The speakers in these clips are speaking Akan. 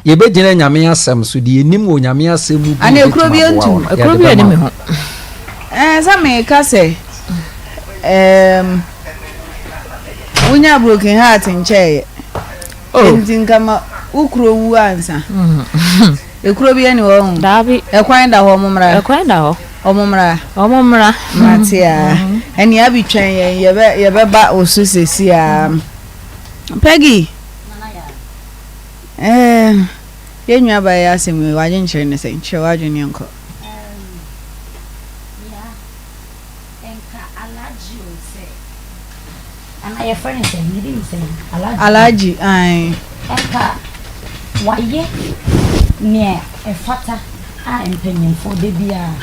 Yɛbɛgyina Nyame asɛm so, deɛ yɛnim wɔ Nyame asɛm mu bi Ana ekuro yɛbɛtumi bi aboa wo ntum. no, Ekuro yɛde bi bɛma anim wo. ho. Sɛ meka sɛ wonya broken heart nkyɛeɛ. Oh. Nti nka ma wo kuro wu ansa. Ekuro bi ani hɔ ho. Daabi. Ɛkwan da hɔ, ɔmo mmra. Ɛkwan da hɔ. Ɔmo mmra. Ɔmo mmra. Mate a. Ɛne abi twɛn yɛn, yɛbɛba wo so sesi a. Peggy. Yɛn nua ba yɛ asɛm yi, wagye nkyerɛ ne sɛn? Kyerɛ w'adwene yɛnkɔ. Ya nka Alhaji o, sɛ ana yɛfrɛ no sɛn, ne din sɛn, Alhaji? Alhaji, ae. Nka wayɛ nea ɛfata a mpanyimfoɔ da bi a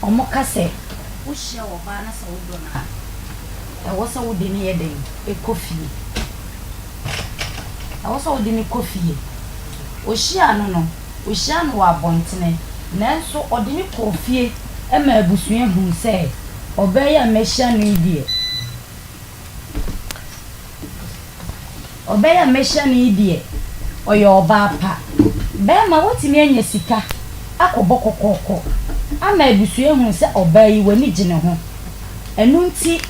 ɔmo ka sɛ wohyia ɔbaa na sɛ wodɔ no a, ɛwɔ sɛ wode ne yɛ dɛn ɛkɔ fie, ɛwɔ sɛ wode ne kɔ fie. Ohyia no, ohyia no wɔ abɔntene, nanso ɔde ne kɔɔ fie ma abusua hu sɛ ɔbaa yi a mɛhyia no yi deɛ, ɔbaa yi a mɛhyia no yi deɛ, ɔyɛ ɔbaa pa. Bɛrima, wotumi anya sika akɔbɔ kɔkɔɔkɔ ama abusua hu sɛ ɔbaa yi w'ani gye ne ho, ɛno nti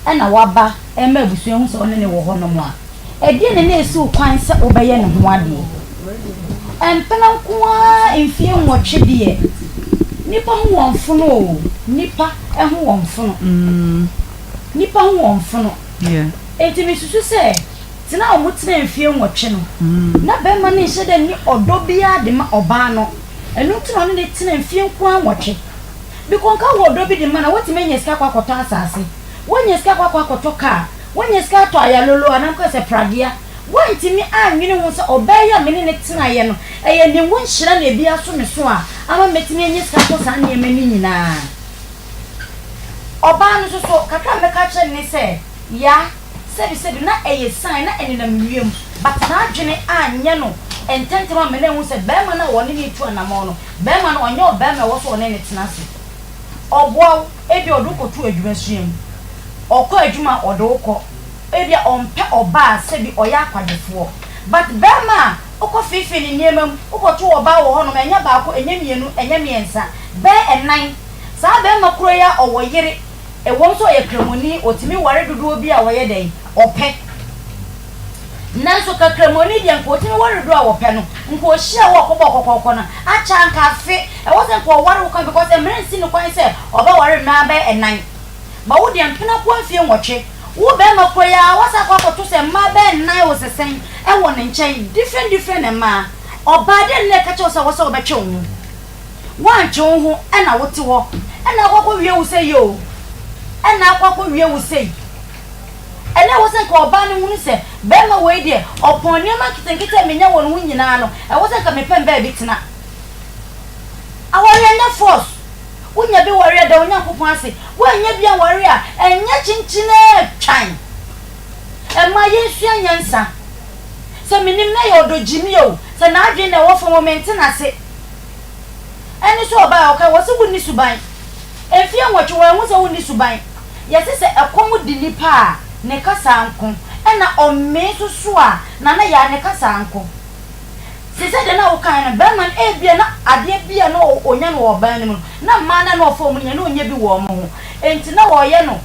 ɛna waba ɛma abusua hu sɛ ɔne ne wɔ hɔnom a, ɛdeɛ ne na esi wo kwan sɛ wobɛyɛ ne ho adeɛ? Mpena nko ara mfie 8 deɛ, nipa ho wɔn fono o, nipa ho wɔn fono, nipa ho wɔn fono. Eti mi susu sɛ tena a wɔn tena mfie 8 no, na bɛrima no nhyɛ dɛ ne ɔdɔ biara de ma ɔbaa no. Ɛno nti na ɔne ne tena mfie nko ara 8 bikɔ. Nka wɔ ɔdɔ bi de ma na wɔtumi anya sika akɔ akɔtɔ asase, wɔnya sika akɔ akɔtɔ kaa, wɔnya sika atɔ ayalolo anam kɔ sɛ pragea. Wɔntumi anwene ho sɛ ɔbaa yi a me ne ne tenaeɛ no, ɛyɛ ne ho nhyira na ebi aso me so a ama mɛtumi anya sika atɔ saa nneɛma no nyinaa. Ɔbaa no nso so kakra a mɛka kyerɛ ne sɛ ya sɛbisɛbi na ɛyɛ sign na ɛnenam wiem, but n'adwene anyɛ no ntɛntɛm ama no ehu sɛ bɛrima no a wɔne ne tu anammɔn no, bɛrima no ɔnyɛ ɔbɛrima a ɛwɔ so ɔne ne tena ase. Ɔboa wo, ebi ɔde wo kɔto adwuma sua mu, ɔkɔ adwuma a ɔde wo kɔ, ebi a ɔmpɛ ɔbaa sɛbi ɔyɛ akwadwofoɔ, but bɛrima a wokɔ feefee ne nneɛma mu, wokɔto ɔbaa wɔ hɔnom, ɛnyɛ baako, ɛnyɛ mmienu, ɛnyɛ mmiɛnsa, bɛɛ ɛnan. Saa bɛrima koro yi a ɔwɔ yere, ɛwɔ nso ɔyɛ kramoni, ɔtumi ware dodoɔ bi a wɔyɛ dɛn ɔpɛ, nanso ka kramoni deɛ, nka ɔtumi ware dodoɔ a wɔpɛ no, nka ɔhyia wɔ ɔkɔbɔ kɔkɔɔkɔ no akyɛ, anka afe ɛwɔ sɛ nka ɔware wo kan, because mmerɛ nsi no kwan sɛ ɔbɛware mmaa bɛyɛ ɛnan ba. Wo deɛ, mpena ko mfie 8, wo bɛrima koro yi a wasa akɔ akɔto sɛ mmaa bɛyɛ nnan wɔ sɛsɛn ɛwɔ ne nkyɛn, different different mmaa. Ɔbaa deɛ ne na ɛka kyerɛw sɛ wɔ sɛ wɔbɛtwe wo ho, woantwe wo ho, ɛna wote hɔ, ɛna akɔ akɔ wie wo sɛ yi o, ɛna akɔ akɔ wie wo sɛ yi. Ɛna ɛwɔ sɛ nka ɔbaa no hunu sɛ bɛrima wei deɛ, ɔpɔn nneɛma nketenkete a menya wɔ ne ho nyinaa no, ɛwɔ sɛ nka mepɛ baabi tena. Awareɛ nyɛ force. Wonya bi ware a, da Onyankopɔn ase. Woanya bi aware a, ɛnyɛ kyenkyene twan. Ɛma yɛnsua nyansa sɛ menim na yɛ ɔdɔ gyimi o, sɛ n'adwene na ɛwɔ fam o, mente n'ase. Ɛne sɛ ɔbaa a ɔka wɔ sɛ wonni suban mfie 8, wɔn ɛho sɛ wonni suban. Yɛse sɛ ɛkɔm di nipa a, ne kasa nko, ɛna ɔmmee nso so a, nana yɛ a ne kasa nko. Sɛ deɛ na wokae no, bɛrima no ebia na adeɛ bi a na ɔnya no wɔ ɔbaa no mu no, na mmaa no a na ɔfa wɔn no nyɛ na ɔnya bi wɔ wɔn ho, nti na ɔyɛ no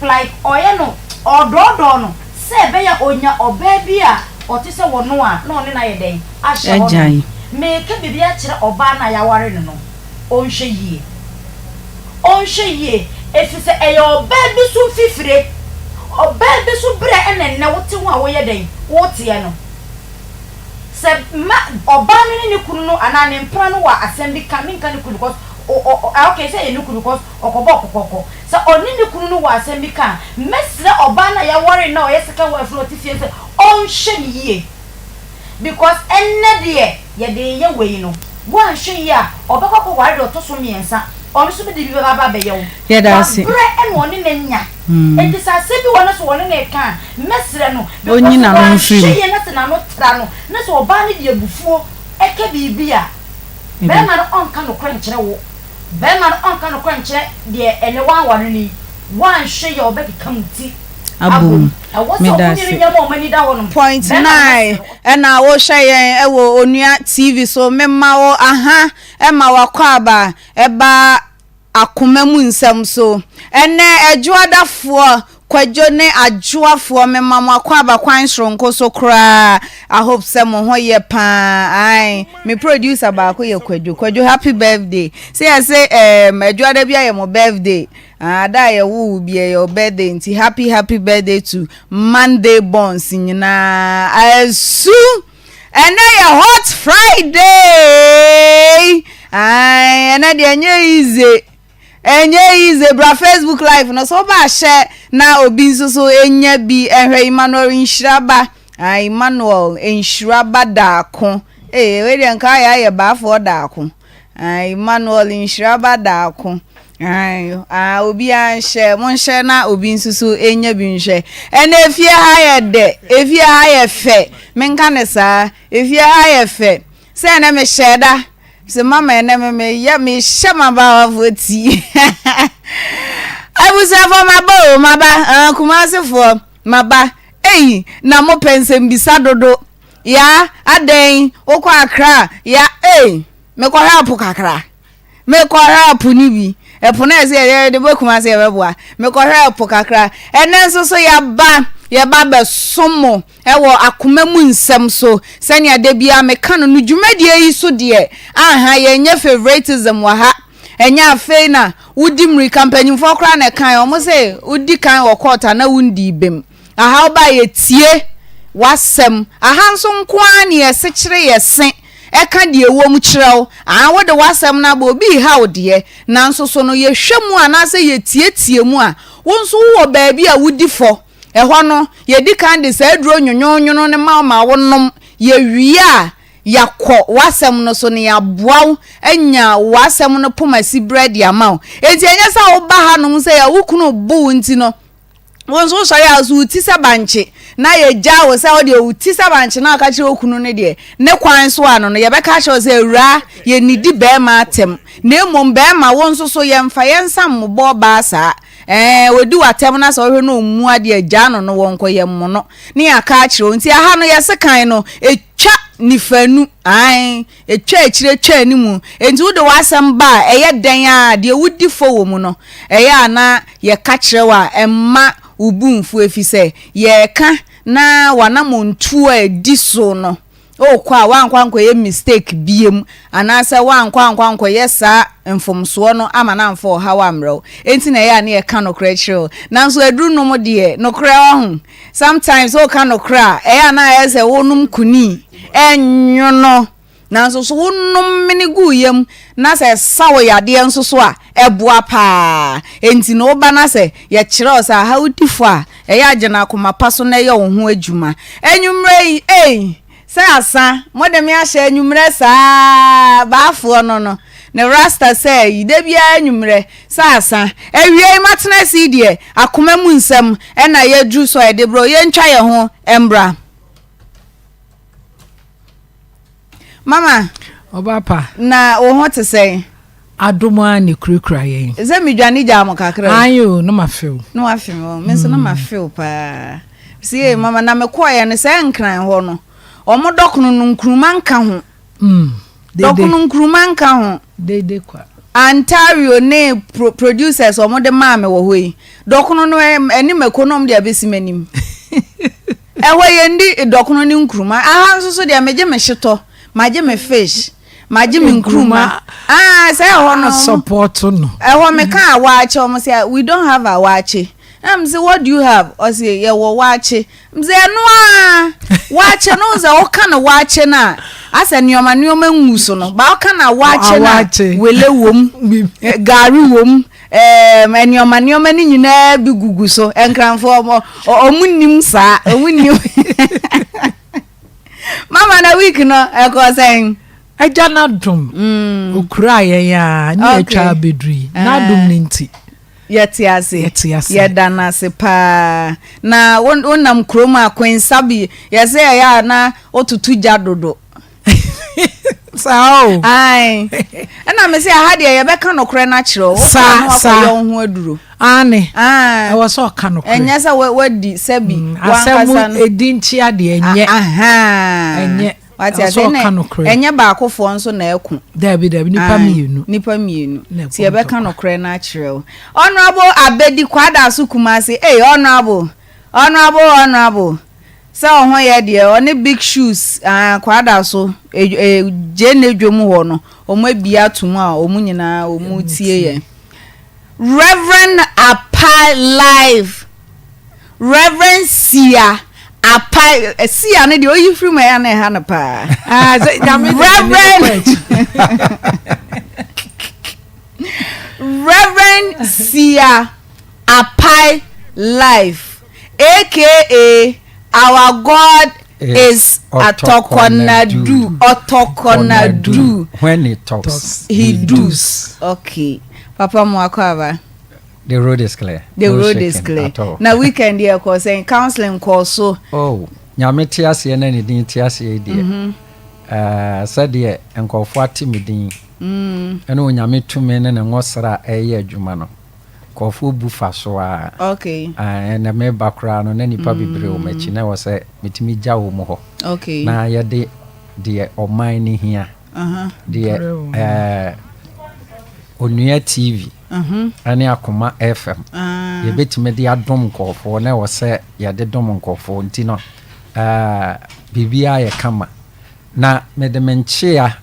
like ɔyɛ no ɔdɔɔdɔɔ no sɛ ɛbɛyɛ ɔnya ɔbaa bi a ɔte sɛ wɔno a na ɔne no ayɛ dɛn ahyɛ hɔ no. Meka biribi akyerɛ ɔbaa no a yɛaware no, ɔnhwɛ yie, ɔnhwɛ yie, ɛfiri sɛ ɛyɛ ɔbaa bi so mfifire, ɔbaa bi so berɛ ɛna nnɛ wote ho a woyɛ dɛn woteɛ no. Sɛ ma ɔbaa no ne ne kunu no anaa ne mpena no wɔ asɛm bi ka, menka ne kunu because okay, sɛ yɛ ne kunu because ɔkɔbɔ kɔkɔkɔ, sɛ ɔne ne kunu no wɔ asɛm bi ka a, mɛsrɛ ɔbaa no a yɛawɔre no a ɔyɛ second wife no, ɔte fie, sɛ ɔnhwɛ ne yie, because ɛnnɛ deɛ yɛde yɛ wei no, woanhwɛ yie a, ɔbɛkɔ akɔware deɛ ɔtɔ so mmiɛnsa, ɔno nso bɛde bi bɛba aba abɛyɛ wo. Yɛda ase. Wabrɛ ɛna ɔne no anya, nti sɛ asɛm bi wɔ no so wɔne no ka a, mɛsrɛ no because Ɔnyi n'ano mfiri mu. wanhwɛ yie na sɛ n'ano tra no na sɛ ɔbaa no de abufuo ɛka biribi a, bɛrima no ɔnka nokorɛ nkyerɛ wo, bɛrima no ɔnka nokorɛ nkyerɛ deɛ ɛnɛ wanware no yi, wanhwɛ yie a, ɔbɛkeka mu ti. abom. Ɛwɔ sɛ Meda ɔmo ase. yere nneɛma a ɔmo ani da hɔ nom. Point Bɛrima no nine sere wo. ɛna wohwɛ yɛn ɛwɔ Onua TV so mema wo aha ɛma wakɔ aba ɛba akoma mu nsɛm so ɛnɛ Ɛdwoadafoɔ Kwadwo ne Adwoafoɔ mema mo akɔ aba kwan soronko so koraa I hope sɛ mo ho yɛ paa ae me producer baako yɛ Kwadwo Kwadwo happy birthday sɛ yɛse ɛɛm Ɛdwoada bi ayɛ mo birthday Ah da a yɛwoo wo bi ɛyɛ wo birthday nti happy happy birthday to Monday borns nyinaa asu ɛnɛ yɛ hot Friday ae ɛnɛ deɛ ɛnyɛ easy ɛnyɛ easy bra Facebook live no so woba ahyɛ na obi nso so enya bi ɛhwɛ Emmanuel nhyira ba ah Emmanuel nhyira ba daako ee wei deɛ nka ayɛ ayɛ baafoɔ daako Ah Emmanuel nhyira ba daako. Ae ah obiara nhyɛ monhyɛ na obi nso so nya bi nhwɛ. Ɛnɛ efie ha yɛ dɛ efie ha yɛ fɛ menka ne saa efie ha yɛ fɛ sɛ ɛnɛ mehyɛ da sɛ mama ɛnɛ me meyɛ mehyɛ m'abaawafoɔ ti. Abusuafoɔ maba o maba ah Kumasefoɔ maba ei na mopɛ nsɛmbisa dodo. Yaa adɛn wokɔ Accra ya ei mekɔhwɛ ɛpo kakra mekɔhwɛ ɛpo no bi ɛpo no a ɛsɛ yɛde bɔ Kumasi yɛbɛboa mekɔhwɛ ɛpo kakra ɛnɛ nso so yɛaba yɛba bɛsom mo ɛwɔ akoma mu nsɛm so sɛnea da biara meka no no dwumadie yi so deɛ aha yɛnyɛ favoritism wɔ ha ɛnyɛ afei na wodi mmirika mpanyinfoɔ koraa na ɛkan wɔn sɛ wodi kan wɔ court a na wondii bem Aha wo ba a yɛtie w'asɛm. Aha nso nko ara ne yɛsekyere yɛ se ɛka deɛ ɛwɔ mu kyerɛ wo. Aha wode w'asɛm no aba obi reha wo deɛ, nanso so no yɛhwɛ mu anaasɛ yɛtietie mu a, wo nso wowɔ baabi a wodi fɔ. Ɛhɔ no, yɛdi kan de saa aduro nwonwonwono no ma wo ma wonom. Yɛwie a, yɛakɔ w'asɛm no so na yɛaboa wo anya w'asɛm no poma siberɛ de ama wo. Enti ɛnyɛ sɛ woba hanom sɛ wo kunu bo wo nti no, Wo nso wosɔre a so wo ti sɛ bankye na yɛgyaa wo sɛ wo deɛ wo ti sɛ bankye na ɔka kyerɛ wo kunu no deɛ ne kwan so ano no yɛbɛka akyerɛ wo sɛ awuraa yɛnnidi bɛrima atɛm na mmom bɛrima wo nso so yɛmfa yɛn nsa mmobɔ ɔbaa saa ɛɛ ɔdi w'atɛm na sɛ wohwɛ no ɔmmu adeɛ gyaa no no wɔnkɔ yɛmmo no ne yɛaka akyerɛ wo nti aha no yɛse kan no ɛtwa nifanu ae Etwa akyire twa anim. Enti wode w'asɛm ba a, ɛyɛ dɛn ara a, deɛ wodi fɔ wɔ mu no, ɛyɛ a na yɛka kyerɛ wo a, ɛmma wo bo mfu, ɛfiri sɛ yɛreka na w'anammɔntuo a ɛdi so no, wokɔ a woankɔ ankɔyɛ mistake biom, anaasɛ woankɔ ankɔ ankɔyɛ saa mfomsoɔ no ama no amfa ɔhaw ammrɛ wo. Enti na ɛyɛ a na yɛka nokorɛ kyerɛ wo. Nanso aduru nom deɛ, nokorɛ wahu. Sometimes woka nokorɛ a, ɛyɛ a na ayɛ sɛ wonom kunii, ɛnwono. Nanso so wonom mene gu yam na sɛ ɛsa wo yadeɛ nso so a, ɛboa paa. Enti no woba na sɛ yɛkyerɛ wo sɛ aha wodi fɔ a, ɛyɛ a gyina akoma pa so na yɛ wo ho adwuma. Anwummerɛ yi, ei, sɛ asa, mode me ahyɛ anwummerɛ saa, baafoɔ no no, ne rasta sɛ ayi, da biara anwummerɛ, sɛ asa. Awiei matena ase yi deɛ, akoma mu nsɛm na yɛaduru so a yɛde brɛ wo, yɛntwa yɛn ho mmra. Mama. Ɔba pa. Na wo ho te sɛn? Adom ara na ekurakura yɛn. Sɛ medwane gyaa mo kakra. Ayi o, na ma few. Na wa fe me, me nso na ma few paa. Si ye mama na mekɔɛ no sɛ nkran hɔ no. Ɔmo dɔkono no nkuruma nka ho. Mm. Dɔkono nkuruma nka ho. Dede kwa. Ontario ne pro producers ɔmo de maa me wɔ hɔ yi. Dɔkono no ɛne mako no ɔmo de abesi m'anim. Ɛhɔ yɛndi dɔkono ne nkuruma. Aha nso so deɛ megye me hyetɔ, magye me fish, magye me nkuruma. Ah, sɛ ɛhɔ no. Support no. Ɛhɔ meka awaakye, ɔmo sɛ we don't have awaakye. Na me sɛ what do you have? Ɔsɛ yɛwɔ waakye. Me sɛ ɛno a waakye no sɛ woka no waakye no a asɛ nneɛma nneɛma ngu so no. Ba woka no awaakye no a wele wom, gari wom. Ɛɛm, nneɛma nneɛma no nyinaa bi gugu so. Nkranfoɔ ɔmo ɔmo nim saa, ɔmo nim. Mama na week no ɛkɔ sɛn? Agya n'adom, mm. okura yɛn a ne yɛtwa abɛduru yi, n'adom no nti. Yɛte ase. Yɛte ase. Yɛda no ase paa. Na wonam kurom a Queen Sabi yɛsɛ ɛyɛ a na wototo gya dodo. Saa o. Ae. Ɛna me sɛ aha deɛ yɛbɛka nokorɛ no akyerɛ wo. Saa saa. Wokɔ yɛ wo ho aduro. Aane, Ah. ɛwɔ sɛ ɔka nokorɛ. Ɛnyɛ sɛ wadi sɛbi wankasa Asɛm no. ɛdi nkyea deɛ ɛnyɛ. Ahaa. Ɛnyɛ. Wate Ɛwɔ ase sɛ ɛnna ɔka nokorɛ. ɛnyɛ baakofoɔ nso na ɛko. Daabi daabi, nipa Ae, mmienu. Nipa mmienu. Na Nti ɛko yɛbɛka ntɔkwa. nokorɛ no akyerɛ wo. Honourable Abedi Kwadaso Kumasi, ei Honourable, Honourable, Honourable, sɛ wo ho yɛ deɛ, ɔne Big Shoes, ah, Kwadaso, e, e, Gyene dwom hɔ no, wɔn abie ato mu a wɔn nyinaa wɔn tie yɛn. Reverend Apa Live. Rev. Sia Apa, Sia no deɛ oyi firi mu ɛyɛ na ɛha no paa. Ah, sɛ nyame de n'ani Reverend kɔ akyi. Reverend Sia Apai Life aka Our God is Atɔkɔnadu Ɔtɔkɔnadu. When he talks, he does. Okay, Papa mo akɔ aba. The road is clear. The no road is shaking clear. at all. Na weekend yɛ kɔ sɛn counseling kɔɔ so. Oh, Nyame te aseɛ na ne din te aseɛ yi deɛ. Mm -hmm. uh, sɛdeɛ nkurɔfoɔ ate me din ɛne Onyame tumi ne ne ngɔsra a ɛyɛ adwuma no nkurɔfoɔ bu fa so a. Okay. Uh, ɛnna meba koraa no na nipa bebree wɔ m'akyi na ɛwɔ sɛ metumi gya wɔ mu hɔ. Okay. Na yɛde deɛ ɔman no hia. Uh -huh. Deɛ uh, Onua TV. ne Akoma FM yɛbɛtumi de adom nkurɔfoɔ na ɛwɔ sɛ yɛde dom nkurɔfoɔ nti no biribiara yɛ kama na mede me nkyea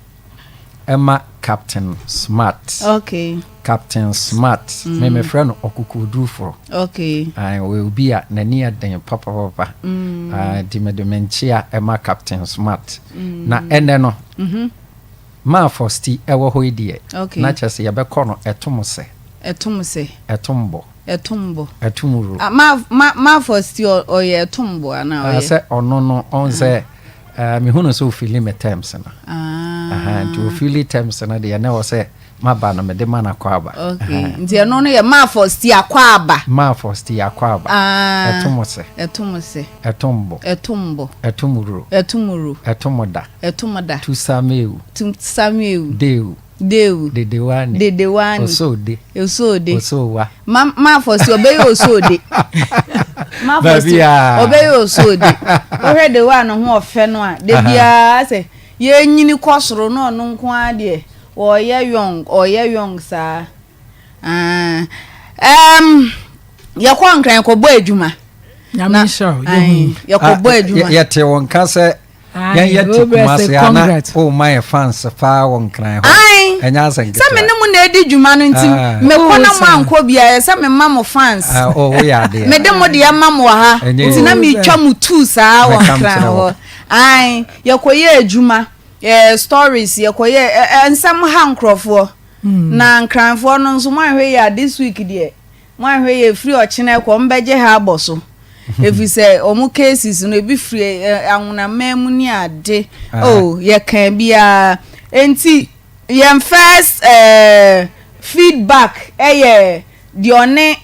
ɛma Captain Smart. Okay. Captain Smart. Mm. Me mefrɛ no ɔkokoɔdurufoɔ. Okay. Ɔyɛ obi a n'ani yɛ den papapapa. Mm. Nti mede me nkyea ɛma Captain Smart. Mm. Na ɛnɛ no. Mm -hmm. Maa Fosti wɔ hɔ yi deɛ, na kyerɛ sɛ yɛbɛkɔ no ɛtom sɛ. Ɛtom sɛ. Ɛtom bɔ. Ɛtom bɔ. Ɛtom wuro. Ah, Ma, Ma, Ma Fosti ɔyɛ ɛtom bɔ anaa ɔyɛ? Ah, sɛ ɔno no, ɔn sɛ, ah, mehu no sɛ ofili me terms no. Ah. Aha, nti ofili terms no deɛ, na ɛwɔ sɛ maba no mede ma no akɔ aba. Okay, nti ɛno no yɛ Ma Fosti akɔ aba. Ma Fosti akɔ aba. Ah. Ɛtom sɛ. Ɛtom sɛ. Ɛtom bɔ. Ɛtom bɔ. Ɛtom wuro. Ɛtom wuro. Ɛtom da. Ɛtom da. Tusamewu. Tusamewu. Dewu. Dewu. Dedewani. Dedewani. Osode. Osode. Osowa. Ma ma fɔsi ɔbɛyɛ osode. Ma fɔsi ɔbɛyɛ osode. Wohwɛ de wa ne ho ɔfɛ no a de biara sɛ yɛnyini kɔ soro na ɔno nko ara deɛ ɔyɛ young ɔyɛ young saa. Ah, um, yɛkɔ nkran yɛkɔbɔ adwuma. Nyame nhyira wo. Yɛkɔbɔ adwuma. Yɛte wɔn nka sɛ Yɛn yɛ te Kumasi a na o ma yɛ fans paa wɔ Nkran hɔ. Ɛnyɛ asɛ nketewa. Sɛ me ne mo na edi dwuma no nti me kɔ na mo ankɔ bi a ɛsɛ me ma mo fans. O wo yɛ adeɛ. Me de mo deɛ ma mo wɔ ha. Nti na me twa mo tu saa wɔ Nkran hɔ. Ae yɛ kɔ yɛ adwuma eh, stories yɛ kɔ yɛ eh, nsɛm ha nkorɔfoɔ. Na Nkranfoɔ no nso mo anhwɛ yie a this week deɛ. Moanhwɛ yie ɛfiri ɔkyena ɛkɔ wɔn bɛgye ha abɔ so ɛfiri sɛ wɔn cases no ebi firi anwonaman mu ne ade oh yɛka biara nti yɛn first eh, feedback ɛyɛ deɛ ɔne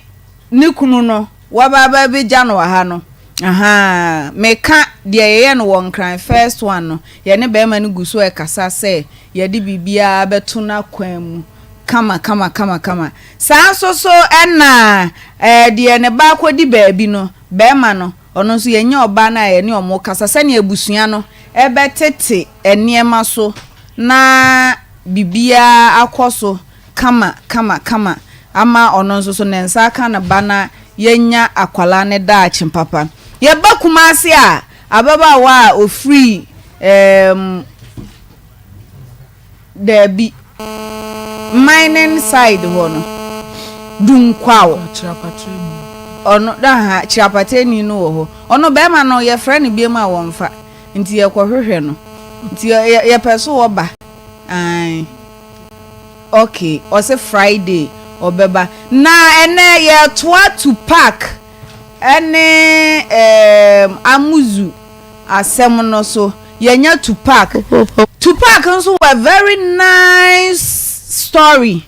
ne kunu no waba aba bɛgya no wɔ ha no ahaa meka deɛ yɛyɛ no wɔ nkran first one no yɛne bɛrima no gu so ɛkasa sɛ yɛde biribiara bɛto n'akwan mu kama kama kama kama. Saa nso so na eh, deɛ ne ba akɔdi baabi no, barima no, ɔno nso yɛnya ɔbaa no a yɛne wɔn kasa sɛdeɛ abusua no bɛtete nneɛma so na biribiara akɔ so kama kama kama ama ɔno nso so ne nsa aka ne ba na yɛanya akwadaa no daakye papa. Yɛba Kumasi a, ababaawa a ɔfiri eh, Daabi. Mining side hɔ no, Dunkwaw. Ɔno, aha, Kyerɛpatani no wɔ hɔ. Ɔno bɛrima no, yɛfrɛ no biom a wɔmfa. Nti yɛkɔhwehwɛ no. Nti yɛpɛ so ɔba. Ae. Okay, ɔse Friday ɔbɛba. Na ɛnɛ yɛtoa Tupac ɛne ɛɛm Amuzu. asɛm no so yɛnya Tupac. Tupac nso wɔ a very nice story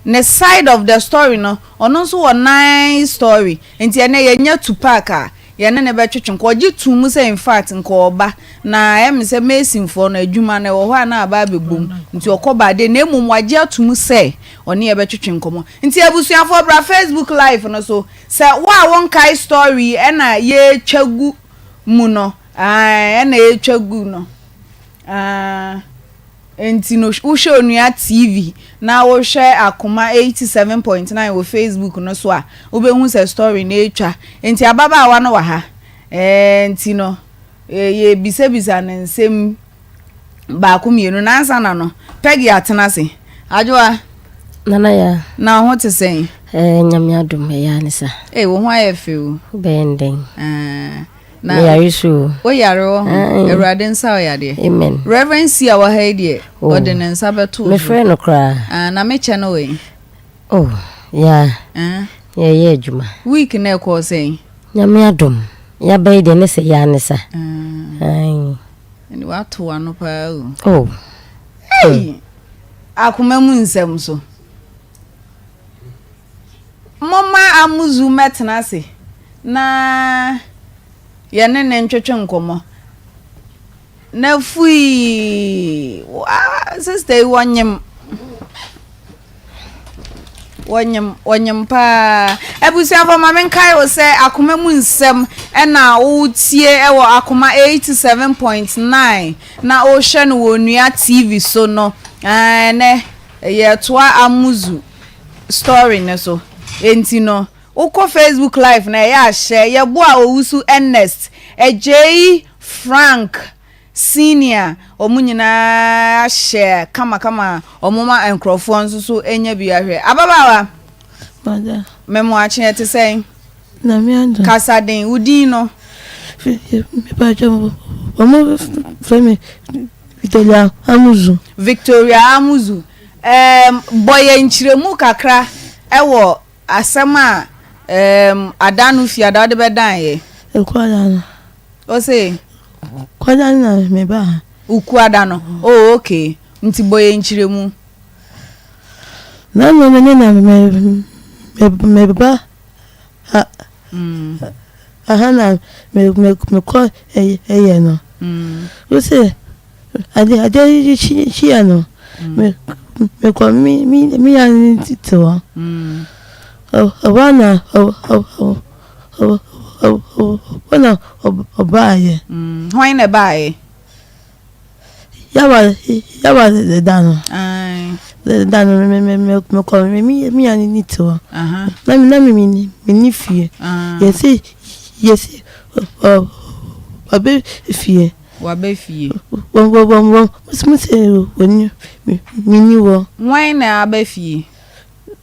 ne side of the story no ɔno nso wɔ nice story nti ɛnɛ yɛnya Tupac a. yɛne no bɛtwetwe nka ɔgye too mu sɛ infact nka ɔba na ɛyɛ me sɛ masonfoɔ no adwuma no ɛwɔ hɔ a na aba abɛbom nti ɔkɔ ba de na mmom wagye ato mu sɛ ɔne yɛ bɛtwetwe nkɔmmɔ nti abusuafoɔ bra Facebook live no so sɛ wo a wonkae story yi ɛna yɛtwa gu mu no ae ɛna yɛtwa gu no aah. Enti no wohwɛ Onua TV na wohwɛ Akoma 87.9 wɔ Facebook no so a, wobɛhu sɛ story no retwa. Enti ababaawa no wɔ ha. Ɛɛ nti no yɛrebisabisa no nsɛm baako mmienu. Na ansa na no, Peggy atena ase. Adwoa. Nana ya. Na wo ho te sɛn? Ɛɛ Nyame adom ɛyɛ a ne sa. Ee wo ho ayɛ fɛ o. Wobɛyɛ no dɛn? Ɛɛ. Na Me yare so o. Wo yare wɔ ho. Awurade nsa wo yadeɛ. Amen. Reverend C a wɔ ha yi deɛ, Oh. ɔde ne nsa bɛto wo Me so. frɛ no koraa. Ah, na me kyɛ no wɔ yi. Oh, yeah. Ah. Yɛyɛ adwuma. Week na ɛkɔɔ sɛn? Nyame adom. Yaba yi deɛ ne sɛ yaa ne sa. Ah. Aye. Ɛne wato w'ano paa o. Oh. Hey! Akoma mu nsɛm so. Momma Amuzu mmɛtena ase na yɛne no ntwetwe nkɔmmɔ. Na fui, sista yi wɔnyem. Wɔnyem, wɔnyem paa. Abusuafo ma menkae wo sɛ akoma mu nsɛm ɛna wotie ɛwɔ Akoma 87.9 na wohwɛ no wɔ Onua TV so no. Ɛnɛ yɛtoa Amuzu story no so enti no wokɔ Facebook live no ɛyɛ a hyɛ yɛboa Owusu Ernest, Agyei Frank Senior wɔn nyinaa ahyɛ kamakama wɔn ma nkurɔfoɔ nso so nya bi ahwɛ. Ababaawa, Mada. Memoakye ɛte sɛn? Nyame adom. Kasa den, wo din no? Mepakyɛ wɔn frɛ me Victoria Amuzu. Victoria Amuzu. Erm bɔ yɛn nkyerɛmu kakra wɔ asɛm a erm ada no fiada wode bɛdan yɛ. Ekuada no. Ose? Kuada no na me ba ha. Ukuada no. Oh okay. Nti bɔ yɛn nkyerɛmu. Na no me ne na me me ba ha. Aha na me me me kɔ ɛyɛ no. Ose? Ade ade yi kyeeɛ no, me mekɔ me me me nua no te hɔ. Ɛhɔ ara na hɔ na ɔbaeɛ. Hwan na ɛbaeɛ? Yawa Yawa da no. Da no me me me mekɔ me me nua no te hɔ. Na me na me menni fie. Yɛsi yɛsi ɔbɛ fie. Waba fie. Wɔ wɔ wɔ wɔ mo se wɔni menni hɔ. Hwan na aba fie?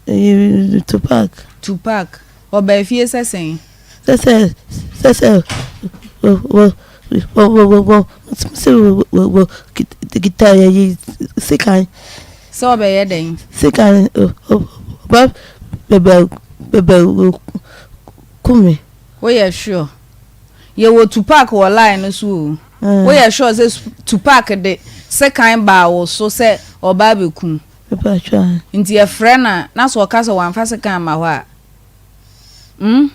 Ɛyi Tupac. Tupac. Ɔbaa fie sɛ sɛn? Sɛ sɛ sɛ sɛ wɔ wɔ wɔ wɔ wɔ wɔ mo se wɔ wɔ wɔ kita ɛyi sekan. Sɛ ɔbɛyɛ dɛn? Sekan ɔba bɛbɛ bɛbɛ ku me. Woyɛ sure? Yɛwɔ Tupac wɔ line no so o. Woyɛ sure sɛ Tupac de sekan baa wo so sɛ ɔba abɛku wo? Nti yɛfrɛ no a, na sɛ ɔka sɛ wamfa sekan amma hɔ a, hmm?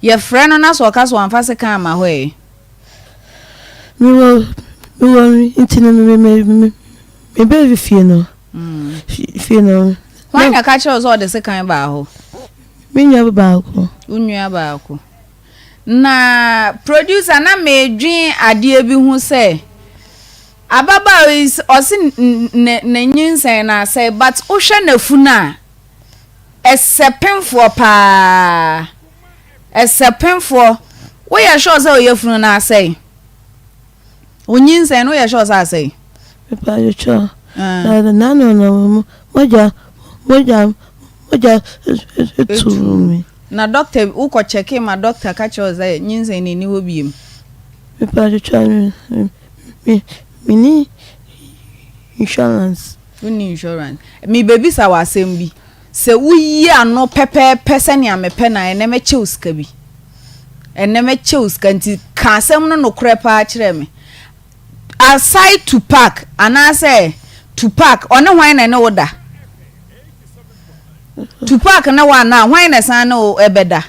Yɛfrɛ no na sɛ ɔka sɛ wamfa sekan amma hɔ ɛ? Mewɔ, mewɔ, nti no me, me, me, mebɛɛ fie no, fie no. Hwan na ɛka kyerɛ wo sɛ ɔde sekan baa hɔ? Me nua baako. Wo nua baako. Na producer na medwen adeɛ bi ho sɛ ababaawa yi ɔse ne ne nyinsɛn no asɛe but wohwɛ n'afunu a ɛsɛ pemfoɔ paa ɛsɛ pemfoɔ woyɛ sure sɛ ɔyɛ funu no asɛe wo nyinsɛn no woyɛ sure sɛ asɛe. Mepakyɛw na nano no mogya mogya mogya tu me. Na doctor wo kɔ checkee ma doctor ka kyerɛ wo sɛ nyinsɛn no nni hɔ biem. Mepakyɛw me me nni insurance. Wo nni insurance. Me bɛbisa wo asɛm bi sɛ wo yi ano pɛpɛɛpɛ sɛnea me pɛ no a ɛnɛ mɛkyɛ wo sika bi. Ɛnɛ mɛkyɛ wo sika nti ka asɛm no nokorɛ paa kyerɛ me. Aside Tupac anaasɛ Tupac ɔne hwan na ɛne wo da? Tupac ne wo anaa hwan na ɛsan ne wo ɛbɛda?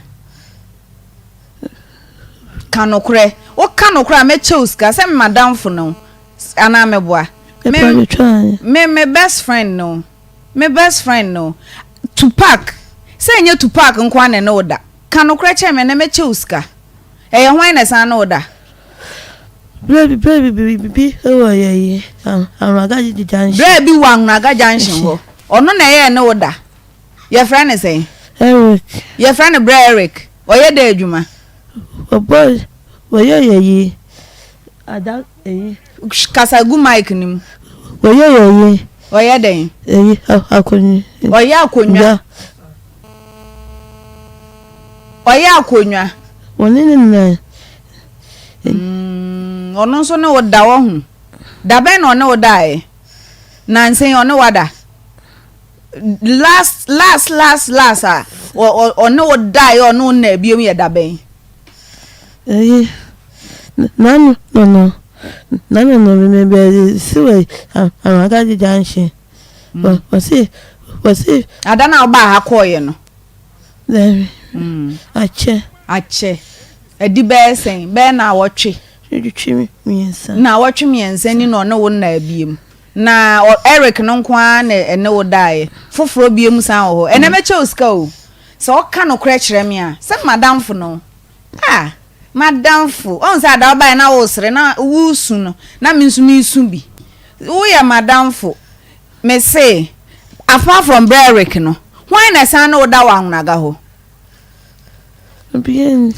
Ka nokorɛ. Woka nokorɛ a mɛkyɛ wo sika sɛ me madamfo ne wo anaa meboa? Me me me best friend ne wo. Me best friend ne wo. Tupac, sɛ ɛnyɛ Tupac nko ara na ɛne wo da. Ka nokorɛ kyerɛ me ɛnɛ mɛkyɛ wo sika. Ɛyɛ hwan na ɛsan ne wo da? Berɛ bi berɛ bi bi wɔ yɛ yi Anwraga junction. Berɛ bi wɔ Anwraga junction hɔ. Ɔno na ɛyɛ ne wo da. Yɛfrɛ no sɛn? Eric. Yɛfrɛ no Brɛ Eric. Ɔyɛ dɛ adwuma? Ɔbɔ wɔyɛ yɛ yi ada eyi. Kasa gu mic no mu. Wɔyɛ yɛ yi. Ɔyɛ dɛn? Eyi akonnwa. Ɔyɛ akonnwa. Ɔyɛ akonnwa. Wɔne ne na. Mm, ɔno nso ne wo da wɔ ho. Da bɛn na ɔne wo daeɛ? Nansa yi ɔne wada? Last last last last a ɔne wo daeɛ ɔne wo nna biom yɛ da bɛn? Ɛyi nanu no no nanu no me bɛ si wɔ Amagadi junction. Wɔsi wɔsi. Ada na ɔbaa ha kɔɔyɛ no. Daabi. Akyɛ. Akyɛ. Adi bɛyɛ sɛn? Bɛyɛ naawɔtwe. Twetwe mmiɛnsa. Naawɔtwe mmiɛnsa ni na ɔne wo nnaa biem. Na Eric no nko ara na ɛne wo daeɛ. Foforɔ biem san wɔ hɔ. Ɛnɛ mɛkyɛ wo sika o. Sɛ ɔka nokorɛ kyerɛ me a, sɛ madamfo no. Ah, madamfo. Ɔhu sɛ ada wobaeɛ na woresere na woresu no, na me nso meresu bi. Woyɛ madamfo. Mese, apart from Bra Eric no, hwan na ɛsan ne wo da wɔ Anwonaga hɔ?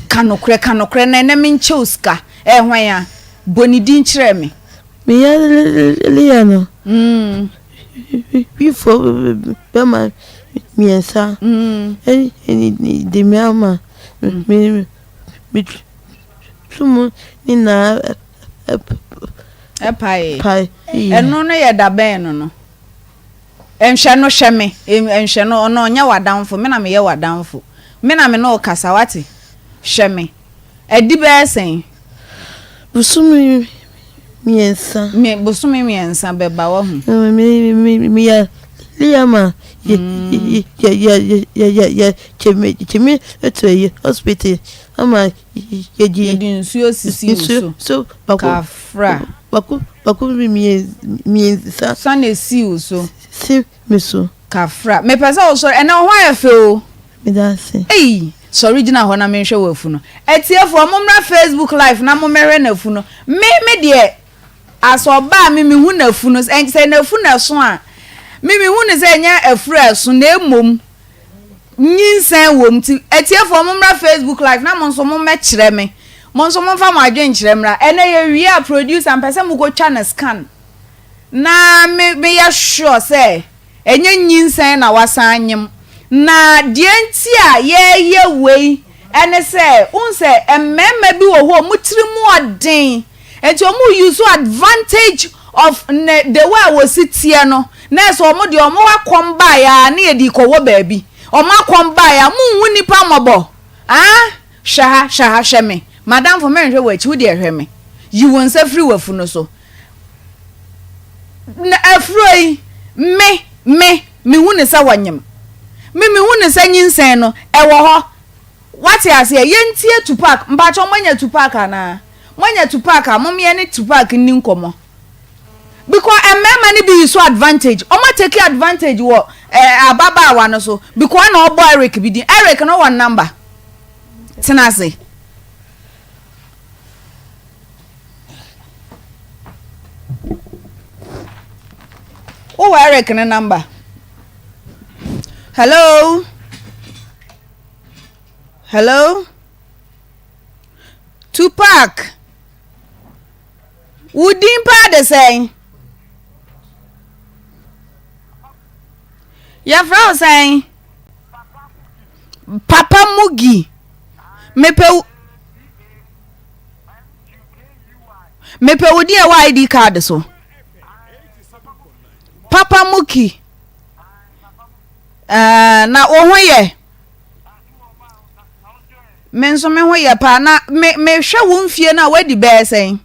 Ka nokorɛ, ka nokorɛ na ɛnɛ menkyɛ wo sika. Ɛyɛ hwan a? Bɔ ne din kyerɛ me. Me yere Leah no, wifoɔ bɛma mmiɛnsa de me ama me to mu nyinaa paeɛ. Ɛno no yɛ da bɛn no no? Nhwɛ no, hwɛ me. Nhwɛ no, ɔno ɔnyɛ w'adamfo, me na meyɛ w'adamfo. Me na me ne wo kasa, woate? Hwɛ me. Adi bɛyɛ sɛn? Bosome mmiɛnsa. Me, bosome mmiɛnsa bɛba, woahu. Me, me, me, meyɛ Leah ma yɛ, yɛ, yɛ, yɛ, yɛ, yɛ, kyɛ me, kyɛ me to ayi hospital ama yɛgye. Yɛde nsuo sisi wo so. So baako. Kafra. Baako baako mmiɛnsa. Sa na esi wo so. Si me so. Kafra. Mepɛ sɛ wosɔre. Ɛnɛ wo ho ayɛ fɛ o. Meda ase. Ei! Sɔre gyina hɔ na menhwɛ w'afunu. Atiefoɔ, mommra Facebook live na mommɛhwɛ n'afunu. Me, me deɛ, as ɔbaa me mehu n'afunu. Sɛ n'afunu ɛso a, me mehu no sɛ ɛnyɛ afuru a ɛso na mmom nyinsɛn wɔ mu. Nti atiefoɔ mommra Facebook live na mo nso mommɛkyerɛ me. Mo nso momfa mo adwenkyerɛ mmra. Ɛnɛ yɛwie a producer mpɛ sɛ mokɔtwa no scan na me meyɛ sure sɛ ɛnyɛ nyinsɛn na wasan anyem. Na deɛ nti a yɛreyɛ wei ɛne sɛ wohu sɛ mmarima bi wɔ hɔ a wɔn tiri mu ɔden nti wɔn use advantage of ne the way a wɔsi teɛ no na ɛsɛ wɔn deɛ wɔn akɔm baeɛ a ne yɛde kɔwɔ baabi wɔn akɔm baeɛ a monhu nipa mmɔbɔ ah hwɛ ha hwɛ ha hwɛ me madamfo menhwɛ w'akyi wo deɛ hwɛ me yi wo nsa firi w'afunu so na afuro yi me me mehu ne sɛ wɔnyem me mehu ne sɛ nyinsɛn no ɛwɔ hɔ wate aseɛ yɛntie Tupac mpakyɛ moanya Tupac anaa moanya Tupac a mom yɛne Tupac nni nkɔmmɔ because mmarima no bi yi so advantage ɔmo atake advantage wɔ eh, ababaawa no so because na ɔbɔ Eric bi din Eric no wɔ number tena ase. Wowɔ Eric ne number? Hello? Hello? Tupac? Wo din paa de sɛn? Yɛfrɛ wo sɛn? Papa Mugi. Mepɛ wo Mepɛ wo din a ɛwɔ ID card so. Papa Muki. Uh, na wo ho yɛ? Me nso me ho yɛ paa na me mehwɛ wo mfie no a woadi bɛyɛ sɛn?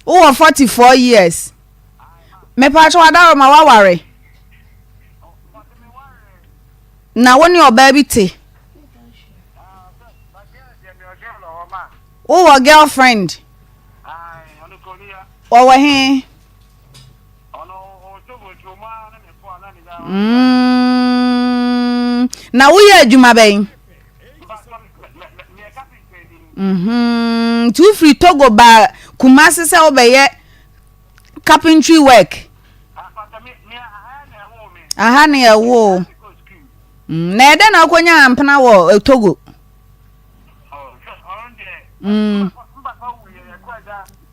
Wowɔ 44 years. Mepaakyɛw Adaroma woaware? Na wo ne ɔbaa bi te? Wowɔ girlfriend? Wɔwɔ he? Mm, na woyɛ adwuma bɛn? Mhm, nti wofiri Togo ba Kumasi sɛ wobɛyɛ carpentry work? Aha ne ɛwoo. Mm, na ɛdɛn na wokɔnya ampena wɔ eh, Togo? Mm.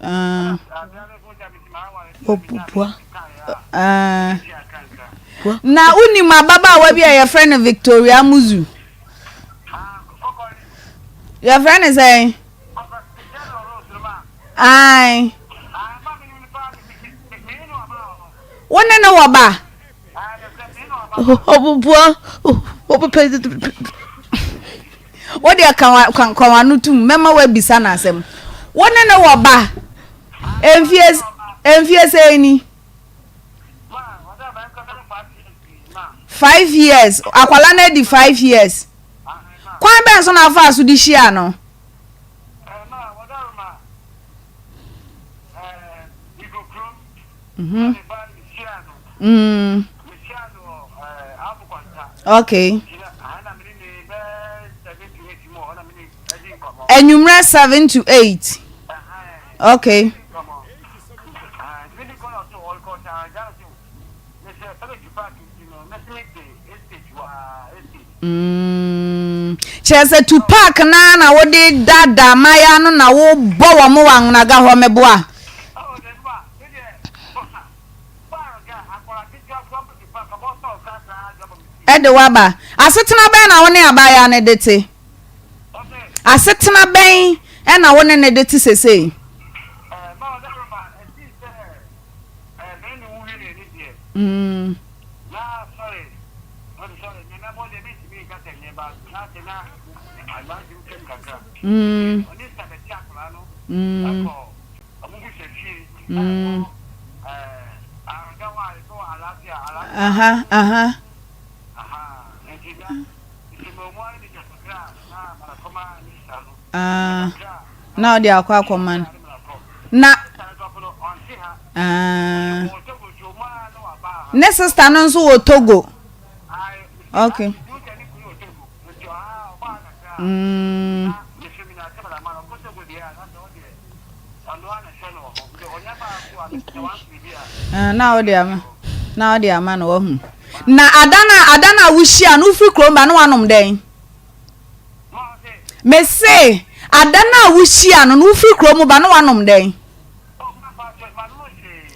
Ah. Ah. Na wonim ababaawa bi a yɛfrɛ no Victoria Muzu? Yɛfrɛ no sɛn? Ae. Wo ne no wɔ ba? Ɔboa ɔpɛpɛ. Wo deɛ ka ka w'ano tum mɛma woabisa no asɛm. Wo ne no wɔ ba? Mfie mfie sɛn ni? 5 years. Akwala no adi 5 years. Kwan bɛn so na afaa so de hyia no? Mm. Mm. Okay. Anwummerɛ 7 to 8. Okay. Mm. Kyerɛ sɛ Tupac naa na wode daadaa mmaayewa no na wobɔ wɔn wɔ anwonaga hɔ meboa. Ɛde waba. Asetena bɛn na wo ne abaayewa no de te? Asetena bɛn na wo ne no de te sesei? Mm. Mm. Mm. Mm. Aha, aha. Ah, na ɔde akɔ akɔma no. Na ah, ne sista no nso wɔ Togo. Okay. Mm. Ah, na ɔde ama na ɔde ama no wahu. Na ada na ada na wohyia no wofiri kurom ba no wanom dɛn? Mese ada no a wohyia no no wofiri kurom ba no wanom dɛn?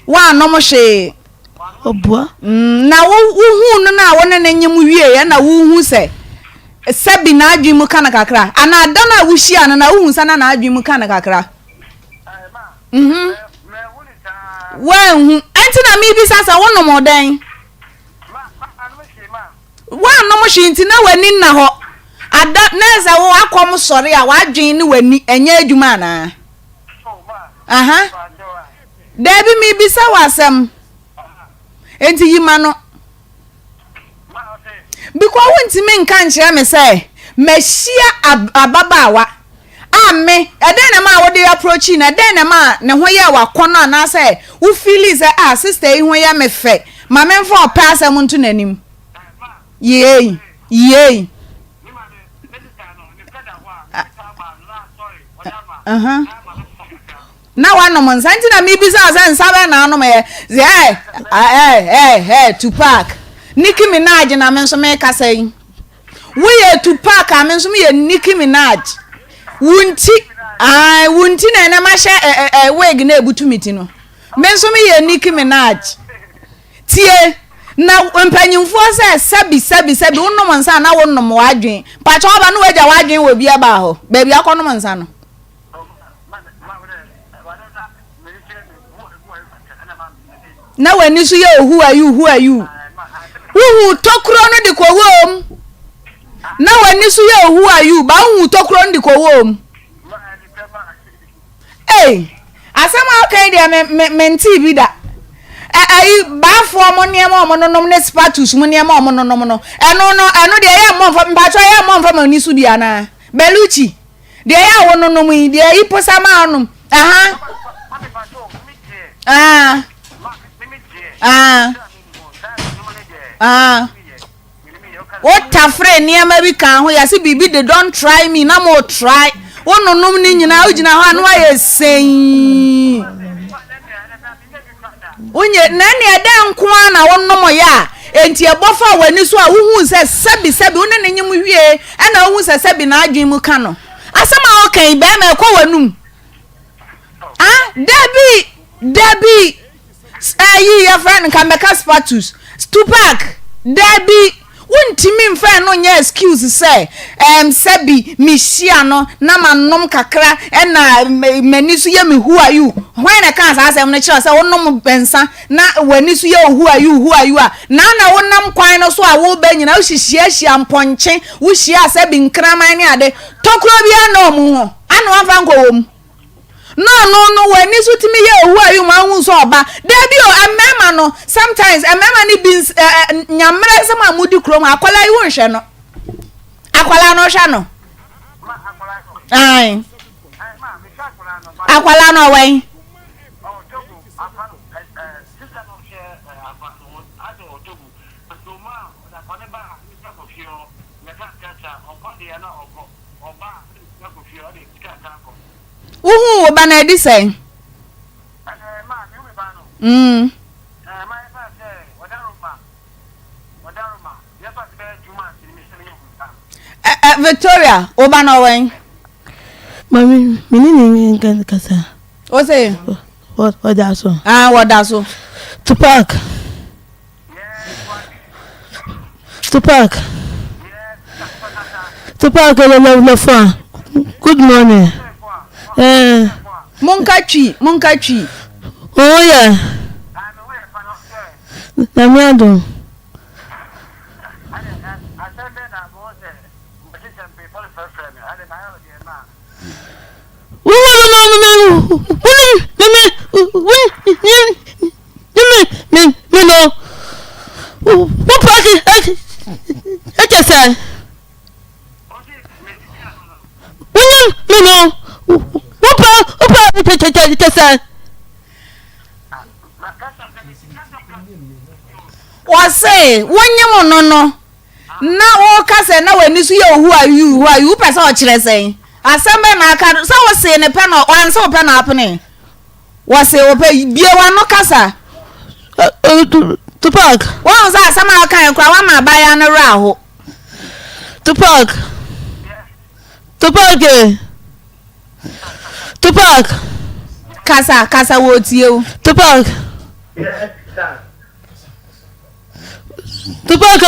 Woannom hwee. Ɔboa. Mm, na wo wohuu no no a wo ne no nyem wieeɛ na wohu sɛ sɛbi n'adwene mu ka no kakra anaa da no a wohyia no na wohu sɛ na n'adwene mu ka no kakra? Mhm. Woanhu. Ɛnti na mebisa sɛ wonom dɛn? Woannom hwee nti na w'ani nna hɔ. Ada na sɛ wo akɔm sɔre a w'adwene ne w'ani ɛnyɛ adwuma anaa? Aha. Daabi mebisa wo asɛm. Enti yi ma no. Because wontumi nka nkyerɛ me sɛ mahyia ababaawa a me ɛdɛn na ɛma wode approach no ɛdɛn na ɛma ne ho yɛ wakɔnɔ anaasɛ wo feeli sɛ ah sister yi ho yɛ me fɛ ma memfa ɔpɛ asɛm nto n'anim. Yei yei. Uh-huh. Na wanom nsa nti na mebisa sɛ nsa bɛn na anom yɛ sɛ ɛ ɛ ɛ ɛ Tupac Nicki Minaj na me nso mekasa yi woyɛ Tupac a me nso meyɛ Nicki Minaj wo nti ae wo nti na ɛnɛ mahyɛ ɛ ɛ ɛ wig na ebutu me ti no me nso meyɛ Nicki Minaj Tie! Na mpanyimfoɔ sɛ, Sɛbi, sɛbi, sɛbi, wonom nsa a na wonom w'adwen. Mpakyɛ waba na wagya w'adwen wɔ bia baa hɔ, baabi akɔnom nsa no. Na w'ani so yɛ who are you, who are you? Wohu tokuro no de kɔwɔm. Na w'ani so yɛ who are you, ba wohu tokuro no de kɔwɔm. Ei, asɛm a woka yi deɛ me me mentee bi da. Ɛ ayi baafoɔ mo nneɛma a wɔnonom ne spatus mo nneɛma a wɔnonom no, ɛno no ɛno deɛ ɛyɛ mmɔ mfa mpakyɛ ɛyɛ mmɔ mfa mo ani so bi anaa? Belucci, Deɛ ɛyɛ a wononom yi, deɛ ayi posa ma wonom. Aha. Ah. Ah. Ah. Wotafere nneɛma bi ka ho, yɛse biribi de don't try me na mo try. Wononom ne nyinaa, wogyina hɔ a na wayɛ sɛn. Wonye, na ɛnneɛ dɛn nko ara na wonomyɛ a enti ɛbɔ faa w'ani so a wohuu sɛ sɛbi sɛbi wo ne no nyem wie ɛna wohu sɛ sɛbi n'adwene mu ka no? Asɛm a woka yi, bɛrima ɛkɔ w'anum? Ah, dabi, dabi, ayi yɛfrɛ no nka mɛka spatus, Tupac, dabi. Wontumi mfa ɛno nyɛ excuse sɛ ɛɛm sɛbi mehyia no na manom kakra ɛna m'ani so yɛ me who are you. Hwan na ɛkaa saa asɛm no kyerɛ wo sɛ wonom nsa na w'ani so yɛ wo who are you who are you a na na wonam kwan no so a woreba nyinaa wohyehyiahyia mpɔnkye wohyia sɛbi nkraman ne ade tokuro biara nna wɔn ho ana wɔamfa nkɔ wɔn mu. No no no w'ani so tumi yɛ ohu a yuma hu sɛ ɔba dabi o mmarima no sometimes mmarima no bi ns ɛ ɛ nyammerɛ nsɛm a modi kurom akwadaa yi wonhwɛ no akwadaa no hwɛ no ae akwadaa no ɔwɛn. Wohuu wo ba no adi sɛn? Mm. Ɛ ɛ Victoria, wo ba no ɔwɛn? Mami, me ne ne nkasa. O se? Wɔda so. Ah, wɔda so. Tupac. Tupac. Tupac lɔlɔfo good morning. Eh. Monka twi, monka twi. Oh yeah. Nyame adom. Me me me no wo paaki ɛkyɛ sɛ wonyam me no wo pa wo pa kyɛ sɛ. Wɔse wonyem no no na woka sɛ na w'ani so yɛ ohu ayu hu ayu wopɛ sɛ ɔkyerɛ sɛn asɛm bɛn na aka sɛ wosee ne pɛ na wanse wo pɛ na apene Wɔse wɔpɛ bue w'ano kasa. Tupac. Woahu sɛ asɛm a wokaeɛ koraa woama abaayewa no werɛ aho. Tupac. Tupac eh. Tupac. Kasa, kasa wɔretie wo. Tupac. Tupac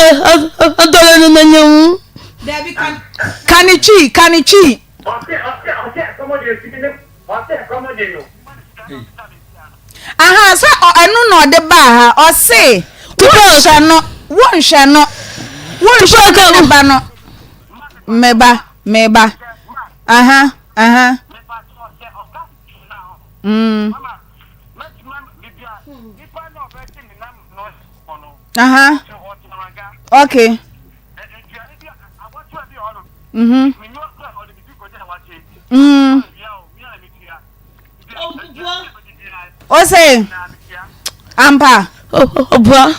adɔre no n'anyɛ hu. Dabi ka ne twi, ka ne twi. Aha sɛ ɛno na ɔde baa ha ɔse wonhwɛ no wonhwɛ no wonhwɛ no ne ba no meba meba aha aha mm aha okay mhm Mm. Ose ampa. Obua.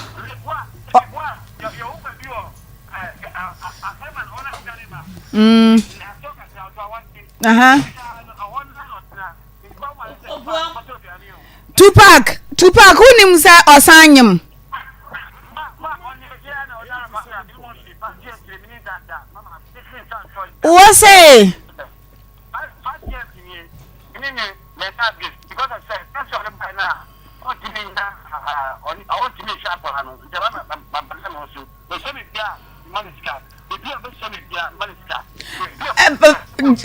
Mm. Aha. Tupac, Tupac, wonim sɛ ɔsan nyem. Wo se.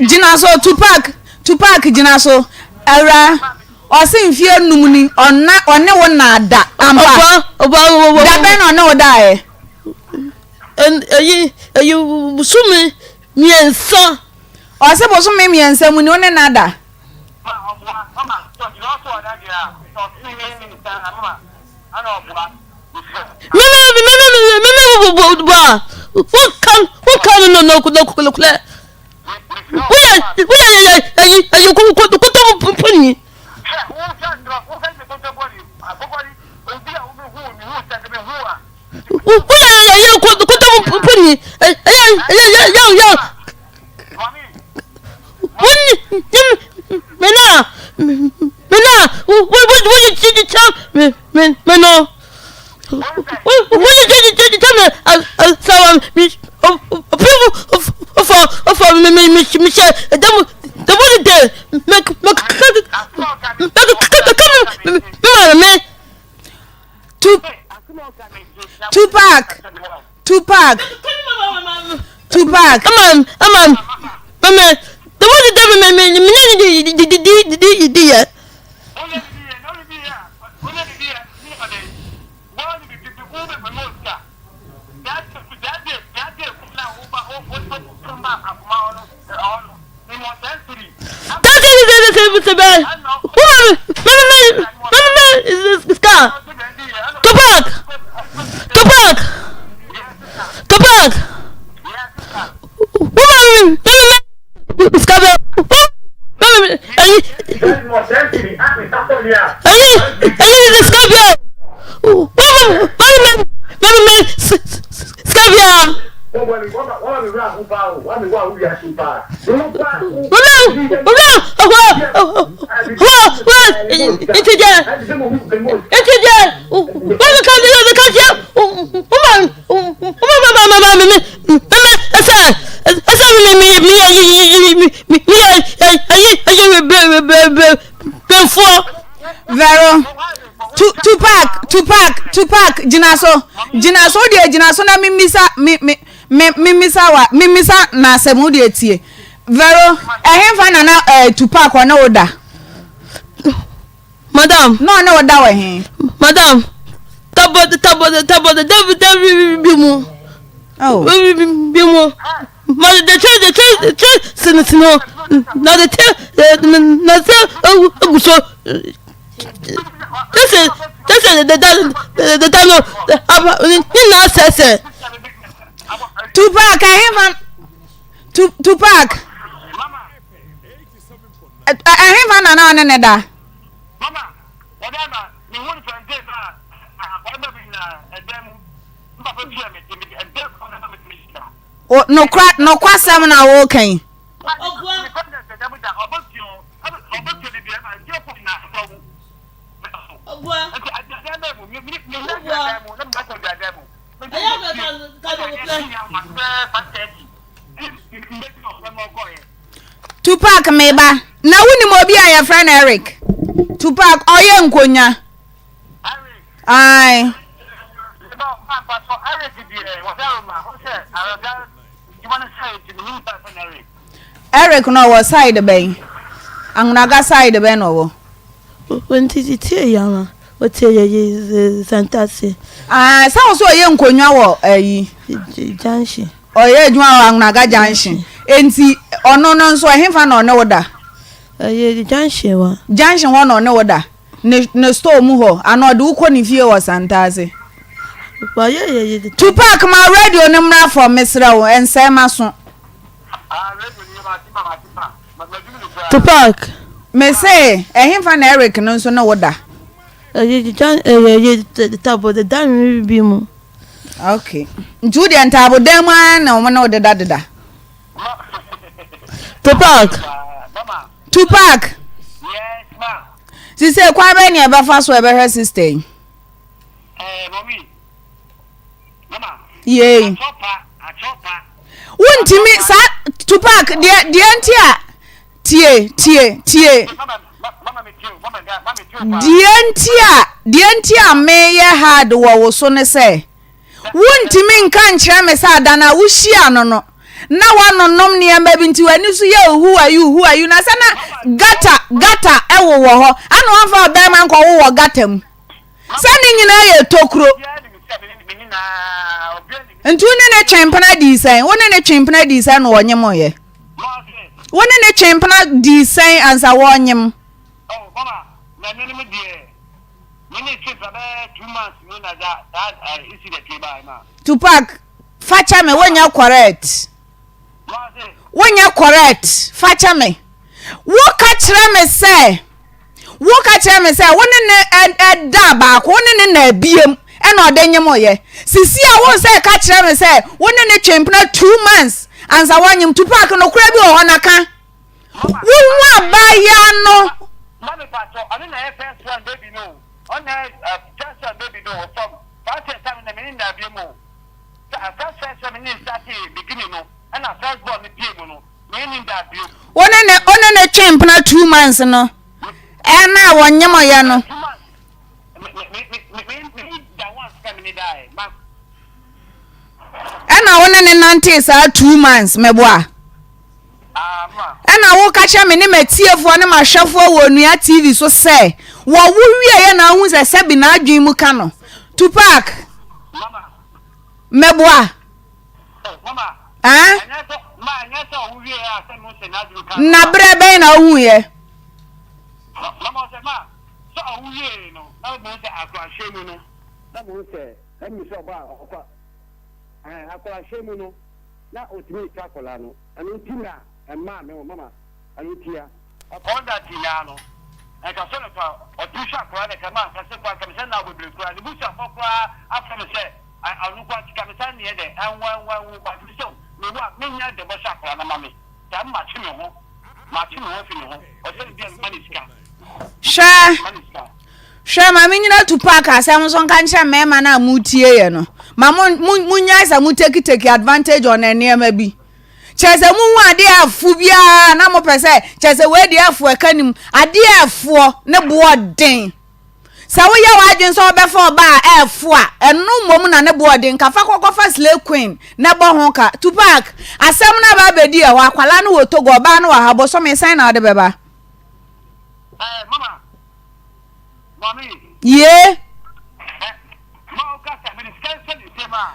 Gyina so Tupac Tupac gyina so awura ɔse mfie num ni ɔna ɔne wo na da ampa da bɛn na ɔne wo daeɛ. Eyi eyi bosome mmiɛnsa. Ɔse bosome mmiɛnsa mu ni wo ne no ada. Meme meme meme wo bo a woka woka no no no no kulɛ. Woyɛ woyɛ yɛ ayi ayi kontomponi. Woyɛ yɛ yɛ kontomponi. Ɛyɛ yɛ yɛ yɛ yɛ. Wonni me na me na wo wo wo kyekyɛ me me me no. Wo wo kyekyɛ me asawa me opi fɔ fɔ me me me me hyɛ ɛdɛm dɛm de de me me ka me ka ka me me ma me. Tupac Tupac Tupac. Ama ama mama dɛm de de me me me ne di di di di di di yɛ. Tupac Tupac Tupac Vero, Tupac, Tupac, Tupac, gyina so, gyina so deɛ gyina so na mimisa mi mi mi mimisa wa mimisa na asɛm wo deɛ tie. Vero, ɛhenfa na na ɛɛ eh, Tupac ɔne wo da? Madam. Na ɔne wo da wɔ he? Madam, tabɔ tabɔ tabɔ dabi dabi bi mu. Oh. Bi mu. Ma de kyɛ de kyɛ kyɛ sini sini hɔ na de kyɛ na de kyɛ egu so. Kyɛ sɛ kyɛ sɛ deda deda no aba ne nyinaa sɛsɛ. Tupac ɛhefa Tupac. Ɛhefa na na ɔne ne da? Nokora nokwasɛm na woka yi. Tupac me ba na wonim obi a yɛfrɛ no Eric Tupac ɔyɛ nkonya ae Eric no ɔwɔ side bɛn Anwonaga side bɛn na ɔwɔ Nti tie yama Ɔte yɛ Santase. Ah, sɛ wo so ɔyɛ nkonnwa wɔ ayi. Junction. Ɔyɛ adwuma wɔ Anwonaga junction. Enti ɔno no nso ɛhefa na ɔne wo da? Ɛyɛ junction hɔ. Junction hɔ na ɔne wo da. Ne ne store mu hɔ anaa ɔde wo kɔ ne fie wɔ Santase. Ɔyɛ yɛ yɛ. Tupac ma radio no mmra fam mesrɛ wo ɛnsɛe m'aso. Tupac. Mese, ɛhefa na Eric no nso ne wo da? Ɛyɛ ntaabodan bi mu. Okay. Nti wo deɛ ntaabodan mu ara na wɔn ne wo deda deda? Tupac. Tupac. Sise kwan bɛn na ɛbɛfa so ɛbɛhwɛ sister yi? Yei. Wontumi saa Tupac deɛ deɛ nti a tie tie tie deɛ nti a deɛ nti a meyɛ hard wɔ wo so ne sɛ wontumi nka nkyerɛ me sɛ adan a wohyia no no na woanonom nneɛma bi nti w'ani so yɛ who are you who are you na sɛ na gata gata ɛwowɔ hɔ ana wamfa ɔbɛrima nkɔwowɔ gata mu Sɛ ne nyinaa yɛ tokuro. Nti wo ne ne twe mpena dii sɛn? Wo ne ne twe mpena dii sɛn na wɔnyem yɛ? Wo ne ne twe mpena dii sɛn ansa wɔnyem? Tupac, fa kyɛ me, wonyɛ correct. Wonyɛ correct. Fa kyɛ me. Woka kyerɛ me sɛ woka kyerɛ me sɛ wo ne ne da baako, wo ne ne na abiem ɛna ɔde nyem yɛ. Sisi a wo sɛ ka kyerɛ me sɛ wo ne ne twe mpena 2 months ansa wɔnyem. Tupac, nokorɛ bi wɔ hɔ na ka. Wohu abaayaa no. Mami Pacho, ɔno na ɛyɛ first one baby no. Ɔno na ɛyɛ first one baby no. From 5 years time na me ne na abiem o. First first one me ne start beginning no. Ɛna first born no pie mu no, me ne da abiem. Wo ne ne wo ne ne twe mpena 2 months no. Ɛna a wɔnyem yɛ no. 2 months. Me me me me me da once ka me ne da ɛ. Ma Ɛna wo ne ne nantee saa 2 months mɛboa. Ah ma. Ɛna woka kyerɛ me ne m'atiefoɔ ne m'ahwɛfoɔ wɔ Onua TV so sɛ wɔwo wieɛ na ahu sɛ sɛbi n'adwene mu ka no. Tupac. Mama. Mɛboa. Oh, mama. Ah? Ɛnyɛ sɛ ma ɛnyɛ sɛ ɔwo wie a sɛ mo sɛ n'adwene ka. Na berɛ bɛn na wohuiɛ? Mama ɔsɛ ma sɛ ɔwo wie no na mo sɛ akorahyɛ mu no na mo sɛ ɛmi sɛ ɔba ɔkɔ ɛɛ akorahyɛ mu no na otumi twa akɔla no ɛno nti na ɛmaa me wɔ mama ɛno nti a ɔkɔɔ da ti naa no ɛka sɛ no ka ɔtumi hwɛ akɔla no ɛka ma nka sɛ kɔ anka me sɛ na bebree koraa ne busuafo koraa afrɛ me sɛ ɔno koraa sika me san neɛ dɛ ɛnwa ɛnwa ɛnwo ba me sɛ mewu a menya dɛ bɔhyɛ akɔla no ma me saa matwe me ho matwe me ho afi ne ho ɔsɛ ne bia mema ne sika. Hwɛ ma ne sika. Hwɛ, ma menyina Tupac asɛm nso nka nkyerɛ mmarima no a motie yɛ no. Ma mo mo monyae sɛ mo take take advantage on nneɛma bi. Kyerɛ sɛ muhu adeɛ a ɛfo biara na mopɛ sɛ kyerɛ sɛ wei deɛ ɛfo ɛka nim. Adeɛ a ɛfoɔ ne boɔ den. Sɛ woyɛ w'adwene sɛ wobɛfa ɔbaa a ɛfo a, ɛno mmom na ne boɔ den. Ka fa kɔkɔfa Slay Queen na ɛbɔ ho ka. Tupac, asɛm no aba abɛdi ɛhɔ. Akwadaa no wɔ Togo, ɔbaa no wɔ ha. Bosome sɛn na wode bɛba? Ɛɛ mama. Ye.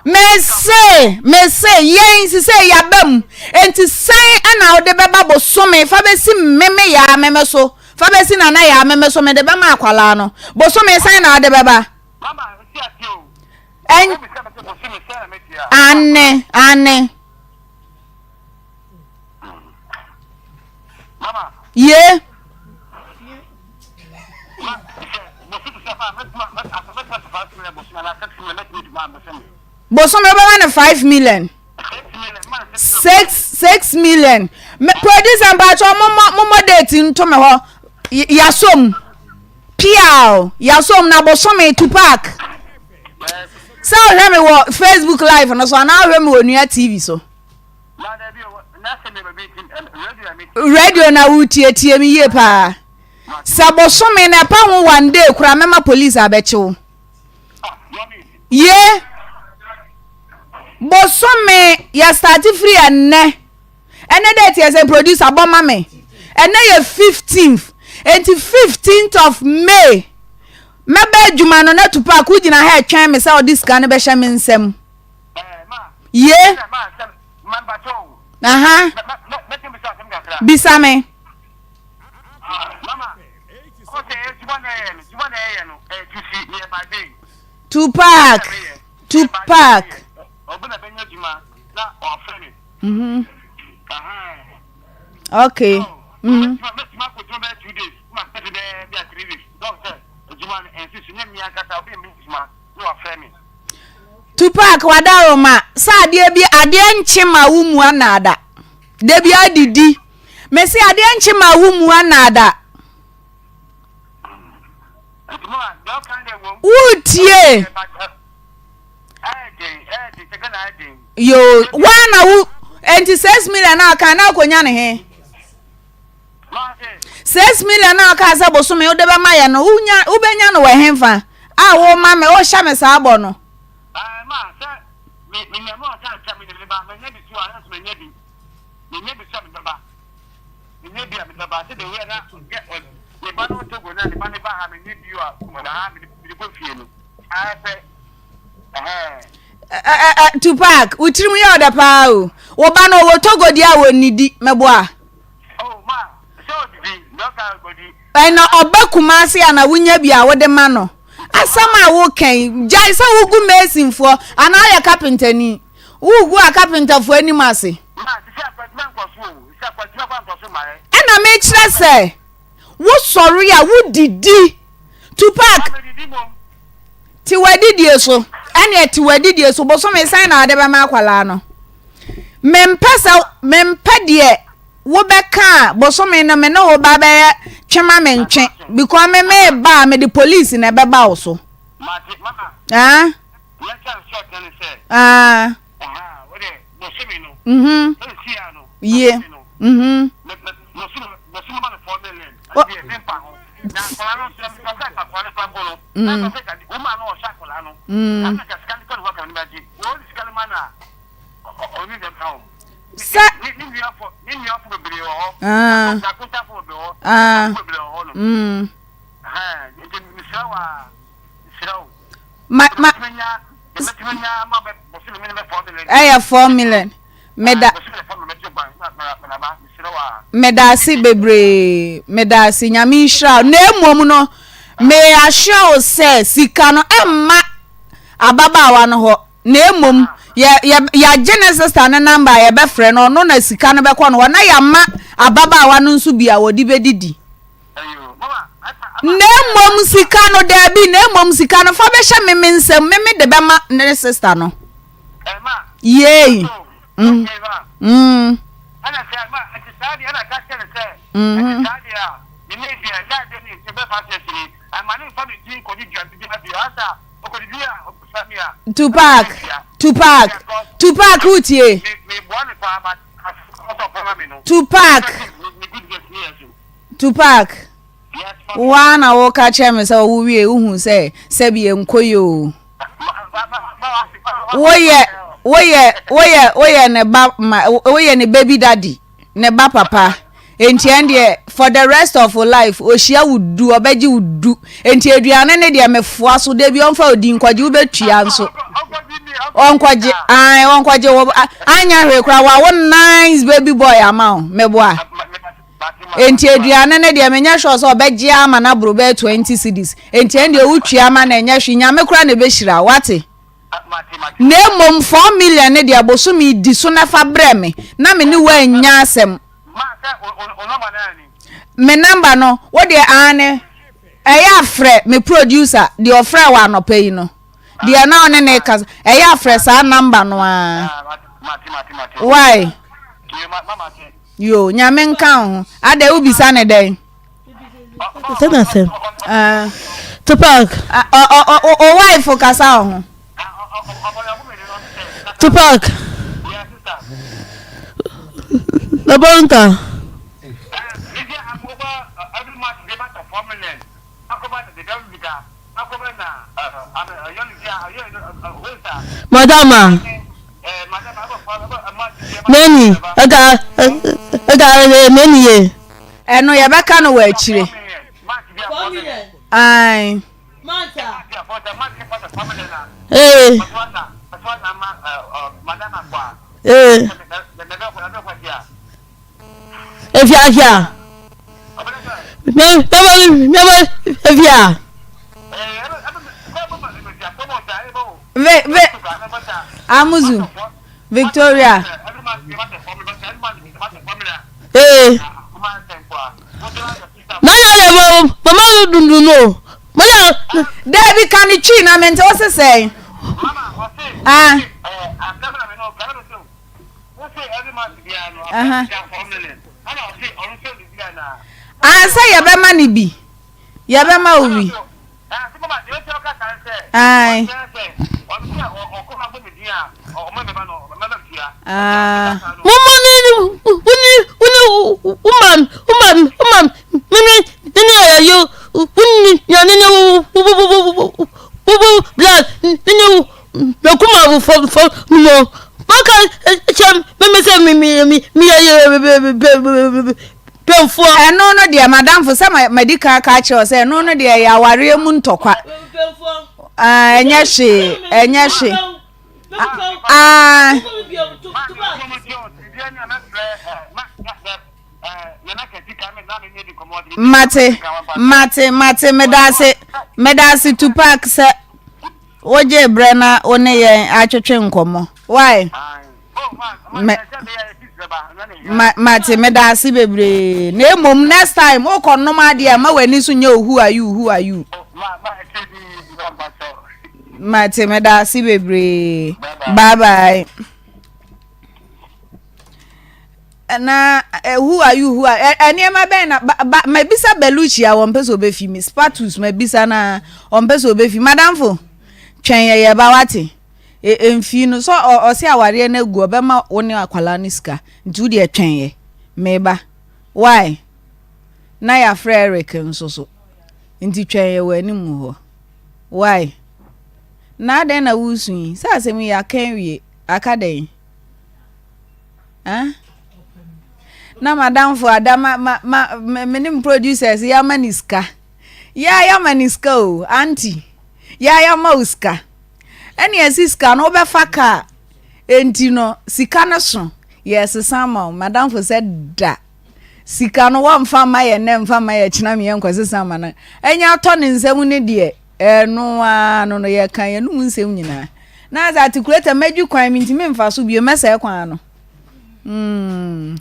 Mese, mese, yɛn sisɛ yaba mu. Enti sɛn ɛna wode bɛba bosome fa bɛsi meme yaa meme so, fa bɛsi nana yaa meme so, mede bɛma akwalaa no. Bosome sɛn na wode bɛba? Ɛn, ane, ane. Ye. Bosome wobɛma no 5 million, 6 6 million. Producer, mpakyɛ mommɔ mommɔ date nto me hɔ. Yasom piaw yasom na bosome. Tupac, sɛ wohwɛ me wɔ Facebook live no so anaa wohwɛ me wɔ Nua TV so, radio na wotietie me yie paa, sɛ bosome na ɛpa ho one day koraa, mɛma police abɛkye wo. Ye bosome yɛ start firi ɛnnɛ. Ɛnɛ date yɛ sɛ, producer bɔ ma me, ɛnɛ yɛ 15th, enti 15th of May mɛba adwuma no na Tupac wogyina ha ɛtwɛn me sɛ ɔde sika no bɛhyɛ me nsam. Ye aha, bisa me. Mama, Tupac, Tupac. Okay. Tupac, wadaroma sɛ adeɛ bi adeɛ nkye ma wo mu anaada da bi adidi mesi adeɛ nkye ma wo mu anaada wotie yo waa na wo nti 6 million a ɔka na akɔnya ne he 6 million a ɔka sɛ bosome wode bɛma yɛ no, wonya wobɛnya no wɔ hemfa a woma me wohyɛ me saa bɔ no? Ma sɛ menya mu ɔka nkyɛ mede me ba manya bi so a na so manya bi menya bi so a mebɛba menya bi a mebɛba sɛ de wei na me ba no Togo na ne ba ne ba ha menya bi a na ha mede kɔ fie no ayɛ sɛ ɛhɛn. Tupac, wo tirim yɛ ɔdɛ paa o. Wo ba no ɔwɔ Togo deɛ a wɔnnidi mɛboa. Oh ma sɛ ɔdidi deɛ ɔka ɔdi. Ɛna ɔba Kumase a na wonya bi a wode ma no. Asɛm a woka yi, gyae sɛ wogu masonfoɔ anaa woyɛ kapentani. Wogu a kapentafoɔ anim ase. Ma Ɛna mekyerɛ sɛ wosɔre a wodidi. Tupac, te w'adidie so. Ɛneɛ te w'adidie so. Bosome sɛn na wode bɛma akwadaa no? Mempɛ sɛ mempɛ deɛ wobɛka a bosome no me ne wo ba bɛyɛ twe ma mentwe because me meba a mede police na ɛbɛba wo so. Ah? Ah. Mhm. Yie. Mhm. Mm. Mm. Sɛ. Ah. Ah. Mm. Ma ma. Ɛyɛ 4 million. Meda. Meda ase bebree. Meda ase. Nyame nhyira wo. Na mmom no, me assure wo sɛ sika no ɛmma ababaawa no hɔ. Na mmom yɛ yɛ yɛagye ne sister no number a yɛbɛfrɛ no, ɔno na sika no bɛkɔ no hɔ na yɛama ababaawa no nso bi a wɔde bɛdidi. Na mmom sika no, daabi, na mmom sika no fa bɛhyɛ me me nsam, me me de bɛma ne sister no. Yei. Mm. Mm. Mm-hmm. Tupac, Tupac, Tupac, wotie? Tupac, Tupac, wo ara na woka kyerɛ me sɛ wo wie wohu sɛ sɛbi ɛnkɔ yi o. Woyɛ woyɛ woyɛ woyɛ ne ba ma woyɛ ne baby daddy ne ba papa. Enti ɛndeɛ for the rest of wo life ohyia wo du ɔbɛgye wo du. Enti aduane ne deɛ mefoa so da bi ɔmfa odi nkɔgye wobɛtua nso. Ɔnkɔgye ae ɔnkɔgye wo anya hwee koraa wawo nice baby boy ama wo meboa. Enti aduane no deɛ menyɛ sure sɛ ɔbɛgye ama no aboro bɛyɛ 20 cedis. Enti ɛndeɛ wotua ma no ɛnyɛ hwee Nyame koraa na ɛbɛhyira wo wate. Na mmom 4 million no deɛ bosome di so na fa brɛ me na me ne wo annya asɛm. Me number no wo deɛ aane ɛyɛ a frɛ me producer deɛ ɔfrɛ wɔ anɔpa yi no deɛ na ɔne ne kasa ɛyɛ a frɛ saa number no ara. Why? Yo, Nyame nka wo ho. Adɛn wobisa ne dɛn? Sɛ na sɛm. Ah. Tupac. Ah, o o o o wife kasa wo ho. Tupac. Labonta. Madama. Many. Ɛga ɛga many ye. Ɛno yɛbɛka no wɔ akyire. Ae. Ee. Ee. Efiafia. Me me me me efia. Ve ve Amuzu Victoria. Ee. Na ya le mo mama dundu no. Mo ya. Dabi ka ne twi na mente wo sesɛn. Ah. Ah, sɛ yɛbɛma no bi. Yɛbɛma wo bi. Ae. Ah. Mama ne wo ne wo ne wo ma wo ma wo ma me ne ne ne ayɛ wo ne ne ne wo wo wo wo wo wo bla ne ne wo Mekoma wo fam fam no. Maka kyɛ me me sɛ me me me me yɛ pɛnfoɔ. Ɛno no deɛ madamfo sɛ madi kan ka akyerɛ wo sɛ ɛno no deɛ ɛyɛ awareɛ mu ntɔkwa. Ɛnyɛ hwee ɛnyɛ hwee. Ah. Mate mate mate medase medase Tupac sɛ. Wogyee berɛ na wo ne yɛn atwetwe nkɔmmɔ. Why? Me. Ma mate meda ase bebree. Na mmom next time wokɔ nom adeɛ a ma w'ani so nyɛ o who are you who are you. Mate meda ase bebree. Bye bye. Na eh, who are you who are eh, eh, nneɛma bɛn na ba ba mabisa Belushi a wɔn pɛ sɛ ɔbɛfi mi Spatus mabisa na wɔn pɛ sɛ ɔbɛfi madamfo twɛn yɛ yɛ ba wate. E mfii no sɛ ɔse awareɛ no agu ɔbɛma wo ne akwadaa no sika nti wo deɛ twɛn yɛ meba why na yɛafrɛ Eric nso so nti twɛn yɛ wɔ anim hɔ why na adɛn na woresu yi sɛ asɛm yi aka awie aka dɛn eh? na madamfo ada ma ma ma me ne producers yɛama ne sika yɛ yɛama ne sika o auntie yɛ yɛama wo sika Ɛne ɛsi sika no wobɛfa kaa enti no sika no so yɛsesa ama wo madamfo sɛ da sika no wɔmfa mma yɛ nnɛ mfa mma yɛ kyena meyɛ nkɔsesa ama no ɛnyɛ atɔ ne nsam ne deɛ ɛno ara no no yɛka yɛnum nsɛm nyinaa na sɛ atikuleta mɛdwi kwan mentumi mfa so bio mɛsɛe kwan no mm.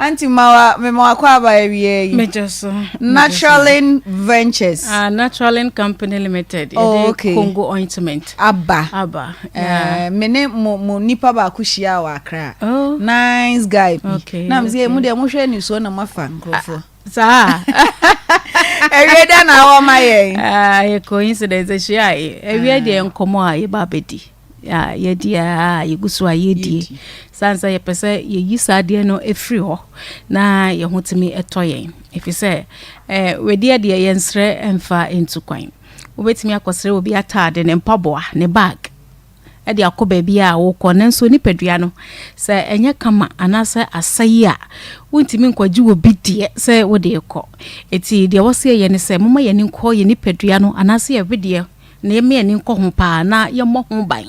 Auntie Mawa, me ma wakɔ aba awie yi. Mejo so. Naturalin Ventures. Ah, Naturalin Company Limited. Oh, okay. Congo ointment. Aba. Aba. Eh, yeah. Uh, me ne mo mo nipa baako hyia wɔ Accra. Oh. Nice guy bi. Okay. Na me say mo de mo hwɛ ni so na mo afa nkurɔfoɔ. Ah, saa. Ewie dɛ na awɔ ma yɛn. Ah, coincidence ehyia. Ewie deɛ nkɔmɔ a yɛba abɛdi. a yɛadi a yɛgu so a yɛredie sane sɛ yɛpɛ sɛ yɛyi saa adeɛ no firi hɔ na yɛn ho tumi tɔ yɛn ɛfiri sɛ eh, wedeɛ deɛ yɛnsrɛ mfa ntu kwan wobɛtumi akɔsrɛ obi ataade ne mpaboa ne bag de akɔ baabi a wokɔ nanso nipadua no sɛ ɛnyɛ kama anaasɛ asɛe a wontumi nkɔgye wɔ bi deɛ sɛ wode kɔ ɛti deɛ wɔ sɛ yɛyɛ ne sɛ moma yɛni nkɔ yɛ nipadua no anaasɛ yɛwedeɛ na yɛmma yɛn ani nkɔ ho paa na yɛmmɔ ho ban.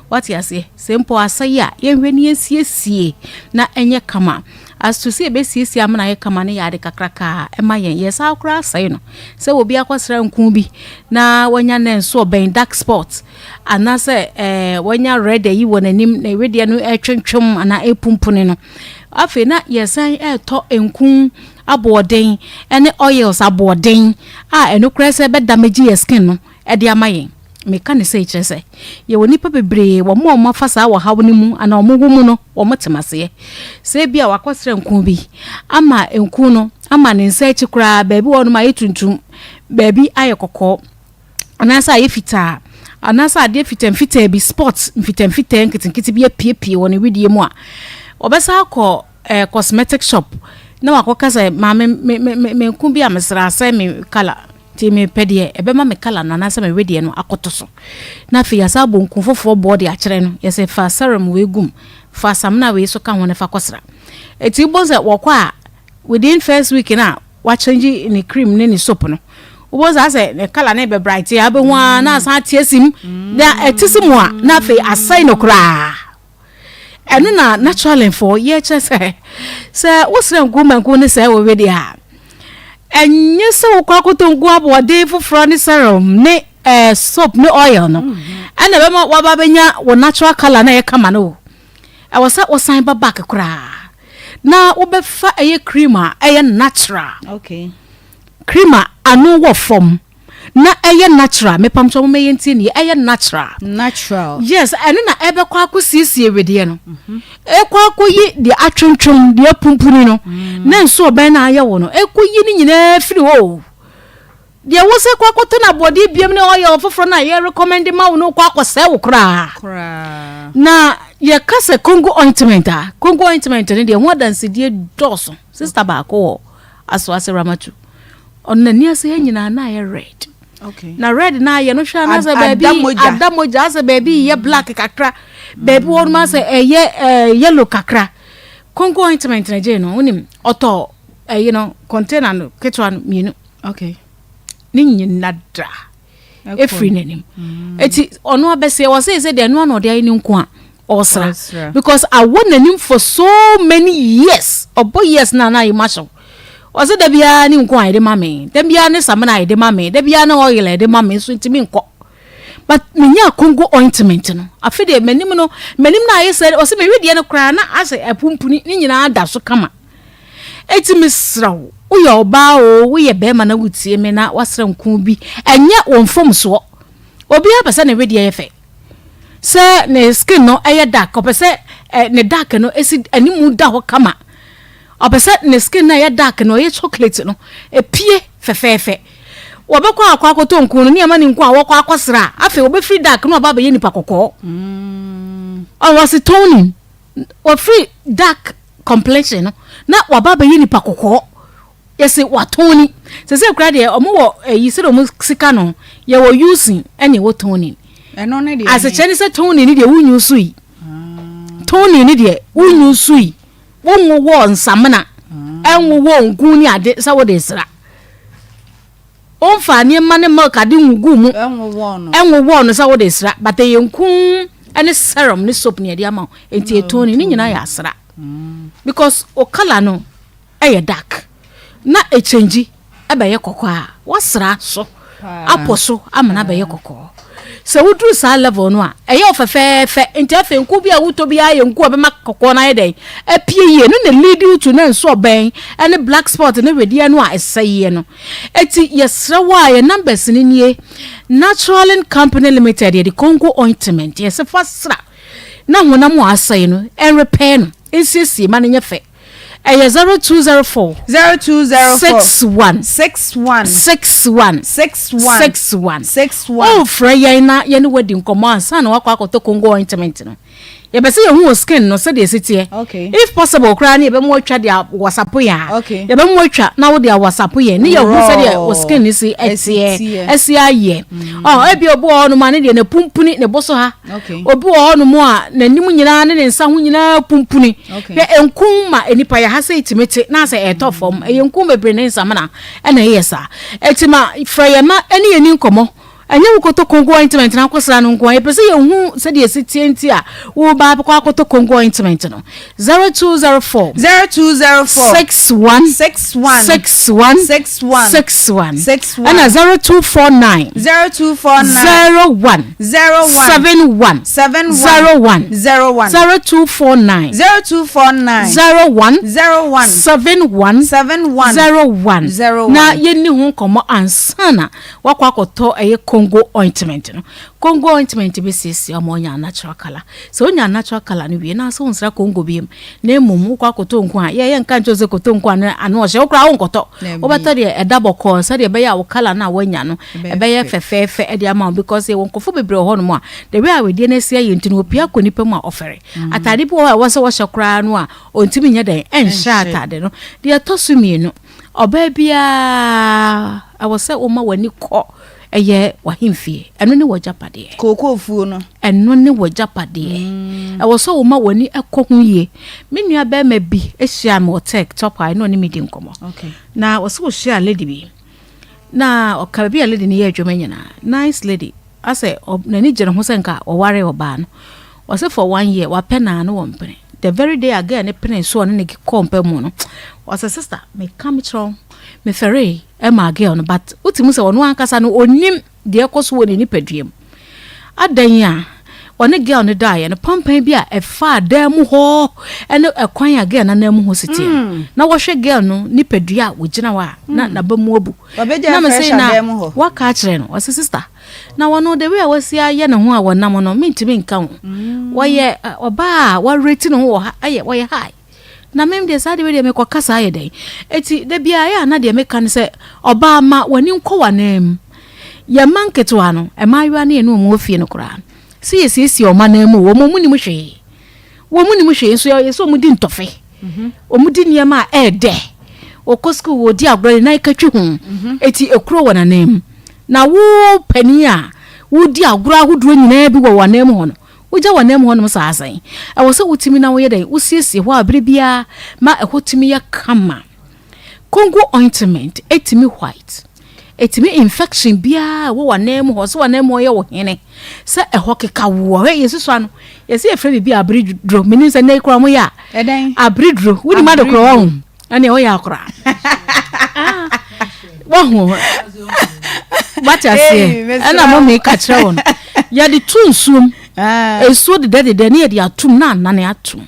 Wate aseɛ? Sɛ mpo asɛe a, yɛnhwɛ na yɛnsiesie na ɛnyɛ kama. As to sɛ yɛbɛsiesie ama no ayɛ kama no yɛ ade kakraka a ɛma yɛn. Yɛsan koraa asɛe no. Sɛ obi akɔsra nku bi na wanya ne nso ɔbɛn dark spot anaasɛ ɛɛ wanya red ayi wɔ n'anim na ewedeɛ no ɛretwentwem anaa ɛrepumpuni no. Afei na yɛsan ɛretɔ nku aboɔden ne oils aboɔden a ɛno koraa sɛ ɛbɛ damage yɛ skin no de ama yɛn. Meka no sei kyerɛ sɛ yɛwɔ nnipa bebree wɔn a wɔafa saa ɔhaw no mu anaa wɔn wɔ mu no wɔn te maseɛ. Sɛ ebi a wakɔsrɛ nku bi ama nku no ama ne nsa akyi koraa baabi wɔ hɔnom ayɛ tuntum, baabi ayɛ kɔkɔɔ. anaasɛ ayɛ fitaa, anaasɛ adeɛ fitamfitaa bi, spot mfitamfitaa nketenkete bi apiepie wɔ ne wedeɛ mu a, ɔbɛsan akɔ eh, cosmetic shop na wakɔka sɛ maame me me me me nko bi a mesra asɛ me kala nti mepɛ deɛ ɛbɛma me kala no anaasɛ me wedeɛ no akɔto so na afei yɛasa abɔ nku foforɔ boɔ de akyerɛ no yɛsɛ fa serum wei gum fa samina wei so ka ho ne fa kɔsra ɛti wobɔ sɛ wɔkɔ a within first week no a wakyɛngye ne cream ne ne soap no wobɛhu saa sɛ ne colour ne bɛ bright a wobɛhu a na asan ate asi mu na ɛte si mu a na afei asɛe no koraa ɛno na naturally fo yɛkyerɛ sɛ sɛ wosrɛ nku ma nku ne sɛ wɔwe deɛ a ɛnyɛ sɛ wokɔ akɔtɔ nku aboɔden foforɔ ne serum ne eh, soap ne oil no ɛna ɛbɛma waba bɛnya wɔ natural colour na ɛyɛ kama no o ɛwɔ sɛ wosan ba back koraa na wobɛfa ɛyɛ cream a ɛyɛ natural okay. cream a ano wɔ fam na ɛyɛ natural mepamkyɛ mo mɛyɛ ntie nie ɛyɛ natural natural yes ɛno na ɛbɛkɔ akɔ siesie wedeɛ no ɛkɔ akɔ yi deɛ atwentwem deɛ apumpuni no mm. na nso ɔbɛn na ayɛ wɔ no ɛkɔ yi ne nyinaa firi hɔ o Deɛ wo sɛ kɔ akɔtɔ no aboɔden biam ne oil foforɔ no a yɛ recommend ma wo no kɔ akɔsɛe wo koraa. Na yɛka sɛ Congo ointment a, Congo ointment no deɛ ho adansedie dɔɔso. Sister baako wɔ Asoase Ramatu. Ɔno n'ani ase ha nyinaa na ayɛ red. Okay. Na red na ayɛ no hwɛ anaasɛ baabi ada mogya asɛ baabi yɛ black kakra baabi wɔ nom asɛ ɛyɛ eh, yellow kakra. Congo ointment na gye no wonim ɔtɔ ɛyi no container no ketewa no mmienu. okay ne nyina da efiri n'anim mm. eti ɔno abɛsɛ ɔsɛ sɛ deɛ ɛno ano ɔde ayɛ ne nko a ɔsra because awɔ n'anim for so many years ɔbɔ years na na ayɛ mu ahyɛw ɔsɛ da biara ne nko a yɛde ma me da biara ne samina a yɛde ma me da biara ne oil a yɛde ma me nso ntumi nkɔ. But menyaa Congo ointment no, afe deɛ m'anim no, m'anim no ayɛ sɛ, ɔsɛ me wedeɛ no koraa na asɛ apumpuni, ne nyinaa da so kama. Eti mesrɛ wo, woyɛ ɔbaa o, woyɛ bɛrima na wotie me na woasra nku bi, ɛnyɛ wo mfomsoɔ. Obiara pɛ sɛ ne wedeɛ yɛ fɛ. Sɛ ne skin no ɛyɛ dark, ɔpɛ sɛ eh, ne dark no esi animu da hɔ kama. Ɔpɛ sɛ ne skin no a ɛyɛ dark no, ɔyɛ chocolate no, epie fɛfɛɛfɛ. Wɔbɛkɔ akɔ akɔtɔ nku no, ne ama ne nku a wɔkɔ akɔsra a, afei wɔbɛfiri dark na wɔaba abɛyɛ nipa kɔkɔɔ. Ɔwɔ ɔse toning, wɔfiri dark complexion no na wɔaba abɛyɛ nipa kɔkɔɔ. Yɛse watɔni. Sɛsɛ koraa deɛ ɔmo wɔ ɛyi sɛdeɛ ɔmo sika no, yɛwɔ using ɛne ɛwɔ toning. Ɛno ne deɛ Asekyerɛ ne sɛ toning ne deɛ wonyu so yi. Toning ne deɛ wonyu so yi. Wonwowɔɔ nsamena, ɛnwowɔɔ nku ne ade sɛ wode resra. Womfaa nneɛma ne milk ade nguguu mu, ɛnwowɔɔ no sɛ wode resra. But ɛyɛ nku ne serum ne soap ne yɛde ama wo. Nti ɛtɔn ne nyinaa yɛ asra. Because o colour no ɛyɛ dark na ɛkyɛngyi ɛbɛyɛ kɔkɔɔ a, woasra so apɔ so ama no abɛyɛ kɔkɔɔ. Sɛ woduru saa level no a, ɛyɛ wo fɛfɛɛfɛ. Nti afei nku bi a wotɔ biara yɛ nku a ɛbɛma kɔkɔɔ no ayɛ dɛn? Apue yie. Ɛno na lead wo to na nso ɔbɛn ne black spot ne wedeɛ no a ɛsɛeɛ no. Eti yɛsrɛ wo a, yɛn numbers no nie, Naturalin Company Limited, yɛde Congo ointment, yɛsɛ fa sra na honam a asɛe no, ɛnrepɛɛ no, ɛnsiesie ma no nyɛ fɛ. Ɛyɛ 0204. 0204. 61. 61. 61. 61. 61. 61. Wofrɛ yɛn na yɛne wo adi nkɔmmɔ ansa na wakɔ akɔtɔ Congo ointment no. Yɛpɛ sɛ yɛhu wo skin no sɛdeɛ ɛsi teɛ. Okay. If possible koraa ne yɛbɛma watwa de awasapo yɛn a. Okay. Yɛbɛma watwa na wode awasapo yɛn ne yɛhu sɛdeɛ wo skin no si Ɛsi ɛteɛ teɛ. ɛsi ayɛ. Ɔ ebi obi wɔ hɔnom a ne deɛ n'apumpuni ne bo so ha. Okay. Obi wɔ hɔnom a n'anim nyinaa ne ne nsa ho nyinaa pumpuni. Okay. Hwɛ nku ma nnipa yɛ ha sɛ tumi te na sɛ ɛtɔ fam. Ɛyɛ nku bebree ne nsamena ɛna ɛyɛ saa. Eti ma frɛ yɛn ma ɛne yɛn ni nkɔmmɔ. Ɛnyɛ wo kɔtɔ Congo ointment na akɔsra no nko a. Yɛpɛ sɛ yɛhu sɛdeɛ ɛsi teɛ nti a woreba abɛkɔ akɔtɔ Congo ointment no. 0204. 0204. 61. 61. 61. 61. 61. 61. Ɛna 0249. 0249. 01. 01. 71. 71. 01. 01. 0249. 0249. 01. 01. 71. 71. 01. 01. Na yɛnni ho nkɔmmɔ ansa na wakɔ akɔtɔ ɛyɛ Congo ointment no. Congo ointment bɛsiesie ama ɔnya natural colour. Sɛ wonya natural colour no wie na sɛ wonsra Congo biom na mmom wokɔ akɔtɔ nku a, yɛ yɛnka nkyerɛ wo sɛ kɔtɔ nku a ano ɔhyɛ, wo koraa wonkɔtɔ. Wobɛtɔ deɛ ɛda bɔkɔɔ sɛdeɛ ɛbɛyɛ a wo colour no a woanya no ɛbɛyɛ fɛfɛɛfɛ de ama wo because yɛwɔ nkurɔfoɔ bebree wɔ hɔnom a the way a wedeɛ no asi ayɛ nti no wɔpue akɔ nnipa mu a ɔfɛre. Ataade bi wɔ hɔ a ɛwɔ sɛ wɔhyɛ koraa no a ɔntumi nyɛ dɛn ɛnhyɛ ataade no. Deɛ ɛtɔ so mmienu, ɔbaa biara ɛwɔ sɛ woma w'ani kɔ ɛyɛ w'ahemfie. Ɛno ne w'agyapadeɛ. Kookoofuo no. Ɛno ne w'agyapadeɛ. Ɛwɔ sɛ woma w'ani kɔ ho yie. Me nua barima bi hyiaa me wɔ Tech Top a ɛne ɔne me di nkɔmmɔ. Na ɔsɛ ɔhyiaa lady bi. Na ɔka baabi a lady no yɛ adwuma nyinaa. Nice lady. Asɛ n'ani gye ne ho sɛ nka ɔware ɔbaa no. Ɔsɛ for one year wapɛ naa no wɔmpene. The very day a girl no penee so ɔne ne kɔɔ mpa mu no, ɔsɛ sister meka mekyerɛ wo, mefɛree maa girl no but wote mu sɛ ɔno ankasa no ɔnim deɛ ɛkɔ so wɔ ne nipadua mu. Adɛn a ɔne girl no daeɛ no pampan bi a ɛfaa dan mu hɔ ɛne ɛkwan a girl no anan mu hɔ si teɛ no, na wɔhwɛ girl no nipadua a wɔgyina hɔ a na n'aba mu abu. Na me se na waka akyerɛ no, ɔse sister na wɔno the way a wasi ayɛ ne ho a wɔnam no mentumi nka ho. Wɔyɛ ɔbaa a wɔareti ne ho wɔ ha ɛyɛ wɔyɛ high. Na mem deɛ saa deɛ wei deɛ mekɔka saa yɛ dɛn? Eti da biara yɛ a na deɛ meka ne sɛ ɔbaa ma w'ani nkɔ w'anan mu. Yɛn mma nketewa no, mmaayewa ne yɛne wɔn wɔ fie no koraa no, sɛ yɛsiesie wɔn anan mu o, wɔn wɔn nim hwee. Wɔn nim hwee nso yɛ sɛ wɔn di ntɔfe. Wɔn di nneɛma a ɛyɛ dɛ. Wɔkɔ sukuu wɔdi agorɔ ne nan katwi ho. Eti ekuro wɔ n'anan mu. Na wo panin a wodi agorɔ ahodoɔ nyinaa bi wɔ w'anan mu hɔ no, Wogya w'ananmu hɔnom saa sɛn? Ɛwɔ sɛ wotumi na woyɛ dɛn? Wosiesie hɔ a bere biara ma ɛhɔ tumi yɛ kama. Congo ointment tumi white. Ɛtumi infection biara a ɛwɔ w'ananmu hɔ, sɛ w'ananmu hɔ yɛ wo hene, sɛ ɛhɔ keka woɔ. Hwɛ yɛsi so ano, yɛsi yɛfrɛ biribi abereduro. Menim sɛ nnɛ yi koraa wɔyɛ a. Ɛdɛn? Abereduro. Wonim ade korɔ wahu? Ɛnna ɔyɛ akora. Wahu? Wate aseɛ? Ɛnna mo meka kyerɛ wɔn. Yɛde to nsuom. Nsuo dedɛdedɛ ne yɛde atom na anane atom.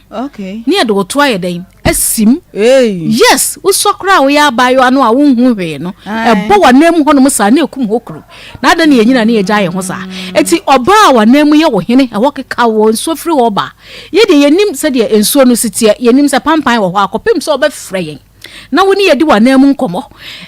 Ne yɛde ɔto ayɛ dɛn? Asim. Yes, wosɔ koraa a woyɛ abaayewa no a wonhu hwee no, ɛbɔ w'anan mu hɔnom saa na ɛkum hɔ kuro. Na adɛn na yɛnyina ne yɛgya yɛn ho saa? Enti ɔbaa a w'anan mu yɛ wo hene, ɛhɔ keka wɔ nsuo firi hɔ ba. Yɛ deɛ yɛnnim sɛdeɛ nsuo no si teɛ, yɛnnim sɛ pampan wɔ hɔ a kɔpem sɛ ɔbɛfrɛ yɛn na wo ne yɛadi w'ananmu nkɔmmɔ.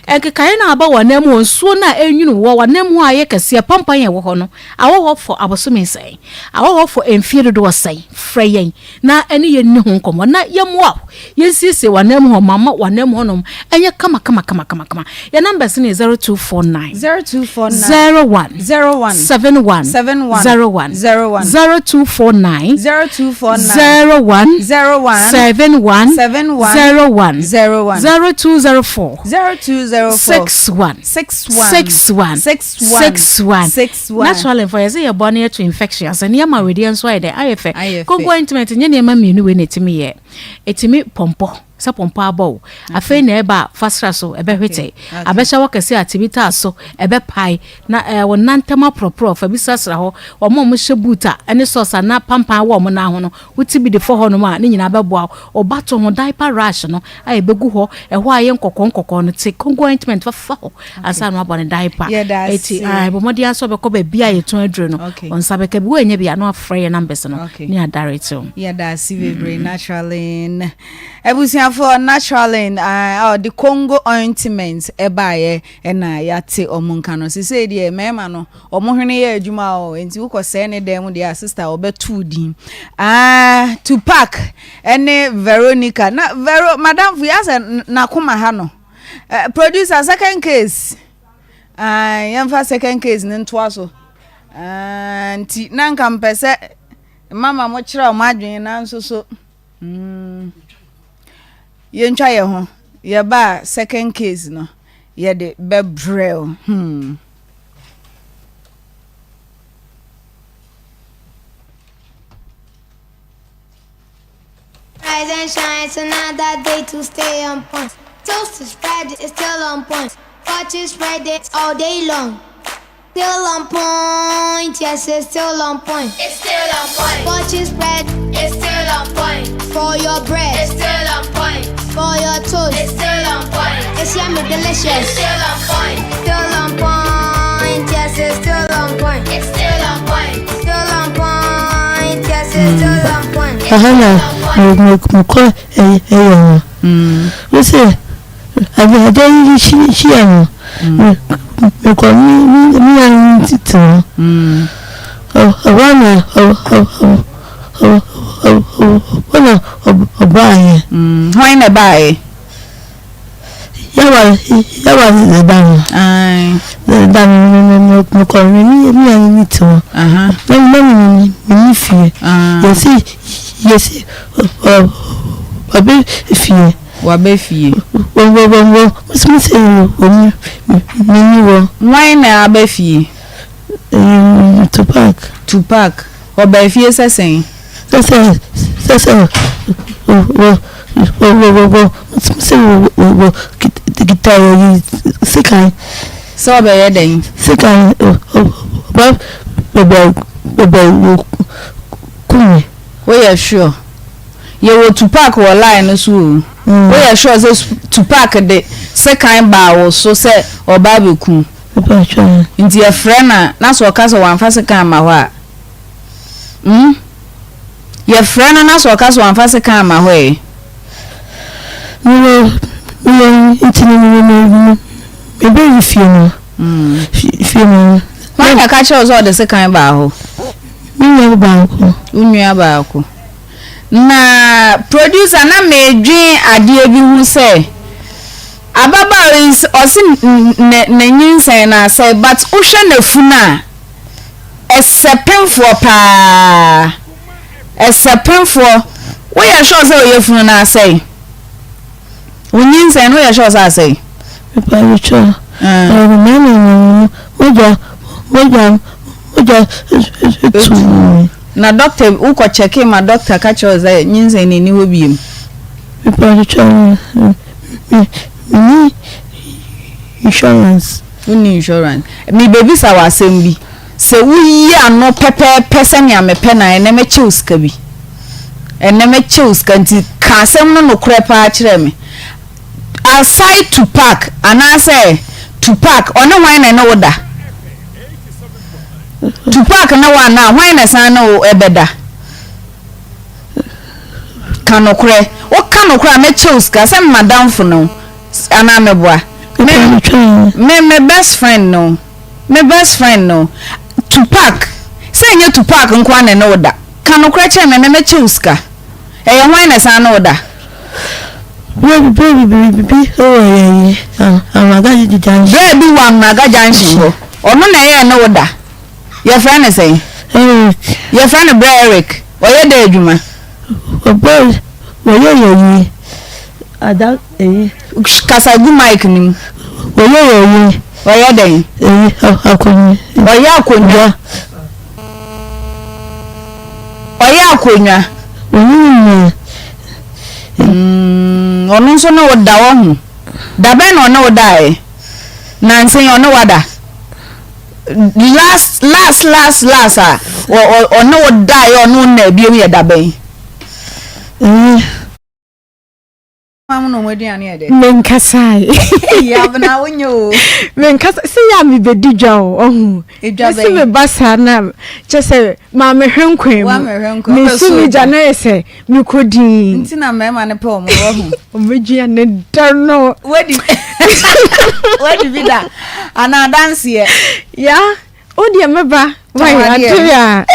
Nkekaeɛ no a aba w'ananmu hɔ, nsuo no a ɛrenwunu woɔ, w'ananmu hɔ a ayɛ kɛseɛ, pampan a ɛwɔ hɔ no, awɔ hɔ fɔ abosome sɛn? Awɔ hɔ fɔ mfeɛ dodoɔ sɛn? Frɛ yɛn na ɛne yɛn nni ho nkɔmmɔ na yɛmmoa wo, yɛnsiesie w'ananmu hɔ ma ma w'ananmu hɔnom nyɛ kama kama kama kama kama. Yɛn numbers no yɛ 0249 0249 01 01 71 71 01 01 0249 0249 01 01 71 71 01 01 0204 0204 61 61 61 61 61 61 Naturally mfa yɛsɛ yɛbɔ no yɛto infection ase nneɛma wedeɛ nso ayɛ dɛ ayɛ fɛ. Ayɛ fɛ. Konko ointment nyɛ nneɛma mmienu wei na ɛtumi yɛ. Ɛtumi pɔmpɔ sɛ pɔmpɔ abɔ wo afei na ɛba a fa sra so ɛbɛhwete abɛhyɛ hɔ kɛse a tumi taa so ɛbɛpae na ɛɛ wo nan ntam aporɔporɔ fa bi srasra hɔ wɔn a wɔhyɛ boot a ɛne socks a na pampan wɔ wɔn nan ho no wote bi de fɔ hɔnom a ne nyinaa bɛboa wo ba to ho diaper rash no a ɛbɛgu hɔ ɛhɔ a ɛyɛ nkɔkɔɔ nkɔkɔɔ no te Congo ointment fa fa hɔ ansa na wabɔ ne diaper Yɛda eti ase. ɛɛ bɔ mmɔden ara sɛ ɔbɛkɔ baabi a yɛtɔn aduro no Okay. wɔn nsa bɛka bi wɔanya bi a na wafrɛ yɛn numbers no Okay. ne adirect wo. Yɛda ase bebree Naturalin. Abusuafoɔ Naturalin a ɔde Congo ointment ɛbaeɛ ɛna yɛate ɔmo nka no. Sesei deɛ mmarima no ɔmo hwene yɛ adwuma o, nti wokɔ sɛɛ ne dan mu deɛ a sister ɔbɛto wo din. Ah, Tupac ɛne Veronica. Na Vero, madamfo yi asɛ n'akoma ha no. Eh, producer second case. Ah, yɛmfa second case no ntoa so. Ah, nti na nka mpɛ sɛ mama mo kyerɛ ɔmo adwene nanso so. Mm. Yɛntwa yɛn ho. Yɛba a second case no yɛde bɛbrɛ wo. Hmm. Rise and shine, it's another day to stay on point. Toast is spread, it's still on point. Fortune spread it all day long. Still on point, yes, it's still on point. It's still on point. Fortune spread, It's still on point. for your bread, It's still on point. for your toast. It's still on point. It's yummy, delicious. It's still on point. Still on point, yes, it's still on point. It's still on point. Still on point, yes, it's still on point. Ɛhɔ na mekɔ ɛyɛ no. Wose ade yi hyia no, mekɔ me nuanom tete hɔ. Ɛhɔ na hɔ na ɔbaeɛ. Hwan na ɛbaeɛ? Yawa Yawa ne ba no. Ne ba no mekɔ me nuanom te hɔ. Na na menni fie. Yɛsi yɛsi waba fie. Waba fie. Wɔ wɔ wɔ wɔ sɛ wɔ menni hɔ. Hwan na aba fie? Tupac. Tupac. Ɔbaa fie sɛ sɛn? Sɛ sɛ sɛ sɛ wɔ wɔ wɔ wɔ wɔ sɛ wɔ wɔ kita yi sekan. Sɛ ɔbɛyɛ dɛn? Sekan ɔba bɛbɛ bɛbɛ wɔ kum me. Woyɛ sure? Yɛwɔ Tupac wɔ line no so o. Woyɛ sure sɛ Tupac de sekan baa wo so sɛ ɔba abɛku wo? Nti yɛfrɛ no a, na sɛ ɔka sɛ wamfa sekan amma hɔ a, hmm? Yɛfrɛ no na sɛ ɔka sɛ wamfa sekan amma hɔ ɛ? Mewɔ, mewɔ, nti no mewɔ, mewɔ, mebɛyi fie no, fie no. Hwan na ɛka kyerɛ wo sɛ ɔde sekan baa hɔ? Me nua baako. Wo nua baako. Na producer na medwen adeɛ bi ho sɛ ababaawa yi ɔse ne ne nyinsɛn no asɛe but wohwɛ n'afunu a ɛsɛ pemfoɔ paa ɛsɛ pemfoɔ woyɛ sure sɛ ɔyɛ funu no asɛe wo nyinsɛn no woyɛ sure sɛ asɛe. Mepakyɛw mmarima no mogya mogya mogya tu me. Na doctor wo kɔ check ma doctor ka kyerɛ wo sɛ nyinsɛn no nni hɔ biom. Mepakyɛw me menni insurance. Wonni insurance. Mebɛbisa wo asɛm bi. Sɛ woyi ano pɛpɛɛpɛ sɛnea mepɛ no a, ɛnnɛ mɛkyɛ wo sika bi. Ɛnnɛ mɛkyɛ wo sika nti ka asɛm no nokorɛ paa kyerɛ me. Aside Tupac anaasɛ Tupac, ɔne hwan na ɛne wo da? Tupac ne wo anaa hwan na ɛsan ne wo ɛbɛda? Ka nokorɛ. Woka nokorɛ a mɛkyɛ wo sika sɛ madamfo ne wo anaa meboa? Me, me, me best friend ne wo. Me best friend no, Tupac, sɛ ɛnyɛ Tupac nko ara na ɛne wo da, ka nokorɛ kyerɛ me, me mɛkyɛ wo sika. Ɛyɛ hwan na ɛsan ne wo da? Bere bi bi wɔ yɛn yi Anwraga Junction. Bere bi wɔ Anwraga Junction hɔ, ɔno na ɛyɛ ɛne wo da. Yɛfrɛ no sɛn? Eric. Yɛfrɛ no Brɛ Eric. Ɔyɛ dɛ adwuma? Ɔbɔ wɔyɛ yɛn yi ada eyi. Kasa gu mic no mu. Wɔyɛ yɛn yi. Ɔyɛ dɛn? Eyi akonnwa. Ɔyɛ akonnwa. Ɔyɛ akonnwa. Ɔno nyɛ. Mm, ɔno nso ne wo da wɔ ho. Da bɛn na ɔne wo daeɛ? Nansa yi ɔne wada? Last last last last a ɔne wo daeɛ ɔne wo nna bio yɛ da bɛn? Eyi. Menkasae. Abena wonyɛ o. Menkasa sɛ yɛ a mebɛdi dwa o ɔho. Edwa Mesi bɛn? meba saa na kyɛ sɛ maa mehwɛ nkwan mu. Woamehwɛ nkwan mu. Mesu me gya na yɛ sɛ mekɔ din. Nti na mmarima no pɛ wɔn wahu. Ɔmɛdua ne da no. Wadi wadi bi da anaa adanseɛ. Ya. Wo deɛ mɛba wai ade a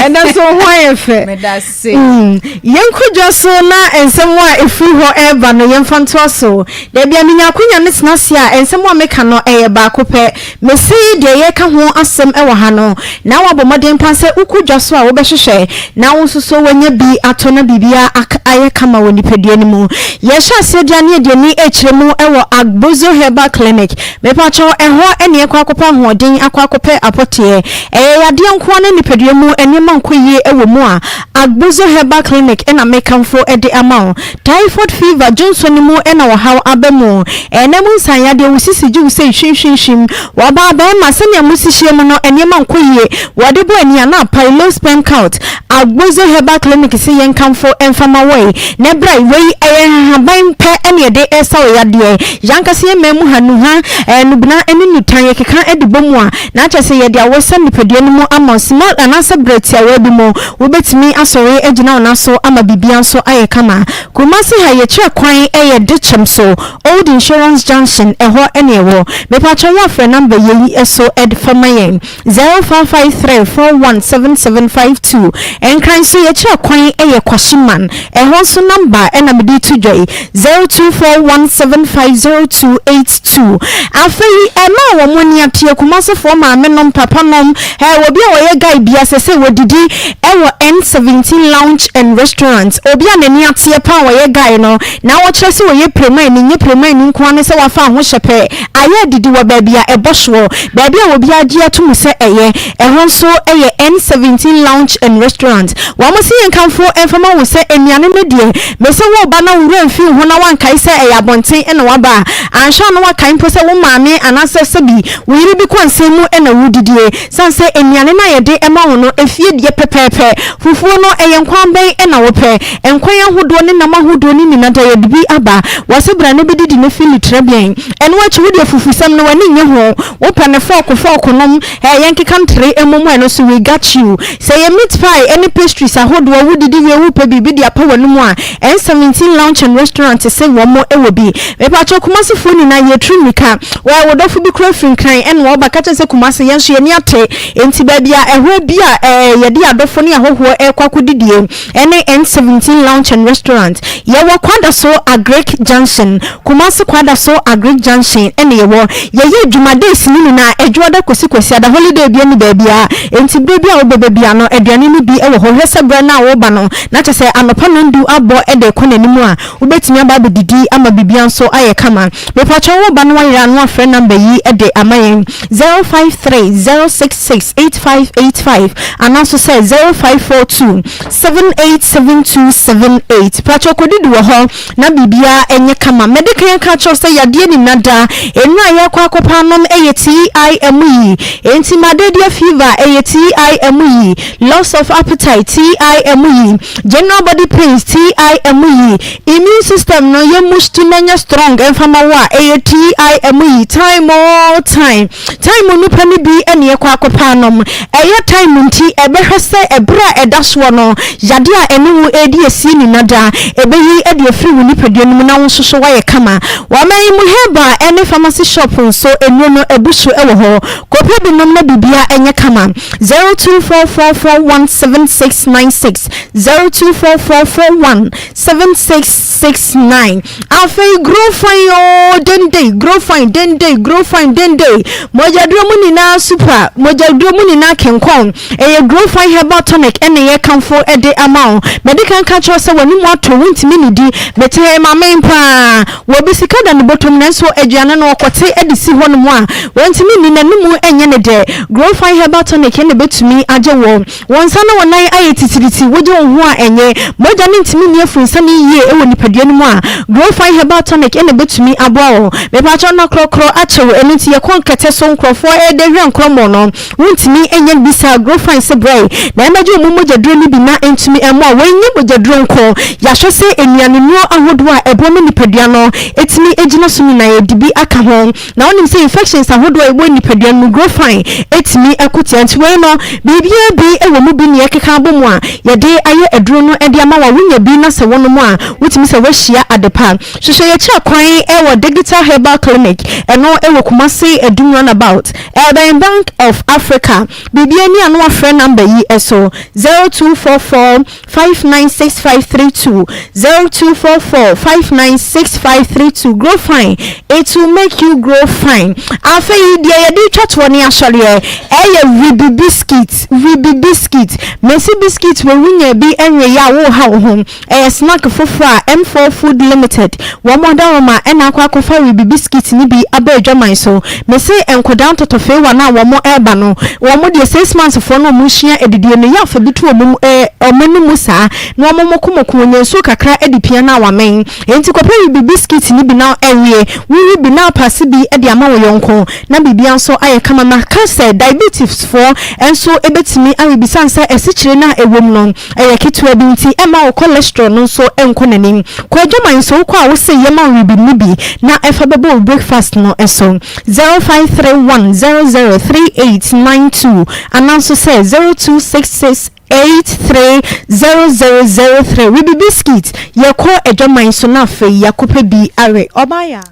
ɛnɛ nso wo ho ayɛ fɛ. Meda se. Mm, yɛnkɔ dwa so na nsɛm a ɛfiri hɔ ɛreba no yɛmfa ntoa so. Dabi a menya akonya no tena ase a nsɛm a meka no ɛyɛ baako pɛ. Mese deɛ yɛreka ho asɛm wɔ ha no na woabɔ mmɔden paa sɛ wokɔ dwa so a wobɛhwehwɛ na wo nso so woanya bi atɔ na biribiara ayɛ kama wɔ nipadua no mu. Yɛhyɛ aseɛ deɛ a ne yɛde ani rekyerɛ mu wɔ Agbozo Herbal Clinic. Mepakyɛw, ɛhɔ na yɛkɔ akɔpɛ ahoɔden, akɔ akɔpɛ apɔteɛ. Ɛyɛ yadeɛ nko ara na nipadua mu nneɛma nkɔ yie wɔ mu a, Agbozo Herbal Clinic na mekamfo de ama wo. Typhoid fever, dwonsɔ no mu na ɔhaw aba mu, ɛna mu nsan yadeɛ, wo sisi gye wo sei hwimhwimhwim, w'ɔbaa barima, sɛnea mosi hyia mu no nneɛma nkɔ yie, wɔde bɔ ani a na apae, low sperm count, Agbozo Herbal Clinic se yɛnkamfo mfa ma wo yi, na bra yi, wei ɛyɛ nhahaban pɛ na yɛde resa wo yadeɛ. Yɛankasa yɛn man mu ha, nnuha, nnubena ne nnutan, yɛkeka de bɔ mu a, na kyerɛ sɛ yɛde awɔ sa nipadua no mu ama wo. Sima anaasɛ berɛ tiawa bi mu, wobɛtumi asɔre agyina wo nan so ama biribiara nso ayɛ kama. Kumasi ha, yɛkyerɛ kwan yɛ Dekyɛm so, Old Insurance Junction, ɛhɔ na yɛwɔ. Mepakyɛw yɛ a frɛ number yei so fa ma yɛn. 0553417752 Nkran nso yɛkyerɛ kwan yɛ Kwahyeman, ɛhɔ nso number na mede reto dwa yi, 0241750282 Afei ɛma wɔn ani ateɛ, Kumasefoɔ maame nom, papa nom, ɛɛ obi a ɔyɛ guy bia sɛ sɛ wɔdidi ɛwɔ N17 Lounge and Restaurant, obi a n'ani ateɛ paa ɔyɛ guy no, na ɔkyerɛ sɛ ɔyɛ piremani, nyɛ piremani nko ara ne sɛ wafa ahohyɛpɛ ayɛ adidi wɔ baabi a ɛbɔ soɔ, baabi a obiara gye ato mu sɛ ɛyɛ. Ɛhɔ nso yɛ N17 Lounge and Restaurant. Wɔn se yɛnkamfo mfa ma wo sɛ nnuane no deɛ, mese woreba na wo werɛ amfi wo ho na woankae sɛ ɛyɛ abɔnten na woaba a, anhwɛ a na woakae mpo sɛ wo maame anaasɛ sɛbi wo yere bi kɔnsɛn mu na woredidie. Sane sɛ nnuane no a yɛde ma wo no, efie deɛ pɛpɛɛpɛ. Fufuo no, ɛyɛ nkwan bɛn na wopɛ? Nkwan ahodoɔ ne nam ahodoɔ no nyina da yɛde bi aba. Wɔse bra na bɛdidi na fili trɛbiɛn. Ɛno akyi wo deɛ fufusɛm no w'ani nnye ho. Wopɛ no fɔɔko fɔɔko nom, ɛɛ yɛnkeka ntere mmom ɛno nso we got you. Sɛ ɛyɛ meat pie ne pastries ahodoɔ wodidi wie wopɛ biribi de apa w'anum a, N17 Lounge and Restaurant se wɔn wɔ bi. Mepakyɛw Kumasi foɔ nyinaa yɛturu mmirika. Wɔ wo dɔfo bi koraa firi Nkran ɛna ɔba ka kyerɛ sɛ Kumasi yɛn nso yɛn ani ate. Enti baabi a ɛhɔ bi a ɛɛ yɛde adɔfo ne ahɔhoɔ ɛrekɔ akɔdidie ɛne N17 Lounge and Restaurant. Yɛwɔ Kwadaso Agric Junction, Kumasi Kwadaso Agric Junction ɛna yɛwɔ. Yɛyɛ adwuma days no nyinaa, Ɛdwoada kɔsi Kwasiada, holiday biara nni baabiara. Enti berɛ bi a wobɛba biara no aduane no bi wɔ hɔ. Hwɛ sɛ berɛ no a woreba no na kyerɛ sɛ anɔpa nnɔndu abɔ de rekɔ n'anim a, wobɛtumi aba abɛdidi ama biribiara nso ayɛ kama. Mepakyɛw wo ba no wayera a na wafrɛ number yi de ama yɛn, 053 066 85. 8585 anaa nso sɛ 0542 7872 78. Pakyɛ kɔdidi wɔ hɔ na biribiara ɛnyɛ kama. Mɛde kan aka akyerɛ wo sɛ yadeɛ nina da. Nnuro a yɛrekɔ akɔpɛ anom ɛyɛ TIM yi. Enti malaria fever ɛyɛ TIM yi, loss of appetite TIM yi, general body pains TIM yi, immune system no yɛ mushtu na ɛnyɛ strong ɛmfa ma wo a ɛyɛ TIM yi. Time oo time. Time nipa no bi ɛne ɛkɔ akɔpɛ anom. Ɛyɛ time nti ɛbɛhwɛ sɛ ɛberɛ a ɛda soɔ no yadeɛ a ɛne wo ɛredi asie nina da ɛbɛyi ɛde afiri wo nipadua no mu na wo nso so woayɛ kama. Wɔman yi mu herbal ɛne pharmacy shop nso nnuro no abu so wɔ hɔ. Kɔpɛ bi nom na biribiara ɛnyɛ kama. 0244417696 0244417669 Afei grow fine oo dendei grow fine dendei grow fine dendei Mogyaduro mu nyinaa super mogyaduro mu nyinaa kenkɔn Ɛyɛ grow fine herbal tonic ɛna yɛkamfo de ama wo Madi kan ka kyerɛ wo sɛ w'anim atɔ wontumi nnidi Mete ha yi mamee paa Wɔ bi sika da ne bɔtɔm nanso aduane no ɔkɔte de si hɔnom a wantumi nni, n'anomu nyɛ no dɛ. Growfine Herbal Tonic na ɛbɛtumi agye wo. Wo nsa ne wo nan ayɛ titiriti, wogye wo ho a ɛnyɛ. Mogya no ntumi nni afurunsani yie wɔ nipadua no mu a, Growfine Herbal Tonic na ɛbɛtumi aboa wo. Mepakyɛw na korɔkorɔ akye wo, ɛno nti yɛkɔ nkɛtɛ so nkorɔfoɔ reda hwira nkorɔmɔ no. Wontumi nyɛ no bi saa Grofine se brɛe na ɛmmɛgye wo mu mogyaduro no bi na ɛntumi mmoa wo. Wei nyɛ mogyaduro nko. Yɛahwɛ sɛ nnuanennuro ahodoɔ a ɛboa ma nipadua no tumi gyina so nyinaa yɛde bi aka ho. Na wonim sɛ infections ahodoɔ a ɛwɔ nipadua no mu Grofine tumi ko tia. Nti wei no biribiara bi wɔ mu bi na yɛkeka abɔ mu a yɛde ayɛ aduro no de ama wo a wonya bi na sɛ wonom a wotumi sɛ woahyia adepa. Hwehwɛ yɛn akyiri kwan wɔ Digital Herbal Clinic, ɛno wɔ Kumasi Adum Runabout. Ɛbɛn Bank of Africa. Biribiara ni a na wafrɛ number yi so, 0244 596532, 0244 596532. Grow fine, it will make you grow fine. Afei deɛ yɛde retwa toɔ ne asɔreɛ ɛyɛ Ribi biscuit, Ribi biscuit. Mesi biscuit wɔ wunya bi ɛnwe yɛ a woreha wo ho. Ɛyɛ snack foforɔ a M4 Food Limited wɔn adaworoma na akɔ akɔfa Ribi biscuit no bi aba adwaman so. Mese nkwadaa ntɔtɔfeewa no a wɔn reba no, wɔn deɛ 6 months foɔ no a wɔn resua adidie no, yɛ afa bi to wɔn wɔn anomu saa na wɔn mokomoko, wɔnya nsuo kakra de pia no a wɔamɛn. Enti kɔpɛ Ribi biscuit no bi na ɛwe, wowe bi na apaase bi de ama wo yɔnko na biribiara nso ayɛ kama. Maka sɛ diabetes foɔ nso bɛtumi awe bi sane sɛ asikyire no a ɛwɔ mu no, Ɛyɛ ketewa bi nti ɛmma wo cholesterol no nso nkɔ n'anim. Kɔ adwaman nso wokɔ a wose yɛma wo ribi bi na ɛfa bɛbɔ wo breakfast no so. 0531 00 3892 anaa nso sɛ 0266 83 0003. Ribi biscuit, yɛkɔ adwaman so na afei yɛakɔpɛ bi awe. Ɔbaa yaa.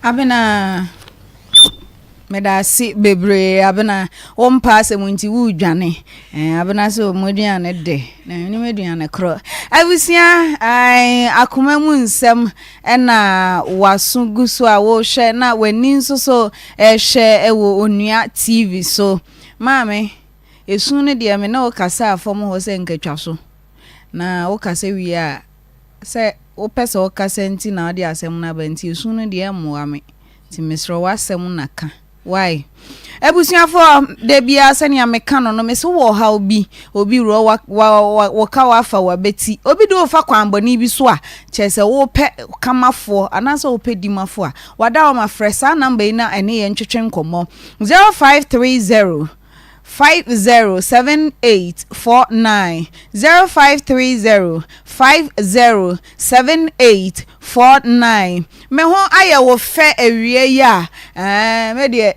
Abena. Medase bebree Abena. Wo mpa asɛm nti woredwane. Eh, Abena sɛ ɔmo aduane de na menim aduane korɔ. Abusua, ai, akoma mu nsɛm ɛna waso gu so a wohwɛ na w'ani nso so ɛhwɛ ɛwɔ Onua TV so. Maame, esu no deɛ me ne wo kasaa fam hɔ sɛ nkatwa so. Na wo kasa wie a, sɛ wopɛ sɛ wokasa nti na wode asɛm no aba nti esu no deɛ ɛmmoa me. Nti mesrɛ wo w'asɛm na ka wai. Abusuafoɔ da biara sɛnea meka no no mese wowɔ ɔhaw bi obi wurɔ wa wa wa wɔka wafa wabɛti obi de wofa kwan bɔne bi so a kyerɛ sɛ wopɛ kamafoɔ anaasɛ wopɛ dimafoɔ a wada hɔ ma frɛ saa namba yi na ɛne yɛn ntwetwe nkɔmmɔ 0530 507849 0530 507849 Me ho ayɛ wo fɛ awia yi a ɛɛ me deɛ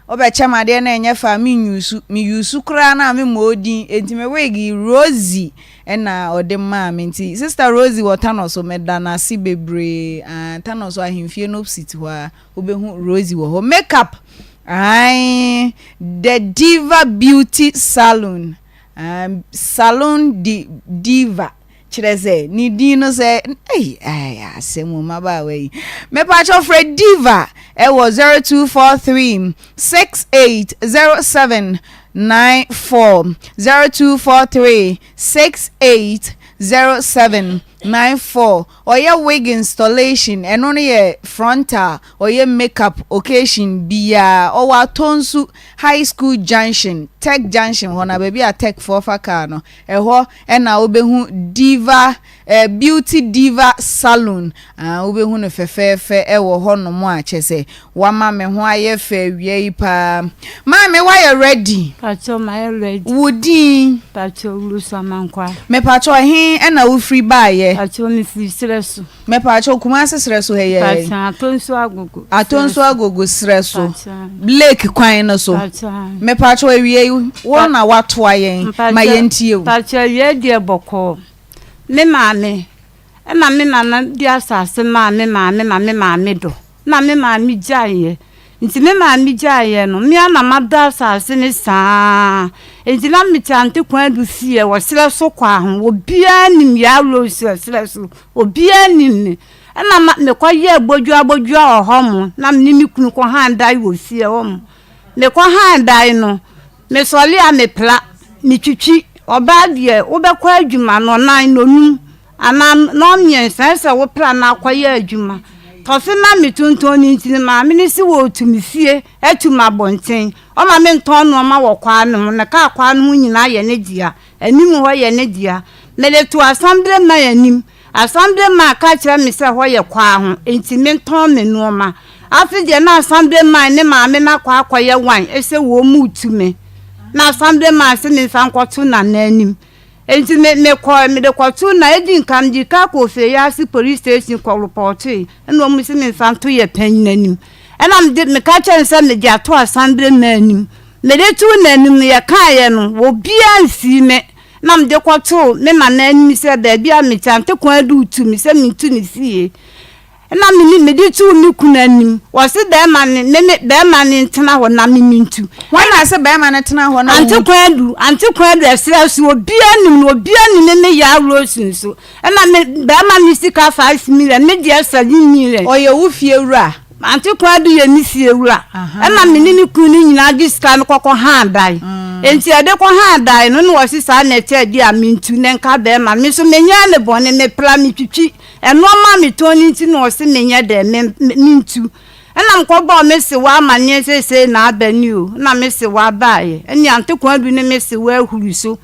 wobɛkyɛ me adeɛ na ɛnyɛ fɛ a menyusu meyusu koraa na memmɔ wo din enti me wig yi Rosie ɛna ɔde maa me nti sister Rosie wɔ Tanoso meda no ase bebree ah Tanoso ahemfie no opposite hɔ a wobɛhu Rosie wɔ hɔ makeup ae The Diva Beauty Salon ah Salon di Diva Kyerɛ sɛ, ne din no sɛ, ei, ai, asɛm o, mmabaawa yi. Mepakyɛw frɛ Diva ɛwɔ 0243 6807 94, 0243 6807. 94. Ɔyɛ wig installation, ɛno no yɛ frontal, ɔyɛ makeup occasion biara. Ɔwɔ Atonsu High School Junction, Tech Junction hɔ na baabi a Tech foɔ fa car no, ɛhɔ na wobɛhu Diva eh, Beauty Diva Saloon. Ah, wobɛhu no fɛfɛɛfɛ ɛwɔ hɔ nom a kyɛ sɛ wama me ho ayɛ fɛ awia yi paa. Maame woayɛ ready? Pacho mayɛ ready. Wo din? Pacho Ruth Amankwaa. Mepacho ɛhe ɛna wofiri baayɛ? Pacho mefiri serɛ so. Mepacho Kumasi serɛ so ha yi ara yi. Pacho Atonsu Agogo. Atonsu Agogo serɛ so. Lake kwan no so. Pacho. Mepacho awia yi wo na watoa yɛn ma yɛntie wo. Pacho awia deɛ bɔkɔɔ. Me maame ɛna me nana de asase maa me maame na me maame dɔ. Na me maame gyaeɛ. Nti me maame gyaeɛ no, me ara na madɔ asase no saa. Nti na mete Ante Kwadu fie wɔ serɛ so kwaa ho. Obiara nim Yaa Rose wɔ serɛ so. Obiara nim me. Ɛna ma mekɔyɛɛ bodua bodua wɔ hɔ mo. Na me ne me kunu kɔhan dan wɔ fie hɔ mo. Mekɔhan dan no, mesɔre a mepra, metwitwi. Ɔbaa deɛ, wobɛkɔ adwuma nnɔnan, nnɔnum. Anaa nnɔnmiɛnsa ɛsɛ sɛ wopra na akɔyɛ adwuma. Tɔfe ma me tontɔn no nti no maame no se wɔretu me fie atu me abɔnten. Ɔma me ntɔn nnoɔma wɔ kwaa no ho na kaa kwaa no ho nyinaa yɛ ne dea. Anim hɔ yɛ ne dea. Mede too Assemble man anim. Assemble man ka kyerɛ me sɛ hɔ yɛ kwaa ho nti mentɔn me nnoɔma. Afe deɛ na Assemble man ne maame no akɔ akɔyɛ wan sɛ wɔretu me. Na Assemble man se memfa nkɔto Nana anim. Enti me, mekɔe, mede kɔtoo na edi nka mede ka kɔɔ Ofeyi-Ase Police Station kɔ repɔɔtoe, ɛna wɔn se memfa nto yɛ panyin anim. Ɛna mede, meka kyerɛɛ no sɛ mede ato Asambere mmaa anim. Mede too n'anim no, yɛkaeɛ no, obiara amfii me. Na mede kɔtoo me nana anim sɛ baabi a mete, Ante Kwan-Adu retu me sɛ mentu ne fie. Ɛna me ne mede too me kunu anim. Ɔse bɛɛma no me ne bɛɛma no ntena hɔ na me mentu. Hwan na ɔse bɛɛma no tena hɔ na wo Ante Kwadu, Ante Kwadu ɛserɛ so obiara nim no obiara nim me me Yaa Rose nso. Ɛna me bɛɛma no sika 5 million me deɛ 7 million. Ɔyɛ wo fie wura? Ante Kwadu yɛ me fie wura. Ɛna me ne me kunu no nyinaa de sika no kɔkɔ haa dan. Enti yɛde kɔ haa dan no na ɔse saa na ɛkyɛ deɛ a mentu na nka bɛɛma no. Me nso menyɛɛ no bɔne mepra metwitwi. Nnoɔma a metɔn no nti na ɔse menyɛ dɛn, me, mentu. Ɛna mekɔbɔɔ me sewaa amaneɛ sɛ sei na aba ni o, ɛna me sewaa baeɛ. Ɛne Ante Kwadu ne me sewaa ahuri so.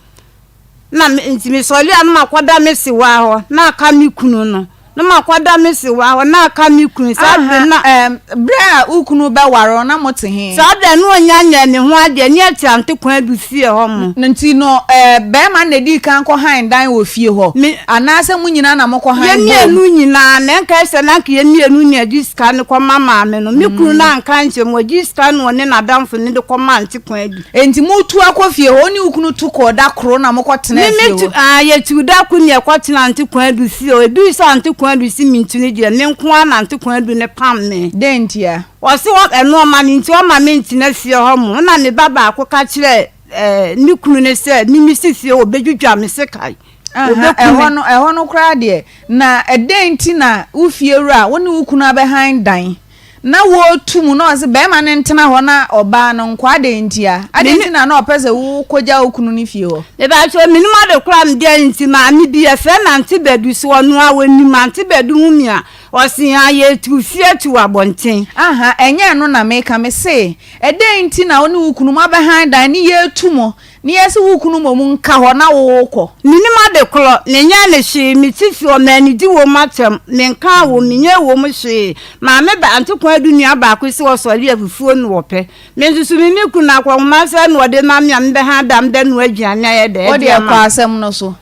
Na me, nti mesɔre a na makɔda me sewaa hɔ, na aka me kunu no. Na makɔda me sewaa hɔ, na aka me kunu. Saa berɛ na. Ɛɛm, berɛ a wo kunu bɛware wo na mote he? Saa berɛ no ɔnnya nyɛɛ me ho adeɛ, ne yɛte Ante Kwadu fie hɔ mo. Nti no, ɛɛ, barima no na edii kan kɔhan dan wɔ fie hɔ? Me. Anaasɛ mo nyinaa na mokɔhan Yɛn boom? mmienu nyinaa, na ɛnka sɛ na anka yɛn mmienu na yɛde sika no kɔma maame no. Me kunu no anka ankyerɛ me, ɔgyee sika no na ɔne n'adamfo no de kɔmaa Ante Kwadu. Enti motu akɔ fie hɔ, wo ne wo kunu tu kɔɔ da koro na mokɔtenaa Me, fie me tu, hɔ? aa, yɛtuu da koro na yɛkɔtenaa Ante Kwadu fie hɔ. Ɛduu sɛ Ante Kwadu se mentu no deɛ, me nko ara na Ante Kwadu no pam me. Dɛn ntia? Ɔse ɔ, ɛnoɔma no nti ɔma mentena fie hɔ mo. Ɛna me ba baako ka kyerɛɛ ɛɛ, ne kunu no sɛ, me mesi fie hɔ, ɔbɛdwidwa me sekan. Aha, ɛhɔ no, ɛhɔ no koraa deɛ, na ɛdɛn nti na wo fiewura, wo ne wo kunu abɛhan dan, na wɔretu mu, na ɔse bɛrima no ntena hɔ na ɔbaa no nkɔ, adɛn ntia? Adɛn nti na na ɔpɛ sɛ wokɔgya wo kunu no fie hɔ? Mebakyɛw, menim ade koraa me deɛ nti, maame bi, yɛfrɛ no Ante Badu, sɛ ɔno a ɔnim Ante Badu ho mi a, ɔse aa yɛtu fie tu abɔnten. Aha, ɛnyɛ ɛno na meka, mese, ɛdɛn nti na wo ne wo kunu moabɛhan dan ne yɛretu mo, Ne yɛ se wo kunu mmom nka hɔ na wo kɔ. Mennim ade korɔ, menyɛɛ no hwee, mete fie hɔ, mannidi wom atɛm, menkaa wom, menyɛɛ wom hwee. Maame ba, Ante Kwadu nua baako se ɔsɔre a fufuo na ɔpɛ. Me nso so me me kunu akɔnhoma sɛɛ na ɔde ma me a mebɛha da mebɛnoa aduane ayɛ dɛ Wo de deɛ ama kɔ no. asɛm no so.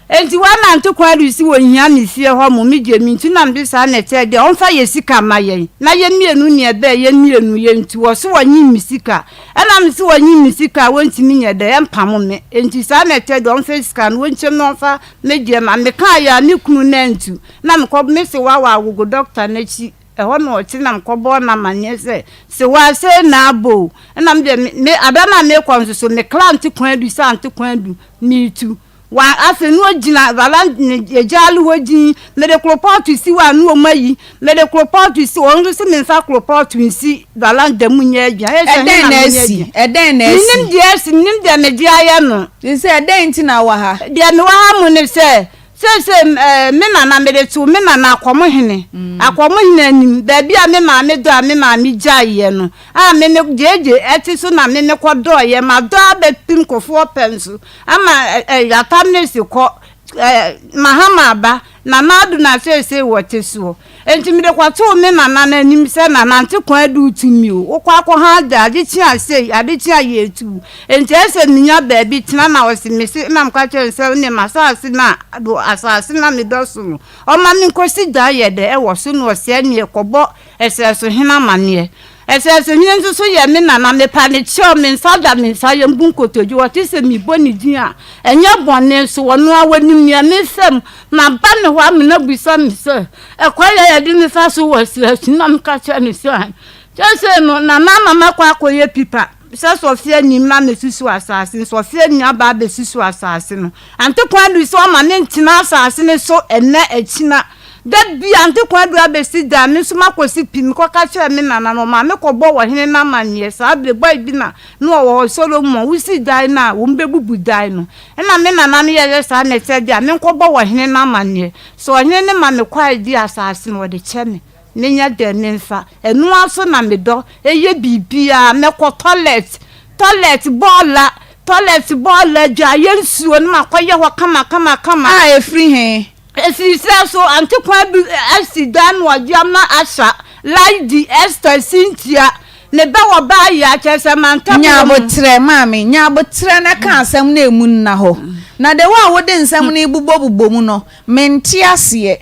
Enti woanante kwan resi wɔ hia me fie hɔ mo me deɛ me nti na mede saa na ɛkyɛɛ deɛ ɔmfa yɛ sika ma yɛn na yɛ mmienu neɛ ɛbɛɛ yɛ mmienu yɛ nti ɔse ɔnye me sika ɛna mese ɔnye me sika a wɔntumi nyɛ dɛ ɛmpamo me enti saa na ɛkyɛɛ deɛ ɔmfa sika no wɔnkyɛm na ɔmfa me deɛ ma me kaa yɛ a me kunu no antu na mekɔ mese wawa agogo dɔkta no akyi ɛhɔ na ɔte na mekɔbɔɔ no amanneɛ sɛ sewaa sei na abɔ o ɛna me deɛ me me ada no a mekɔ nso so me kra nte kwan du sɛ ante kwan du meretu Wa afei na ogyina varan ne egyaare hɔ dzinn. Mede koropɔɔto si hɔ a na wɔayi. Mede koropɔɔto si hɔ, ɔno nso se memfa koropɔɔto nsi varanda mu nyɛ aduan. Ɛyɛ sɛ Ɛdɛn ɛhe na na menyɛ asi? aduan? Ɛdɛn na asi? Mennim deɛ asi, mennim deɛ mede ayɛ no. Te sɛ ɛdɛn nti na wowɔ ha? Deɛ mewɔ ha mu ne sɛ, Seesei eh, me nana, mede too me nana Akɔmohene, Akɔmohene anim, baabi a me maame dɔ a me maame gyaeɛ no, a me me gyegye ɛte so na me me kɔdɔeɛ, madɔ abɛpem Kofoɔ pɛ nso, ama eh, eh, Yata Mills kɔ, eh, Mahama aba, Nana Addo na seesei wɔte soɔ. Enti mede kɔtoo me nana no anim sɛ, Nana, nte kwan adu wo tumi o. Wokɔ akɔha ade, ade kye a sei, ade kye a yɛretu wo. Enti ɛyɛ sɛ menya baabi tena na ɔse mese, na meka kyerɛɛ no sɛ, woneɛ m'asase no a, do asase no a medɔ so no, ɔmma menkɔsi dan yɛ dɛ wɔ so na ɔse ɛneɛ kɔbɔ Ɛserɛ so hene amaneɛ. Ɛserɛ so hene nso so yɛ me nana, mepa no kyɛw, me nsa da me nsa yam bu nkotodwe, ɔte sɛ mebɔ ne din a, ɛnyɛ bɔne nso, ɔno ara ɔnim nea mefa mu. Maba ne hɔ amena abisa me sɛ, ɛkwan a yɛde me fa so wɔ serɛ so, na meka kyerɛ no sɛ, aane. Seesei no, nana ama makɔ akɔyɛ pipa sɛ sɔfeɛ anim na mɛsusu asase no, sɔfeɛ nua baa bɛsusu asase no. Ante kwan du sɛ ɔma mentena asase no so ɛnnɛ akyina. Da bi a Ante Kwadu abɛsi dan, me nso makɔsi pi. Mekɔka kyerɛɛ me nana no, ɔmaa mekɔbɔɔ ɔhene no amanneɛ. Saa berɛ, boy bi na na ɔwɔ hɔ, Solomon, wosi dan no a, wɔbɛbubu dan no. Ɛnna me nana no yɛeɛ saa na ɛsɛ deɛ a, menkɔbɔ ɔhene no amanneɛ. Sɛ ɔhene no ma me kwae di asase no, ɔde kyɛ me. Menyɛ dɛn memfa? Ɛno ara so na medɔ yɛ biribiara. Mɛkɔ tɔlɛt, tɔlɛt, bɔɔla, tɔlɛt, bɔɔla, adwaeɛ nsuo no makɔyɛ hɔ kama kama kama. A ɛfiri he? Ɛfiri sɛ so ante kwan bi asi dan no ɔde ama Asa, Lady, Esther, Cynthia, ne ba wɔ baa yi a, kyerɛ sɛ mantam Nya wɔ mu. aboterɛ, maame, nya aboterɛ na ka asɛm no a ɛmu nna hɔ. Na the way a wode nsɛm no rebobɔbobɔ mu no, mente aseɛ.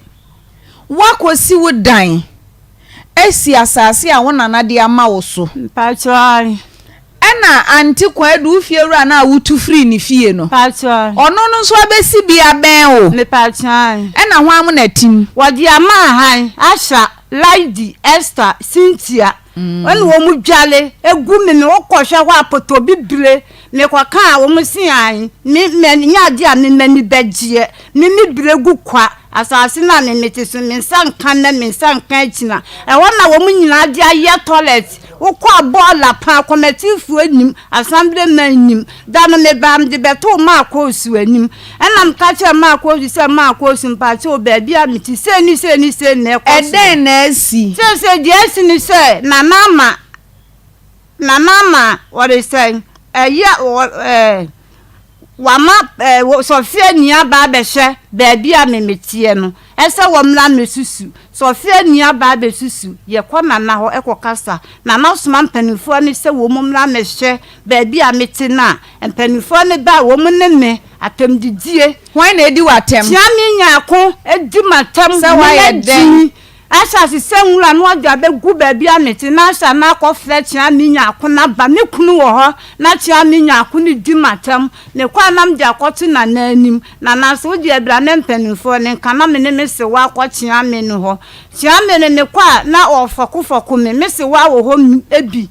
Woakɔsi wo dan asi asase a wo nana de ama wo so. Mpakyɛw ae. Ɛna Aunty Kwadu, wo fiewura no a wotu firii ne fie no, Mpakyɛw. ɔno no nso abɛsi bi abɛn wo. Mepakyɛw ae. Ɛna hwan mo na atim? Wɔde ama ahan, Asha, Lady, Esther, Cynthia, ɛna wɔn dwale gu me me wokɔ hwɛ hɔ a potobibire mekɔ ka a wɔn se ae me mɛ nyɛ adeɛ a me m'ani bɛgyeɛ me me bire gu kwa asase no a me mete so me nsa nka nnɛ me nsa nka akyina ɛhɔ na wɔn nyinaa de ayɛ toilet wokɔ a bɔɔla paa kɔmɛtifoɔ nim Assemblyman nim da no mebaa mede bɛtoo maa koosu anim ɛna meka kyerɛɛ maa koosu sɛ maa koosu mpakyɛw baabi a mete sei ne sei ne sei na ɛkɔ so. Ɛdɛn na asi? Seesei deɛ asi ne sɛ Nana ama Nana ama wɔde sɛn ɛyi a wɔ ɛɛ wama ɛɛ Sɔfia nua ba abɛhwɛ baabi a me meteɛ no ɛsɛ wɔmmra mmɛsusu Sɔfia nua ba abɛsusu yɛkɔ Nana hɔ ɛkɔ kasa Nana soma mpanimfoɔ no sɛ wɔn mmra mmɛhwɛ baabi a mete no a mpanimfoɔ no ba a wɔn ne me atɛmdidie. Hwan na edi w'atɛm? Tia me nyako di m'atɛm. Sɛ woayɛ dɛn? Ahyɛ ase sɛ nwura na ɔde abɛgu baabi a mete na ahyɛ na akɔfrɛ Kyeame Nyarko no aba. Me kunu wɔ hɔ na Kyeame Nyarko no di m'atɛm. Mekɔ a na mede akɔto Nana anim. Nana nso wo deɛ bra na mpanimfoɔ no nka na me ne me sewaa kɔ Kyeame no hɔ. Kyeame no mekɔ a na ɔfɔkofɔko me. Me sewaa wɔ hɔ bi.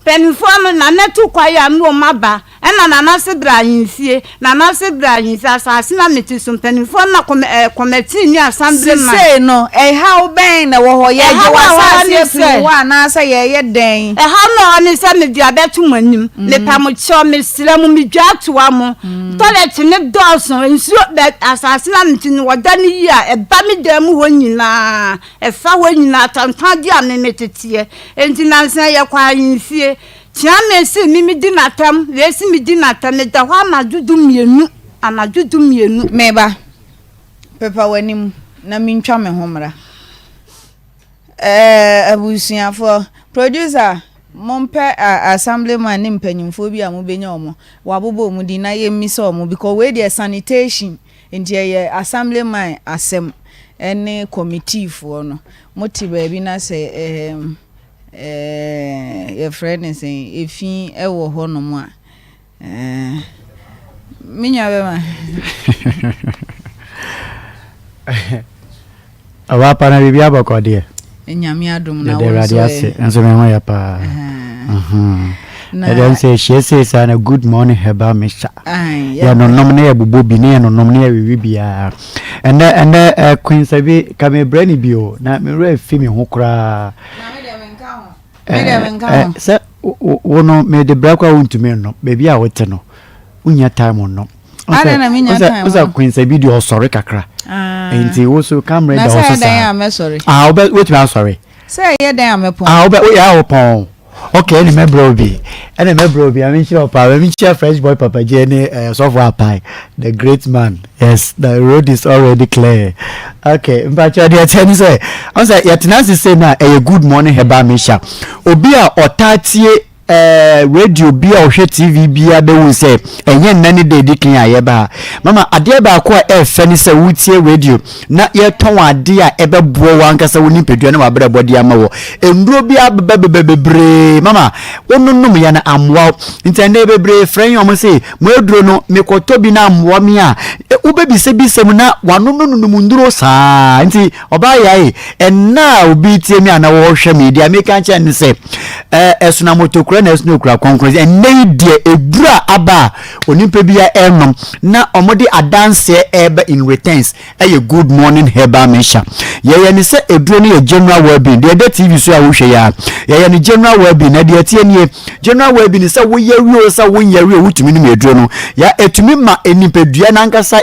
Mpaninfoɔ no, Nana tu kwaeɛ a ne wɔn aba, ɛna Nana se bra ahemfie, Nana se bra ahemfie, asaase na mete so, mpaninfoɔ no na kɔmɛ ɛɛ kɔmɛtii ne asamble man. Sesei no, ɛhaw bɛn na ɛwɔ hɔ? Yɛregye Ɛhaw a ɛwɔ hɔ w'asaase ne afiri sɛ. wo hɔ anaasɛ yɛreyɛ dɛn? Ɛhaw no a ɛwɔ hɔ ne sɛ mede abɛto mo anim, mepa mo kyɛw, mesrɛ mo, medwa atoa mo, tɔlɛt no dɔɔso, nsuo bɛ asaase no a mete no wɔda no yie a, ɛba me dan mu hɔ nyinaa, ɛfa hɔ nyinaa, tantan deɛ a me meteteɛ. Enti nnansa yi yɛkɔ ahemfie. Kyeame se me medi n'atɛm, wei se medi n'atɛm. Meda hɔ anadwo dummienu, anadwo dummienu. Me ba, pepa w'anim na mentwa me ho mmra. Ɛɛ abusuafoɔ, producer, mompɛ assemblyman ne mpanyimfoɔ bi a mobɛnya wɔn, wɔabobɔ wɔn din na yɛmmisa wɔn because wei deɛ sanitation nti ɛyɛ assemblyman asɛm ne committee foɔ no. Mote baabi na sɛ ɛɛm ɛɛ yɛfrɛ no sɛn efi wɔ hɔnom a ɛɛ me nua bɛma. Ɔbaa pa na biribi abɔkɔ deɛ. Nyame adom na Yɛda wo Awurade nso ɛ. ase nso me ho yɛ paa. Ɛhɛn. Na Ɛdɛm sɛ ɛhyia sei saa na good morning herbal mixture. Ae, yɛ Yɛnonom na yɛbobɔ bi na yɛnonom na yɛwewe biara. Ɛnɛ ɛnɛ ɛ Queen Sabi ka mebrɛ no bi o na me werɛ afi me ho koraa. Na me deɛ menka ho. Me deɛ menka ho. Sɛ wo no mede brɛ koraa wontumi nnom baabi a wote no wonya time nnom. Adɛn na menya time Wo sɛ no? Queen Sabi deɛ ɔsɔre kakra. Ah. Nti wo so kamere Na da sɛ hɔ so ɛyɛ dɛn saa. a mɛsɔre? Ah, wobɛ wotumi asɔre. Sɛ ɛyɛ dɛn a mɛpɔn? Ah, wobɛ woyɛ a wopɔn. Okay, ɛne mɛbrɛ obi. Ɛne mɛbrɛ obi. Ame nhyira wo paa. Ame nhyira Fresh Boy Papa J ne eh, Sɔfo Apai, the great man. Yes, the road is already clear. Okay, mpakyɛ deɛ ɛteɛ ne sɛ, ɔn sɛ yɛtena ase sei no a, ɛyɛ good morning herbal mixture. Obi a ɔtaa tie eh, radio bi a ɔhwɛ TV biara bɛhu sɛ ɛnyɛ nna ne da ɛdi kan a yɛba ha. Mama, adeɛ baako a ɛɛfɛ ne sɛ wotie radio na yɛtɔn adeɛ a ɛbɛboa wo ankasa wo nipadua ne w'abrabɔ de ama wɔ. Nnuro bi abeba beba bebree mama wononom yɛ no ammoa wo. Nti ɛnnɛ bebree frɛ yɛn wɔn se mo aduro no mekɔtɔ bi na ammoa me a, wobɛbisabisa mu na wanonononom nnuro saa. Nti Ɔbaa yae, ɛnnɛ a obi retie me anaa ɔrehwɛ me yi, deɛ meka kyerɛ no sɛ, ɛsono amotokura na ɛsono okura kronkron. Ɛnnɛ yi deɛ, eduru a aba a onipa biara ɛrenom na wɔde adanseɛ ɛreba in returns ɛyɛ Good Morning Herbal Mixture. Yɛyɛ no sɛ eduro no yɛ general well-being. Deɛ ɛda TV so a wohwɛ yi ara, yɛyɛ no general well-being. Na deɛ ɛteɛ nie, general well-being sɛ woyare o sɛ wonyare o, wotumi nom eduro no. Ya ɛtumi ma nipadua no ankasa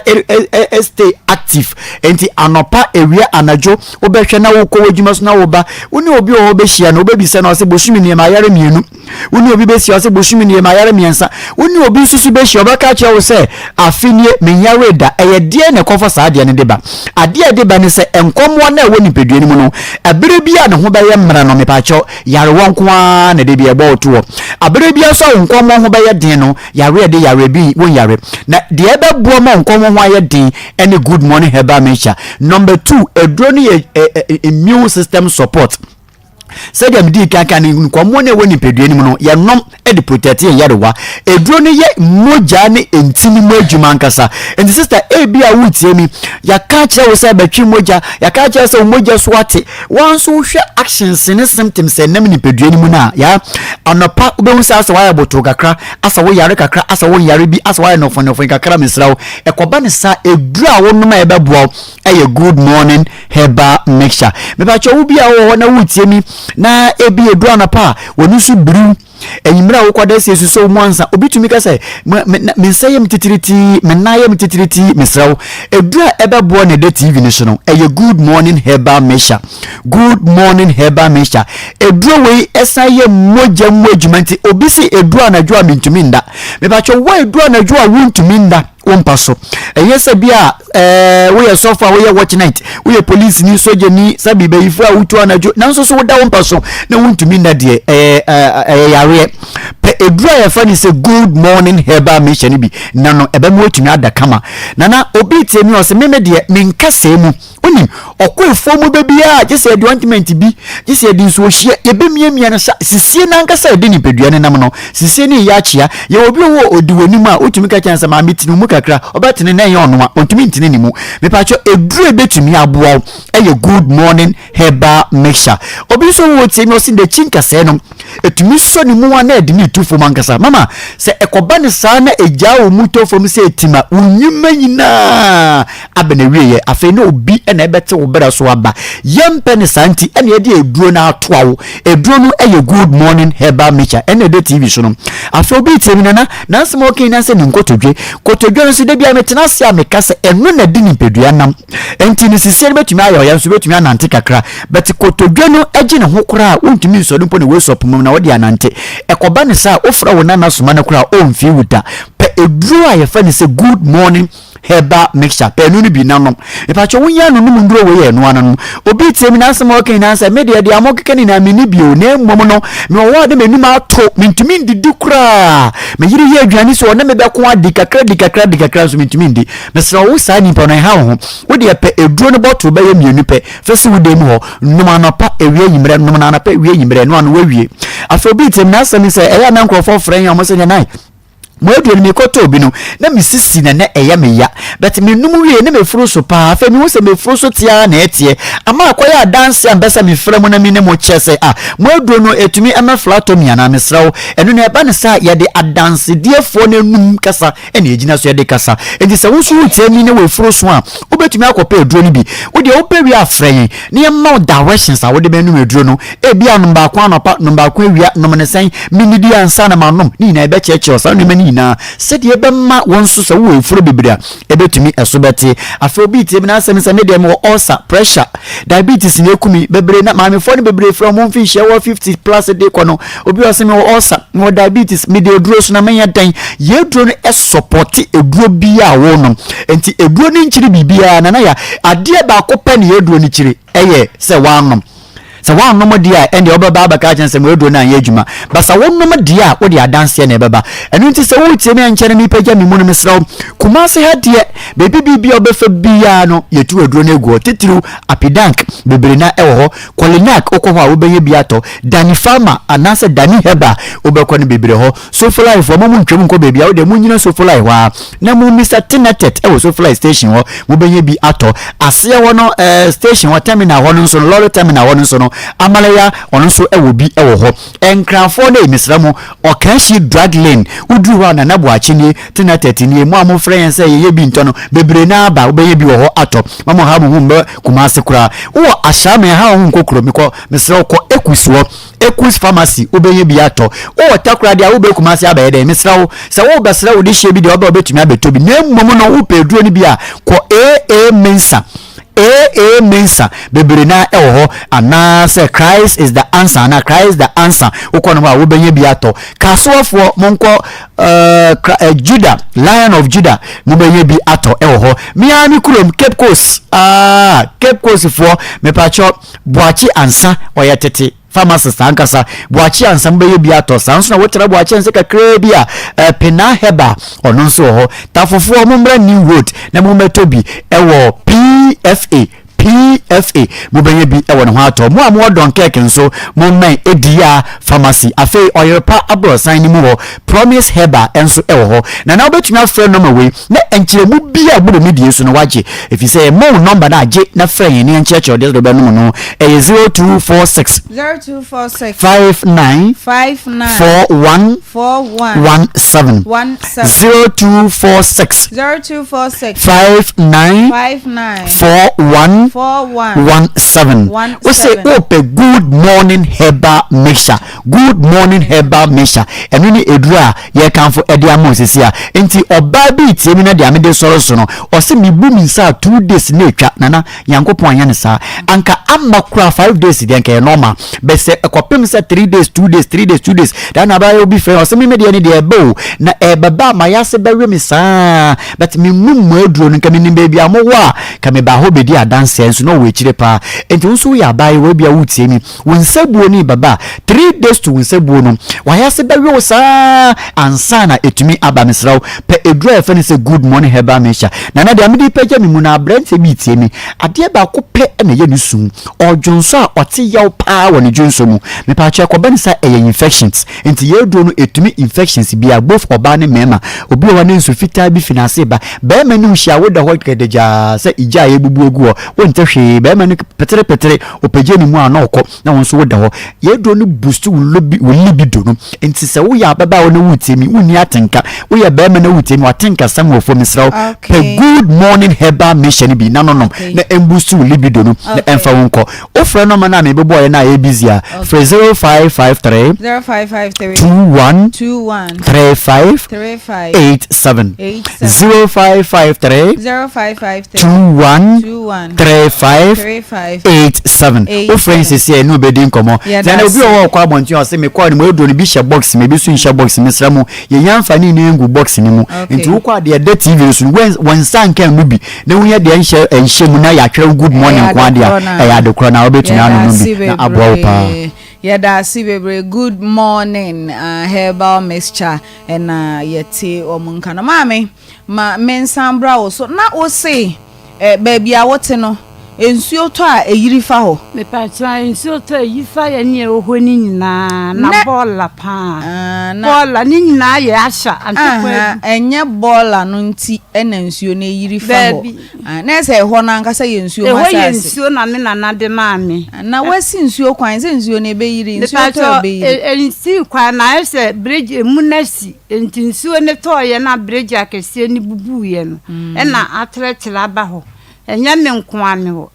stay active. Enti anɔpa, awia, anadwo, wobɛhwɛ na wokɔ w'adwuma so na woba. Wo ne obi wɔ hɔ bɛhyia no, wobɛbisa no, ɔse bosome nie mayare mmienu. Wo ne obi bɛhyia, ɔse bosome nie mayare mmiɛnsa. Wo ne obi nso so bɛhyia, ɔbɛka akyerɛ wo sɛ afe nie menyaree da. Ɛyɛ deɛn na ɛkɔfa saa adeɛ no de ba? Adeɛ a ɛde ba ne sɛ nkɔmmoa no a ɛwɔ nipadua no mu no, ɛberɛ bi a ne ho bɛyɛ mmerɛ no, mepaakyɛw, yarewa nko ara na ɛde bi ɛbɔ wo toɔ. Aberɛ biara nso a wo nkɔmmoa ho bɛyɛ den no, yareɛ de yareɛ bi wonyare. Na deɛ ɛbɛboa ma wo nkɔmmoa ho ayɛ den ɛne Good Morning Herbal Mixture. Number two, aduro no yɛ eh, eh, immune system support. Sɛdeɛ medii kan kan no, nkɔmmoɔ no ɛwɔ nipadua no mu no, yɛnom de protect yɛn yarewa. Aduro no yɛ mogya ne ntini mu adwuma ankasa. Nti sister, ebi a wotie mi, yɛaka akyerɛ wo sɛ bɛtwe mogya, yɛaka akyerɛ sɛ wo mogya so ate. Wɔn nso wohwɛ actions ne symptoms ɛnam nipadua no mu no a, ya anɔpa wobɛhu sɛ asɛ woayɛ botoo kakra, asɛ woyare kakra, asɛ wonyare bi, asɛ woayɛ nɔfɔnɔfɔn kakra, mesrɛ wo, Ɛkɔba no saa, aduru a wonom a ɛbɛboa wo yɛ Good Morning Herbal Mixture. Mepakyɛ wo bi a wowɔ hɔ na woretie mi na ebi eduru anɔpa a w'ani so biriw, anwummere a wokɔda sie so sɛ wo mu ansa, obi tumi ka sɛ me nsa yɛ me titiritii, me nan yɛ me titiritii, mesrɛ wo, aduru a ɛbɛboa na ɛda TV no so no, ɛyɛ Good Morning Herbal Mixture. Good Morning Herbal Mixture. Aduro wei ɛsan yɛ mogya mu adwuma nti obi se eduru anadwo a mentumi nda. Mepakyɛ wo a ɛduru anadwo a wontumi nna wo mpa so. Ɛnyɛ sɛ bi a ɛɛ woyɛ sɔfo a woyɛ watch night, woyɛ polisini, sogyani, sɛbi bayifo a wotu anadwo, nanso so woda wo mpa so na wontumi nna deɛ ɛyɛ ɛyɛ yareɛ. Pɛ eduru a yɛfrɛ no sɛ good morning herbal mixture no bi na no ɛbɛma woatumi ada kama. Nana obi tie mi ɔsɛ meme deɛ menkasɛɛ mu. Wonim, ɔkɔ afuo mu bɛ biara gye sɛ yɛde ointment bi, gye sɛ yɛde nsuo hyeɛ, yɛbɛmiamia no sa sisie no ankasa a ɛde nipadua no nam no, sisie no yɛ akyea. Yɛwɔ obi wɔ hɔ a ɔdi w'anim a, wotumi ka kyerɛ no sɛ maame tene wo mu kakra, ɔbɛtene na ɛnyɛ ɔno a, ɔntumi ntene ne mu. Mepakyɛ aduro a ɛbɛtumi aboa wo yɛ Good Morning Herbal Mixture. Obi nso wɔ hɔ tie me ɔse n'akyi nkasɛɛ no, ɛtumi sɔ ne mu a na ɛde ne tu fam ankasa. Mama, sɛ ɛkɔba no saa na ɛgyaa wo mu tɔ fam sɛ ɛtim a, wo nnwuma nyinaa aba n'awieɛ. Afei na obi na ɛbɛte wo berɛ so aba. Yɛmpɛ no saa nti ɛna yɛde aduro no atoa wo. Aduro no yɛ Good Morning Herbal Mixture ɛna ɛda TV so no. Afei obi retie me nana, n'asɛm a ɔka nyinaa sɛ ne nkotodwe. Kotodwe no nso da biara metena ase a meka sɛ ɛno na ɛde nipadua nam. Ɛnti no sisie no bɛtumi ayɛ ɔya nso bɛtumi anante kakra. But kotodwe no gye ne ho koraa a wontumi nsɔre mpo na woasɔ poma mu na wode anante. Ɛkɔba no saa a wofrɛ wo nana soma no koraa a ɔmfii wo da. Pɛ aduro a yɛfrɛ no sɛ Good Morning Herbal mixture pɛ ɛno no bi na nom. Mepakyɛ wo nyɛ ano nom nduro wei yɛ ɛno ano nom. Obi tie mi n'asɛm a ɔka nyinaa sɛ me deɛ deɛ mo keka nyinaa me ni bio na mmom no me wɔ hɔ a na m'anum ato mentumi ndidi koraa. Me yere yɛ aduane sɛ ɔne me bɛko adi kakra di kakra di kakra nso mentumi ndi. Mesrɛ wo saa nipa no ɛha wo ho. Wo deɛ pɛ aduro no bɔtol bɛyɛ mmienu pɛ fa si wo dan mu hɔ nom anɔpa awia anwummerɛ nom no anɔpa awia anwummerɛ ɛno ano wawie. Afei obi tie mi n'asɛm sɛ ɛyɛ a na nkurɔfoɔ frɛ yɛn wɔn sɛ nyɛ nan Mo aduro no mekɔtɔɔ bi no na me sisi na na ɛyɛ me ya but menom wie na mefuru so paa afei mehu sɛ mefuru so te ara na ɛteɛ ama akɔyɛ adanse a mpɛ sɛ mefrɛ mo na me ne mo kyɛ sɛ ah mo aduro no ɛtumi ɛma flatɔ mi anaa mesrɛ wo ɛno na ɛba no saa yɛde adansediefoɔ no anum kasa ɛna ɛgyina so yɛde kasa nti sɛ wo nso wotie mi ne wafuru so a wobɛtumi akɔpɛ aduro no bi wo deɛ wopɛ wie afrɛ yɛn na yɛma wo directions a wode bɛnom aduro no Ebia nom baako anɔpa, nom baako awia, nom no sɛn, mennidi ansa na manom, ne nyinaa ɛbɛkyerɛkyerɛ wo saa nneɛma no. no nyinaa sɛdeɛ ɛbɛma wɔn nso sɛ wowɔ afuro bebree a ɛbɛtumi ɛso bɛte. Afei obi retie me n'asɛm sɛ me deɛ mewɔ ulcer, pressure, diabetes na ɛku me bebree na maamefoɔ no bebree frɛ wɔn mfinhyia wɔ 50 plus de kɔ no obi wɔ sɛ mewɔ ulcer, mewɔ diabetes, mede aduro so na menyɛ dɛn? Yɛn aduro no ɛsɔpɔte aduro biara a wonom. Nti aduro no nkyiri biribiara nana ya adeɛ baako pɛ na yɛn aduro no kyiri ɛyɛ sɛ woanom. Sɛ woannom deɛ a, ɛndeɛ wobɛba abɛka akyerɛ no sɛ mo aduro no anyɛ adwuma. But sɛ wonom deɛ a, wode adanseɛ na ɛbɛba. Ɛno nti sɛ woretie me ankyɛ na merepagya me mu no, mesrɛ wo, Kumasi ha deɛ, baabi biribi a wobɛfa biara no, yɛtu aduro no agu hɔ. Titiriw, Apidank, bebree no ara wɔ hɔ. Kolinak, wokɔ hɔ a, wobɛnya bi atɔ. Dani Pharma anaasɛ Dani Herbal, wobɛkɔ no bebree hɔ. Sofolai foɔ, mo montwam nkɔ baabiara, wo deɛ monnyina Sofolai hɔ ara na mommisa Tinatet wɔ Sofolai station hɔ, mobɛnya bi atɔ. Aseɛ hɔ no, eh, station hɔ, terminal hɔ no nso no, lorry terminal hɔ no nso no, Amalaya, ɔno nso wɔ bi wɔ hɔ. Nkranfoɔ no ei, mesrɛ mo, Ɔkanhyi Drug Lane, woduru hɔ a, Nana Boakye nie, Tinatet nie, mo a mofrɛ yɛn sɛ yɛyɛ bi ntɔ no, bebree no ara ba, wobɛnya bi wɔ hɔ atɔ. Mma mo ha mo ho mmɛ Kumasi koraa. Wowɔ Ashaiman a, ha wo ho nkɔ kuro, mekɔ, mesrɛ wo, kɔ Ekus hɔ. Ekus pharmacy wobɛnya bi atɔ. Wowɔ Takoradi a wobɛ Kumasi abɛyɛ dɛn? Mesrɛ wo, sɛ worebɛsrɛ wo dehyeɛ bi deɛ wobɛ wobɛtumi abɛtɔ bi. Na mmom no wopɛ aduro no bi a, kɔ AA Mensah. AA Mensah bebree no ara ɛwɔ hɔ anaasɛ Christ is the answer anaa Christ the answer wokɔ no hɔ a wobɛnya bi atɔ. Kasoafoɔ monkɔ uh, uh, Judah, Lion of Judah mobɛnya bi atɔ ɛwɔ hɔ. Me ara me kurom Cape Coast, ah, Cape Coast foɔ mepakyɛ Boakye Ansah, ɔyɛ tete pharmacist ankasa. Boakye Ansah mobɛyɛ bi atɔ. Saa nso na wotra Boakye Ansah kakraa bi a, eh, Penaa Herbal, ɔno nso wɔ hɔ. Tafofoɔ, mommra New Road na mommɛtɔ bi ɛwɔ PFA, PFA, mobɛnya bi ɛwɔ ne ho atɔ. Mo a mowɔ Dunkirk nso, mommɛn Ediya Pharmacy. Afei, Ɔyerepa aborɔsan no mu hɔ, Promise Herbal nso ɛwɔ hɔ. Nana, wobɛtumi afrɛ nɔma wei. Na nkyerɛmu biara a ɛboro ne deɛ so no wagye, ɛfiri sɛ yɛma wo nɔmba no a, gye na frɛ yɛn na yɛnkyerɛkyerɛ wo deɛ sɛ wobɛnom no. Ɛyɛ 0246 0246 59 59 41 41 17 17 0246 0246 59 59 41 41 17. Wo se 17. wopɛ Good Morning Herbal Mixture. Good morning herbal mixture ɛno ne eduro a yɛkamfo ɛde ama wo sisi a nti ɔbaa bi retie mi na deɛ mede sɔre so no ɔse mebu me nsa a two days na etwa nana nyankopɔn anyɛ no saa anka ama koraa five days deɛ nka ɛyɛ normal bɛ sɛ ɛkɔpem sɛ three days two days three days two days daa na abaayewa bi frɛ ɔse me me deɛ ne deɛ ɛbɛ o na ɛbɛba a mayase bɛwe me saa but me num mo aduro no nka menim baabi a mowɔ a ka meba hɔ bɛdi adanseɛ nso na ɔwɔ akyire paa nti wo nso woyɛ abaayewa bi a wotie mi Wo nsabuo no rebɛba a, three days to wo nsabuo no, w'ayase bɛwe wo saa ansa na ɛtumi aba. Mesrɛ wo, pɛ aduro a yɛfrɛ no sɛ Good Morning Herbal Mixture. Nana, deɛ mede repagya me mu no, aberanteɛ bi retie me. Adeɛ baako pɛ na ɛyɛ ne su. Ɔredwonsɔ a, ɔte yaw paa wɔ ne dwonsɔ mu. Mepaakyɛw, ɛkɔba no sɛ ɛyɛ infections. Nti yɛn aduro no, ɛtumi infections biara, both ɔbaa ne mmarima. Obi wɔ hɔ a, ne nsu fitaa bi fi n'ase reba. Barima ne wo hyia a, woda hɔ gɛdɛgyaa sɛ egya a yɛabubu agu hɔ. Wonte hwee. Barima no peterepetere. Ɔpagya ne mu a na ɔkɔ na wo nso woda hɔ. Yɛaduro no boost wo lobi wo libido no. Nti sɛ woyɛ ababaawa na woretie me, wonni atenka. Woyɛ barima na woretie me, w'atenkasɛm wɔ fam. Mesrɛ wo, pɛ Good Morning Herbal Mixture no bi na no nom na ɛmboost wo libido no na ɛmfa wo nkɔ. Wofrɛ nɔma no a mebobɔeɛ no a ɛyɛ busy a, frɛ 0553 21 35 87. 0553 21 35 87. Wofrɛ yɛn sɛsi a yɛne wo bɛdi nkɔmmɔ. Yɛda Sɛ obi wɔ hɔ a ase. ɔkɔ abɔnten a ɔse mekɔɔ no mu aduro no bi hyɛ box mu ebi nso nhyɛ box mu mesrɛ mo yɛnya mfa ne nyinaa ngu box no mu. Okay. Nti wokɔ a deɛ ɛda TV no so no wɔn wɔn nsa nka ɛno bi na wonya deɛ nhyɛ ɛnhyɛ mu na yɛatwerɛ wo good morning Ɛyɛ nko adeɛ a adekorɔ no a. ɛyɛ adekorɔ no a wobɛtumi Yɛda anonom ase bi na aboa wo paa. bebree. Yɛda ase bebree. Good morning uh, herbal mixture ɛna yɛte wɔn nka no. Maame, ma mensan bra wo so. Na wo se Eh, baabi a wote no, nsuo tɔ a, ɛyiri fa hɔ? Mepakyɛw, nsuo tɔ a, ɛyi fa yɛn ne ɛwɔ hɔ no nyinaa, na bɔɔla paa. Ah, na. Bɔɔla, ne nyinaa yɛ ahya, ante kwan Aha, bi. ɛnyɛ bɔɔla no nti na nsuo no ɛyiri fa hɔ. Daabi. Ah, na ɛsɛ ɛhɔ no ankasa yɛ nsuo mu Ɛhɔ yɛ asase. nsuo na me nana de maa me. Ah, na woasi nsuo kwan sɛ nsuo no ɛbɛyiri, nsuo tɔ a Mepakyɛw, ɛbɛyiri. ɛnsii kwan, na ayɛ sɛ bridge, emu no asi. Enti nsuo no tɔeɛ na bregye akɛseɛ no bubuiɛ no, ɛna atrɛtrɛ aba hɔ. Ɛnyɛ me nko ara me hɔ,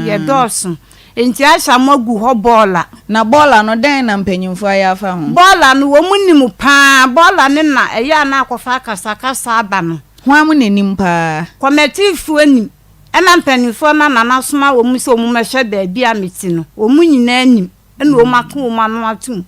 yɛdɔɔso. Enti Aisha moagu hɔ bɔɔla. Na bɔɔla no, dɛn na mpanyimfo ayɛ afa ho? Bɔɔla no, wɔn nim paa. Bɔɔla no na ɛyɛ a na akɔfa akasakasa aba no. Hwan mo na nim paa? Kɔmɛtifoɔ nim. Ɛna mpanimfoɔ no a Nana soma wɔn sɛ wɔn mmɛhwɛ baabi a mete no, wɔn nyinaa nim. Ɛna wɔn aka wɔn ano atom.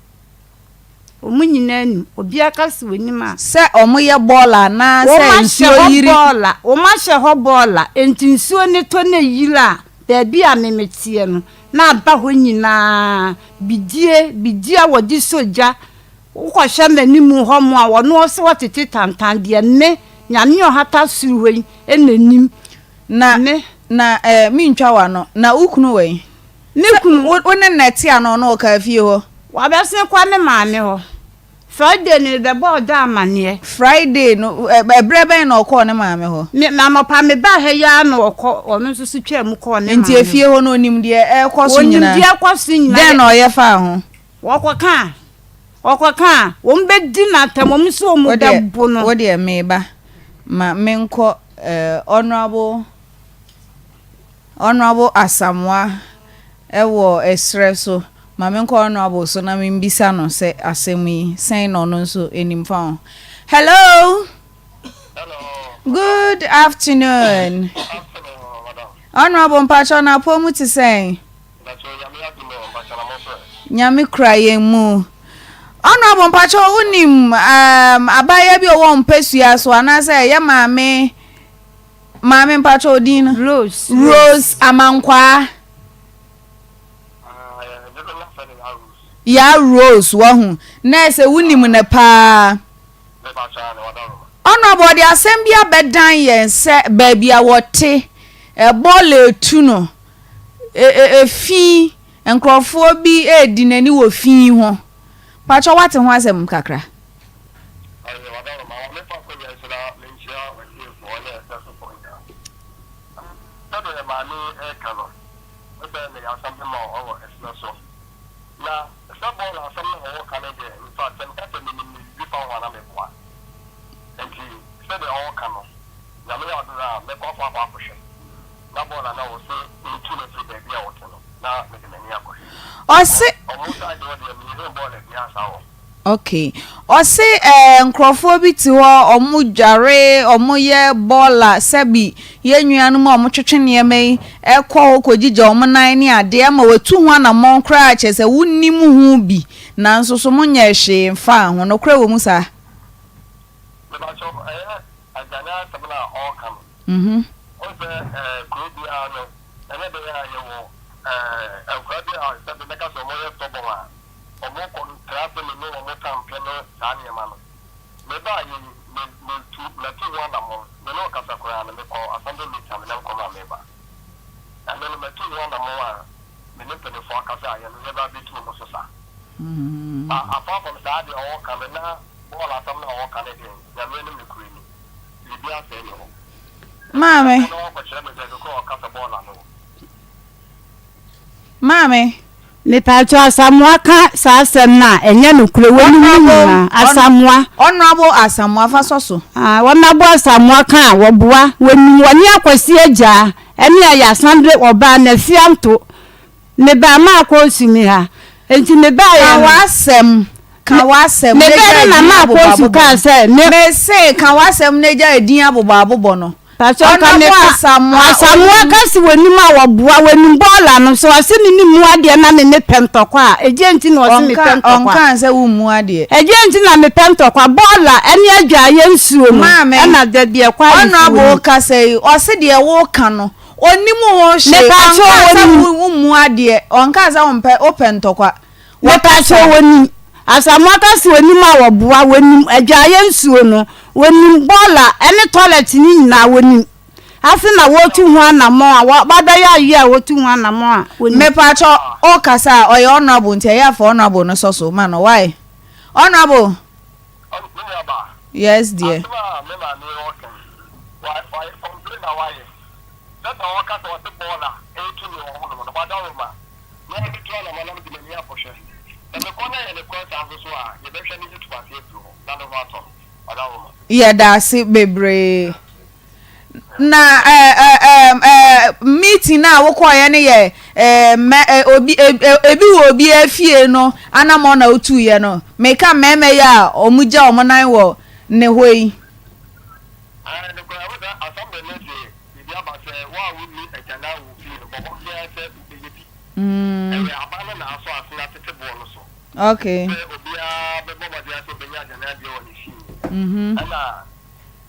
Wɔn nyinaa nim. Obiara ka sɛ wɔnim a. Sɛ wɔyɛ bɔɔla anaa sɛ nsuo yiri. Wɔahyɛ hɔ bɔɔla. Wɔahyɛ hɔ bɔɔla. Enti nsuo no tɔ na ɛyiri a, baabi a me meteɛ no, na aba hɔ nyinaa. Bidie, bidie a wɔde sɔ gya. Wokɔhwɛ m'anim hɔ mo a, wɔn ɔse wɔtete tantan deɛ me, Nyame a ɔhata soro hɔ yi na nim. Na, Me. na eh, mentwa w'ano. Na wo kunu wɔ he? Me kunu. Wo ne no na ɛte anaa ɔno ɔkaa fie hɔ? Wabɛsen kɔ ne maame hɔ. Friday no mebɛbɔɔ da amaneɛ. Friday no, ɛberɛ bɛn na ɔkɔɔ ne maame hɔ? Me, anɔpa mebaa ha yi ara na ɔkɔ, ɔno nso so twaa mu kɔɔ ne maame hɔ. Nti efie hɔ no ɔnim deɛ ɛrekɔ so nyinaa? Ɔnim deɛ ɛrekɔ so nyinaa. Dɛn na ɔyɛ faa ho? Wɔkɔka a, wɔkɔka a, wɔbɛdi no atɛm, wɔn nso wɔbɛbo no. Wo deɛ meba, ma menkɔ eh, Honourable. Honourable Asamoah wɔ ɛserɛ so. Ma menkɔ Honourable so na membisa no sɛ asɛm yi, sɛn na ɔno nso nim fa ho. Hello! Good afternoon. Honourable mpakyɛw na apɔw mu te sɛn? Nyame kura yɛn mu. Honourable mpakyɛw wonim um, abaayewa bi a ɔwɔ mpasua so anaasɛ ɛyɛ maame Maame mpakyɛ wo din no? Rose. Rose Amankwaa. Ya Rose wahu. Na ɛsɛ wonim no paa. Honourable ɔde asɛm bi abɛdan yɛn sɛ baabi a wɔte bɔɔla etu no efi nkurɔfoɔ bi redi n'ani wɔ fi ho. Mpakyɛ wate ho asɛm kakra? Ɔyɛ w'adaworoma ma memfa akonnwa yi so na menkyia w'atiefoɔ ne ɛsɛsofoɔ nyinaa. Sɛdeɛ maame yi reka no, wo sɛ meyɛ asɛm bi ma wo wɔ ɛserɛ so. Na sɛ bɔɔl asɛm no a ɔreka no deɛ, in fact, sɛ meka sɛ menim biribi fa ho a na meboa. Nti sɛdeɛ ɔreka no, Nyame yɛ adom a mɛkɔ akɔ akɔ akɔhwɛ. Na bɔɔl a na ɔse ntu no afiri baabi a ɔte no, na mede m'ani akɔhwɛ. Ɔse. Ɔmo side hɔ deɛ menhuu bɔɔl biara saa wɔ hɔ. Ok ɔse ɛɛ nkorɔfoɔ bi te hɔ ɔmo dware ɔmo yɛ bɔɔla sɛbi yɛn nuanom a ɔmo twetwe nneɛma yi ɛkɔ hɔ kɔ gyigya ɔmo nan ne adeɛ ama watu ho anamɔn koraa kyerɛ sɛ wo nim ho bi nanso so mo nyɛɛ hwee nfaa ho nokorɛ wɔ mu saa? Mepakyɛw ɛyɛ Agyane asɛm no a ɔɔka no wohu sɛ kuro biara no ɛnyɛ dɛn a yɛwɔ nkwadaa bi a sɛbi mɛka sɛ ɔmo yɛ stubborn a Ɔmo kɔ no tra ase me ne ɔmo tampɛ ne saa nneɛma no. Me baa yɛ yi, me me tu mɛtu ho anamɔn. Me ne wo kasa koraa no, me kɔ assembly meeting a me nam kɔm a me ba. Ɛno no matu ho anamɔn a me ne mpaninfoɔ akasa a yɛno yɛba abɛtu ɔmo so sa. Ba apart from saa deɛ ɔɔka no na bɔɔl asɛm no a ɔɔka no deɛ Nyame anim nokorɛ ni, biribiara sɛɛ nni hɔ. Maame. Ɛno ɔɔkɔkyerɛ me baabi korɔ a ɔka sɛ bɔɔl ano wɔ. Maame. Mepatwɔ Asamoah ka saa asɛm no a ɛnyɛ nokorɛ wɔnim ne nyinaa Asamoah. Honourable Asamoah fa sɔ so. Ah Honourable Asamoah ka a wɔboa wɔnim wɔne Akwasi Agyaa ɛne Ayasambre ɔbaa Nafianto mebaa maa kɔɔsu mi ha nti mebaeɛ Ka no. w'asɛm ka w'asɛm na Mebɛɛ gya no na edin maa abobɔ kɔɔsu abobɔ kaa no. sɛ me. Mese ka w'asɛm na gya edin abobɔ abobɔ no. Pastor nka Ɔnabo meka Asamoah Asamoah onim. ka se wɔnim a wɔboa wɔnim bɔɔla no sɛ ɔse me ne mu adeɛ na me mepɛ ntɔkwa a ɛdeɛn nti na ɔse mepɛ Ɔnka ntɔkwa ɔnkaa sɛ wommu adeɛ. ɛdeɛn nti na mepɛ ntɔkwa bɔɔla ɛne adwaeɛ nsuo no Maame, ɛna da bi ɛkɔ ayeforɔ Honourable mu. kasa yi ɔse deɛ woka no ɔnim ho hwee Mepakyɛw ɔnkaa sɛ wɔnim. wommu adeɛ ɔnkaa sɛ wompɛ wopɛ ntɔkwa. Mepakyɛw wɔnim. Asamoah ka se wɔnim a wɔboa, wɔnim adwaeɛ nsuo no, wɔnim bɔɔla ɛne toilet no nyinaa wɔnim. Afe na wɔretu ho anamɔn a wɔabɛyɛ ayɛ a wɔtu ho anamɔn a wɔnim. Mepakyɛw ɔkasa a ɔyɛ honourable nti ɛyɛ a fa honourable no sɔ so ma no why? Honourable. Me nua baa. Yes dear. Asem a me maame ɔɔka yi, wa wa complain na wayɛ. Sɛdeɛ ɔɔka sɛ ɔse bɔɔla ɛɛtu no wɔ hɔ nom no, wadaworo ma. Me ara metu anamɔn na mede m'ani akɔhwɛ. Sɛ mekɔ na ɛyɛ nokorɛ saa nso so a, yɛbɛhwɛ ne YouTube ase afiri hɔ na ne ho atɔ no. Ɔdawoma. Yɛda ase bebree. Na ɛɛ ɛɛ ɛɛ meeting no a wokɔeɛ no yɛ ɛɛ mɛ ɛ obi ɛ ɛ ebi wɔ obiara fie no anamɔn na wotuiɛ no? Meka mmarima yi a wɔgya wɔn nan wɔ ne hɔ yi. Ɛɛ nokorɛ, wo sɛ assembly no de biribi aba sɛ wo a wonni agyanan wɔ wo fie no, bɔ mmɔden ara sɛ wobɛyɛ bi. Ɛyɛ aban no na asɔ asene atete boɔ no so. Okay. Sɛ obiara bɛbɔ mmɔden ara sɛ ɔbɛnya agyanan deɛ wɔ ne fie. Ɛna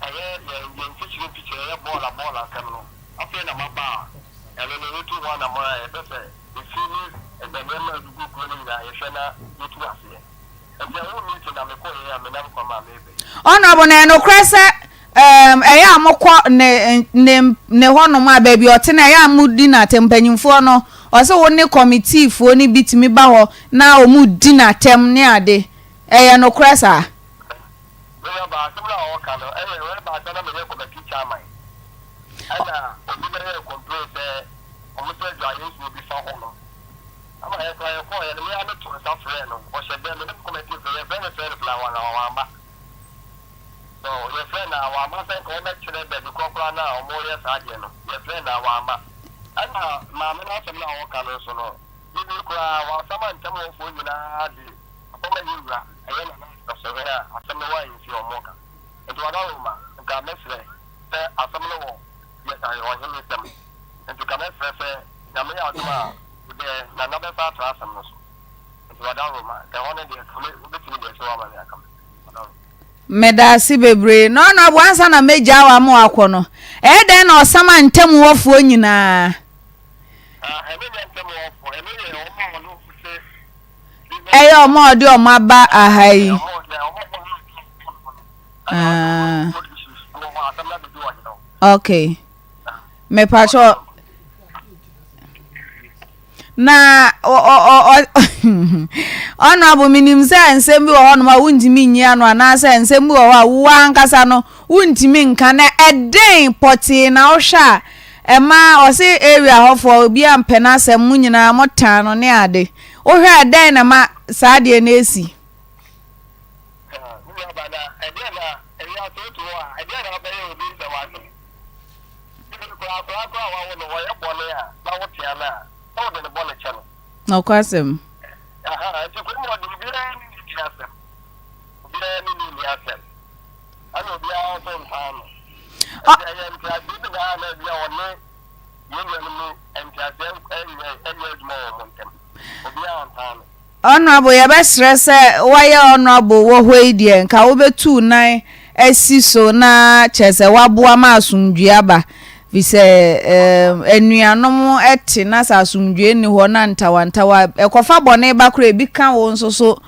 ɛyɛ yɛn yɛn mfikyire mfikyire ɛyɛ bɔɔla bɔɔla asɛm no, afei na maba a ɛno no yɛtu ho anammɔn a yɛpɛ sɛ efi ne nneɛma a ɛgugu kuro no nyinaa yɛhwɛ na yɛtu aseɛ. Nti ɛho meeting na mekɔeɛ a menam kwan a mereba yi. Honourable, na ɛyɛ nokorɛ sɛ ɛɛm ɛyɛ a mokɔ ne ne ne hɔnom a baabi ɔte no ɛyɛ a modi no atɛm mpanyinfoɔ no ɔse wo ne committee foɔ no bi tumi ba hɔ na wɔn di no atɛm ne ade ɛyɛ nokorɛ saa? Me nua baa, asɛm no a ɔreka no, ɛyɛ wɛrɛ baa sɛ na meyɛ committee chairman ɛna obi bɛyɛɛ complain sɛ wɔn sɛ adwaeɛ nsuo bi fa hɔ nom ama yɛ koraa yɛkɔɔyɛ no me ara meto nsa frɛɛ no ɔhyɛ dɛm me ne committee frɛ yɛfrɛ no frɛ no koraa wana wamba so yɛfrɛ no a wamba sɛ nka wɔbɛkyerɛ baabi korɔ koraa no a wɔyɛ saa adeɛ no yɛfrɛ no a wamba ɛna maame no asɛm no a ɔka no nso no yɛwie koraa wasama ntɛm wɔfoɔ nyinaa de Akɔma yɛ wura ɛyɛ nana ɔsɔhwɛ a asɛm no wɔ ahemfie a ɔmo ka nti wadaroma nka mɛsrɛ sɛ asɛm no wɔ yɛ ɔhene nsɛm nti ka mɛsrɛ sɛ nyame yɛ adom a dɛ nana bɛsa atra asɛm no so nti wadaroma nka ɛhɔ no deɛ ka me wobɛtumi deɛ sɛ wama me aka me wadaroma. Medaase bebree. Na ɔno abo ansa na mɛgyaa wo ama wakɔ no, ɛyɛ dɛn na ɔsama ntam hɔfoɔ nyinaa? Ah, ɛno nyɛ ntam hɔfoɔ, ɛno yɛ wɔn a wɔne wɔn te Ɛyɛ wɔn a wɔde wɔn aba aha yi. Ah. Okay. Mepakyɛ na honorable menim sɛ nsɛm bi wɔ hɔnom a wontumi nyi ano anaasɛ nsɛm bi wɔ hɔ a wo ankasa no wontumi nka na ɛdɛn pɔtee na wohwɛ a ɛma ɔse area hɔfoɔ obi ampɛ n'asɛm mo nyinaa mo tan no ne ade Wohwɛ a, dɛn na ɛma saa adeɛ no si? Me nua ba, na ɛdeɛn na ewiase wote hɔ a, ɛdeɛn na wobɛyɛ obi nsɛ w'ase? Even koraa akwadaa koraa a wawo no, ɔyɛ bɔne a, na wotea no a, na wode ne bɔne kyɛ no. Nokwasɛm. Aha, nti kurom hɔ de obiara ne ne nni asɛm. Obiara ne ne nni asɛm. Ɛna obiara nso ntaa no. Nti ɛyɛ nteaseɛ bi na na ebi a ɔne Yɛn nuanom no nteaseɛ nyɛ nyɛ adwuma wɔ wɔn ntam. Obiara ntaa no. Honourable yɛbɛsrɛ sɛ woayɛ honourable wɔ hɔ yi deɛ nka wobɛtu wo nan asi so na kyerɛ sɛ woaboa ma asomdwoeɛ aba firi sɛ anuanom te na sɛ asomdwoeɛ nni hɔ na ntawantawa ɛkɔfa bɔne ba koraa ebi ka wo nso so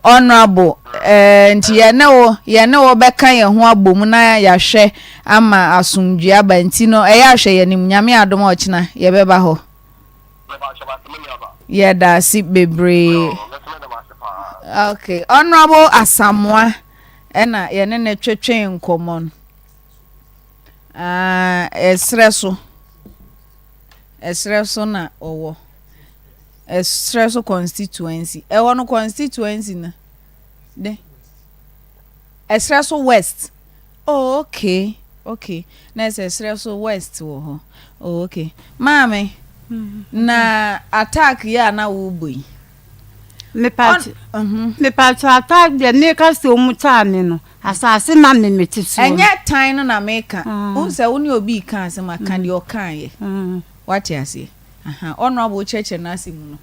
Honourable, eh, nti yɛne wo, yɛne wo bɛka yɛn ho abom na yɛahwɛ ama asomdwie aba nti no ɛyɛ ahwɛ yɛn anim, Nyame adom a ɔkyena yɛbɛba hɔ. Yɛda ase bebree. Okay, Honourable Asamoah ɛna yɛne ne twetwe nkɔmmɔ no. Ah, ɛserɛ so. Ɛserɛ so na ɔwɔ. Ɛserɛ so constituency. Ɛhɔ no constituency no de. Ɛserɛ so west. Oh okay okay. Na ɛsɛ ɛserɛ so west wɔ hɔ. Oh okay. Maame, na attack yi a na wobɔ yi. Mepatwa attack deɛ meka sɛ ɔmu taa me no asase ma me mete soɔ. Ɛnyɛ tan no na meka. Wohu sɛ wo ne obi reka asɛm a ka deɛ ɔkaeɛ. Wate aseɛ? Aha, Honourable kyerɛkyerɛ n'asɛm mu no,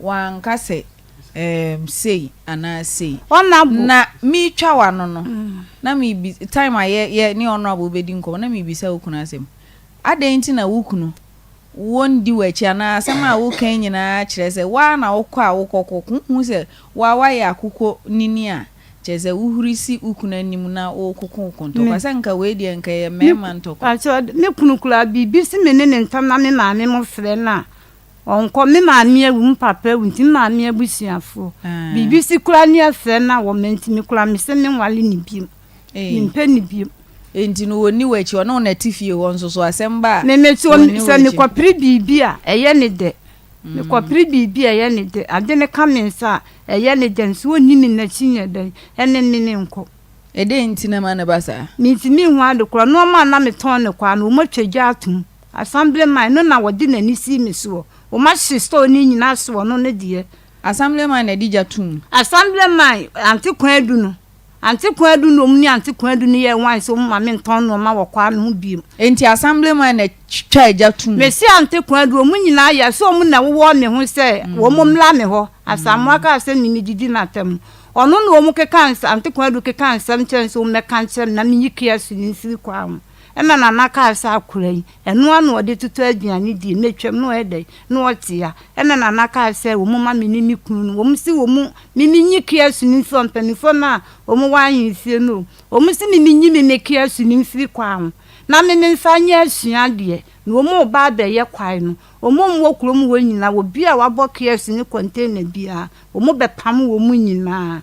wanka sɛ ɛɛm sei anaa sei. Honourable. Na meretwa w'ano no, na mebi time a yɛ yɛ ne Honourable bɛdi nkɔmmɔ, na merebisa wo kunu asɛm. Adɛn nti na wo kunu wɔndi w'akyi anaa asɛm a woka yi nyinaa kyerɛ sɛ wo ara na wokɔ a wokɔkɔ ko? Wohu sɛ wo ara woayɛ akokɔ nini a, Kyerɛ sɛ wohuri si wo kunu anim na wokoko wo ko ntɔkwa. Sɛ nka wei deɛ nka ɛyɛ mmarima ntɔkwa. Pakyɛ me kunu koraa biribi si me ne ne ntam na me maame mo frɛ no a ɔnkɔ. Me maame awu, me papa awu nti me maame abusuafoɔ biribi si koraa ne yɛfrɛ no a wɔma nti me koraa mese menwale no biom. Mempɛ no biom. Enti no ɔnni w'akyi, ɔne wo na ɛte fie hɔ nso so asɛm ba a Me me ɔnni w'akyi. Sɛ mekɔpere biribi a ɛyɛ ne dɛ. Mekɔpere biribi a ɛyɛ ne dɛ, ade no ka me nsa a, ɛyɛ ne dɛ, nso ɔnni me n'akyi nyɛ dɛn, ɛne me menkɔ. Ɛdɛn nti na ɛma no ba saa? Mintumi nhu ade korɔ. Nnoɔma a na metɔn no kwa no, wɔatwa gya atom. Assemblyman no na wɔde n'ani sii me soɔ. Wɔahye store no nyinaa ahye ɔno ne deɛ. Assemblyman na ɛde gya toom. Assemblyman, Ante Kwadu no. Ante Kwadu na wɔn ne Ante Kwadu no yɛɛ wine sɛ wɔmma mentɔn nnoɔma wɔ kwa no ho bio. Enti Assemblyman na twaa gya toom. Mese Ante Kwadu, wɔn nyinaa yɛ sɛ wɔn na ɛwowɔ me ho sɛ wɔn mmra me hɔ. Asamoah kaa sɛ me medidi n'atam no. Ɔno na wɔn kekaa nsɛm, Ante Kwadu kekaa nsɛm kyerɛɛ no sɛ wɔmmɛka nkyerɛ me na menyi kiosk no mfiri kwa ho. Ɛna Nana kaa sɛ akora yi, ɛno ara na ɔde totɔ aduane die, mɛtwam na ɔyɛ dɛn na ɔte ha. Ɛna Nana kaa sɛ wɔn mma me ne me kunu no, wɔn se wɔn, me menyi kiosk no mfiri hɔ, mpanimfoɔ no a wɔn wɔ ahemfie no o, wɔn se me menyi me me kiosk no mfiri kwan ho na me memfa nyɛ asuadeɛ, na wɔn reba abɛyɛ kwae no, wɔn a wɔwɔ kurom hɔ nyinaa, obi a wabɔ kiosk ne container biara, wɔbɛpam wɔn nyinaa.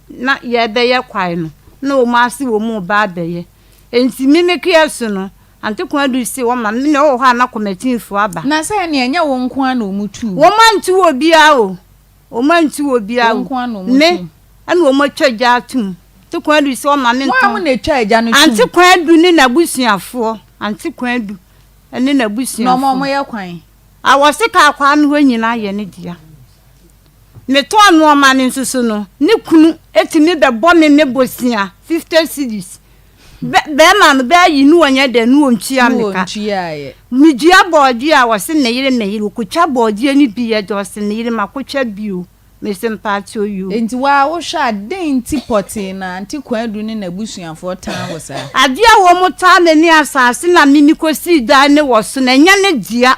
Na yɛrebɛyɛ kwae no, na wɔn ase wɔn reba abɛyɛ. Enti me me kiosk no, Ante Konadu se wɔma me na ɛwɔ hɔ a na kɔmɛtiinfoɔ aba. Na sɛ ɛneɛ ɛnyɛ wo nko ara na wɔn tuu. Wɔn antu obiara o, wɔn antu obiara Wo o. nko ara na wɔn Me tuu. ɛna wɔn atwa gya atum. Ante Konadu se wɔma me Wɔn a ntɔn. mo na etwaa gya no tum. Ante Konadu ne n'abusuafoɔ, Ante Konadu ne Na wɔn a n'abusuafoɔ. wɔyɛ kwan. A wɔse kaa kwan no hɔ nyinaa yɛ ne dea. Metɔn nnoɔma no nso so no, ne kunu tumi bɛbɔ me me bosea, 50 cedis. Bɛ, bɛrima no, bɛayi ne ɔnyɛ dɛn, ne ɔntua me ka. Medua bɔɔdeɛ a, ɔse me yere, me yere, ɔkɔtwa bɔɔdeɛ no bi yɛ dɛ, ɔse me yere, makɔtwa bio. Mese mpakyɛw yoo. Enti wo ara wohwɛ a, dɛn nti pɔtee na Auntie Kwadu ne n'abusuafoɔ taa wo saa? Adeɛ a wɔtaa me ne asase na me mekɔsii dan no wɔ so no, ɛnyɛ ne dea.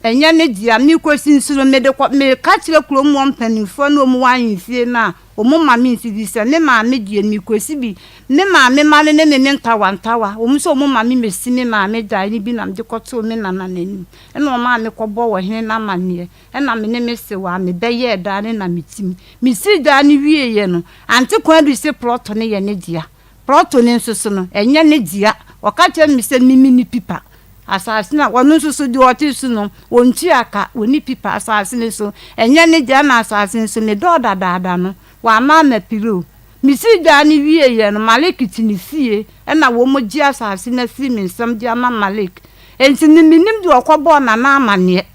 Ɛnyɛ ne dea. Merekɔsi nso no, mede kɔ, meka kyerɛ kurom hɔ mpanimfoɔ ne wɔn wɔ ahemfie no a, wɔma me nsi bi sɛ, me maame deɛ, merekɔsi bi. Me maame mma no ne me me ntawantawa. Wɔn nso wɔma me mɛsi me maame dan no bi na mede kɔtoo me nana no anim. Ɛnna wɔmaa me kɔbɔɔ ɔhene no amanneɛ. Ɛnna me ne me sewaa mebɛyɛɛ dan no na metim. Mesii dan no wieeɛ no, Ante Kwadu se plɔto no yɛ ne dea. Prɔto no nso so no, ɛnyɛ ne dea. Ɔka kyerɛ me sɛ mimi ne pipa asase no a, ɔno nso so deɛ ɔte so no, ɔntua ka, ɔnni pipa asase no so. Ɛnyɛ ne dea na asase no so, medɔɔ dadaada no, wamma ammɛpere o. Mesii dan no wieeɛ no, Malik te ne fie, ɛna wɔgye asase no afiri me nsam de ama Malik. Enti no mennim deɛ ɔkɔbɔɔ Nana amaneɛ.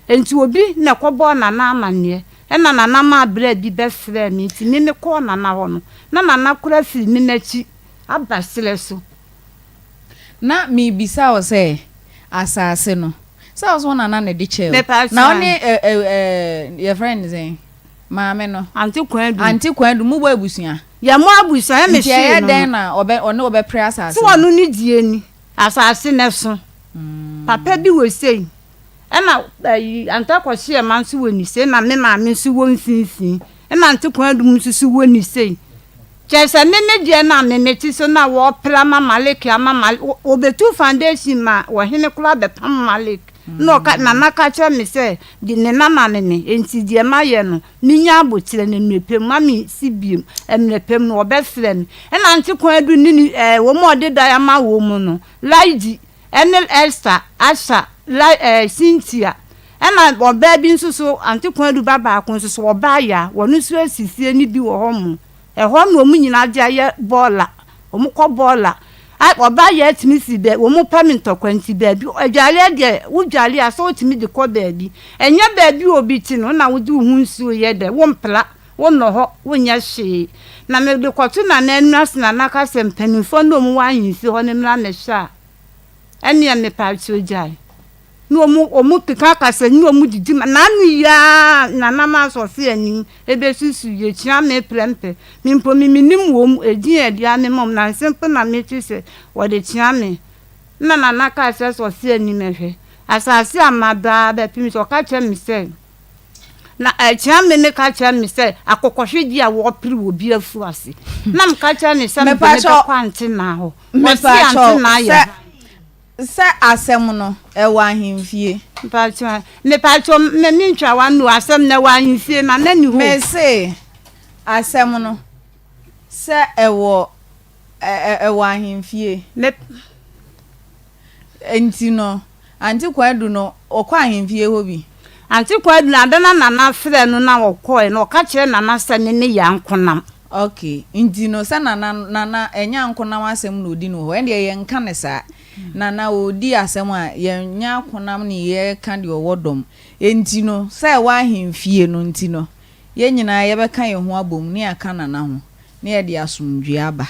Enti obi na ɛkɔbɔɔ Nana amanneɛ, ɛna Nana maa bra bi bɛfrɛɛ me, enti me mekɔɔ Nana hɔ no, na Nana koraa firi me m'akyi aba serɛ so. Na merebisa wo sɛ, asase no, sɛ wo so wo Nana na ɛde kyɛɛ wo, na wo ne ɛ ɛ ɛ yɛfrɛ no sɛn, maame no? Ante Kwadu. Ante Kwadu, mobɔ abusua? Yɛmmɔ abusua, ɛyɛ me Nti ɛyɛ hyee no dɛn no. na ɔbɛ ɔne wo bɛpere asase Sɛ no? ɔno ne deɛ ni, asase no ɛso, papa bi wɔ sei. Ɛna ayi Ante Kɔhyeɛma nso wɔ ni sei na me maame nso wɔ mfimfini ɛna Ante Kwadum nso so wɔ ni sei. Kyerɛ sɛ me me deɛ na me mete so na wɔpere ama Malik ama Malik wɔbɛtu foundation ma ɔhene koraa bɛpam Malik na ɔka nana ka kyerɛ me sɛ de ne nana ne me enti deɛ mayɛ no menya abokyerɛ no mmerɛ pɛ mu ma me si biem mmerɛ pɛ mu no wɔbɛfrɛ me ɛna Ante Kwadum ne ne ɛɛ wɔn a ɔde dan ama wɔn no Laidi ɛne Esther, Asha, La ɛɛ Cynthia, ɛna ɔbaa bi nso so, Ante Kwadu ba baako nso so, ɔbaa ya, wɔn nso asi fie no bi wɔ hɔ mo. Ɛhɔ na wɔn nyinaa de ayɛ bɔɔla, wɔn kɔ bɔɔla. A ɔbaa ya atumi firi baabi, wɔn pɛ me ntɔkwa nti baabi, adwareɛ deɛ, wodware a sɛ wotumi de kɔ baabi. Ɛnyɛ baabi a obi te no na wode wo ho nsuo yɛ dɛ, wompra, wonnɔ hɔ, wonyɛ hwee. Na mede kɔto Nana anim ase, Nana ka sɛ mpanimfoɔ no a wɔwɔ ahemfie hɔ no mmra mmɛhwɛ a, ɛnneɛ mepaakyɛw gyae. Ne wɔn wɔn keka kasa ne wɔn didi ma n'ano yi ara Nana ma asɔfe anim ɛbɛsusu yɛkyia me prɛmpɛ. Me mpo me menim wɔn edin a ɛde amema wɔn nansa mpo na mete sɛ wɔde kyia me. Ɛna Nana kaa sɛ sɔfe anim ɛhwɛ asase a maba ara bɛpem so ɔka kyerɛ me sɛ Na ɛkyea me ne ka kyerɛ me sɛ akokɔhwedeɛ a wɔpere wɔ bi afu ase. Na meka kyerɛ ne sɛ mede ne bɛkɔ antenaa hɔ. Ɔse antenaa yɛ Sɛ asɛm no ɛwɔ ahemfie. Mpakyɛ mepakyɛ me me ntwa w'ano asɛm no ɛwɔ ahemfie na na ni hɔ. Mese asɛm no sɛ ɛwɔ ɛwɔ ahemfie. Me. Enti no, Ante Kwadu no, ɔkɔ ahemfie hɔ bi? Ante Kwadu no, ada na Nana frɛɛ no na ɔkɔeɛ no, ɔka kyerɛɛ Nana sɛ ne ne Yaa Nkonam. Ok, nti no sɛ Nana Nana ɛnyɛ ankonam asɛm na ɔdi no wɔ hɔ, ɛndeɛ yɛnka no saa. Nana ɔredi asɛm a, yɛnyɛ akonam ne yɛreka deɛ ɔwɔ dɔm. Nti no, sɛ ɛwɔ ahemfie no nti no, yɛn nyinaa yɛbɛka yɛn ho abom ne yɛaka Nana ho na yɛde asomdwoeɛ aba.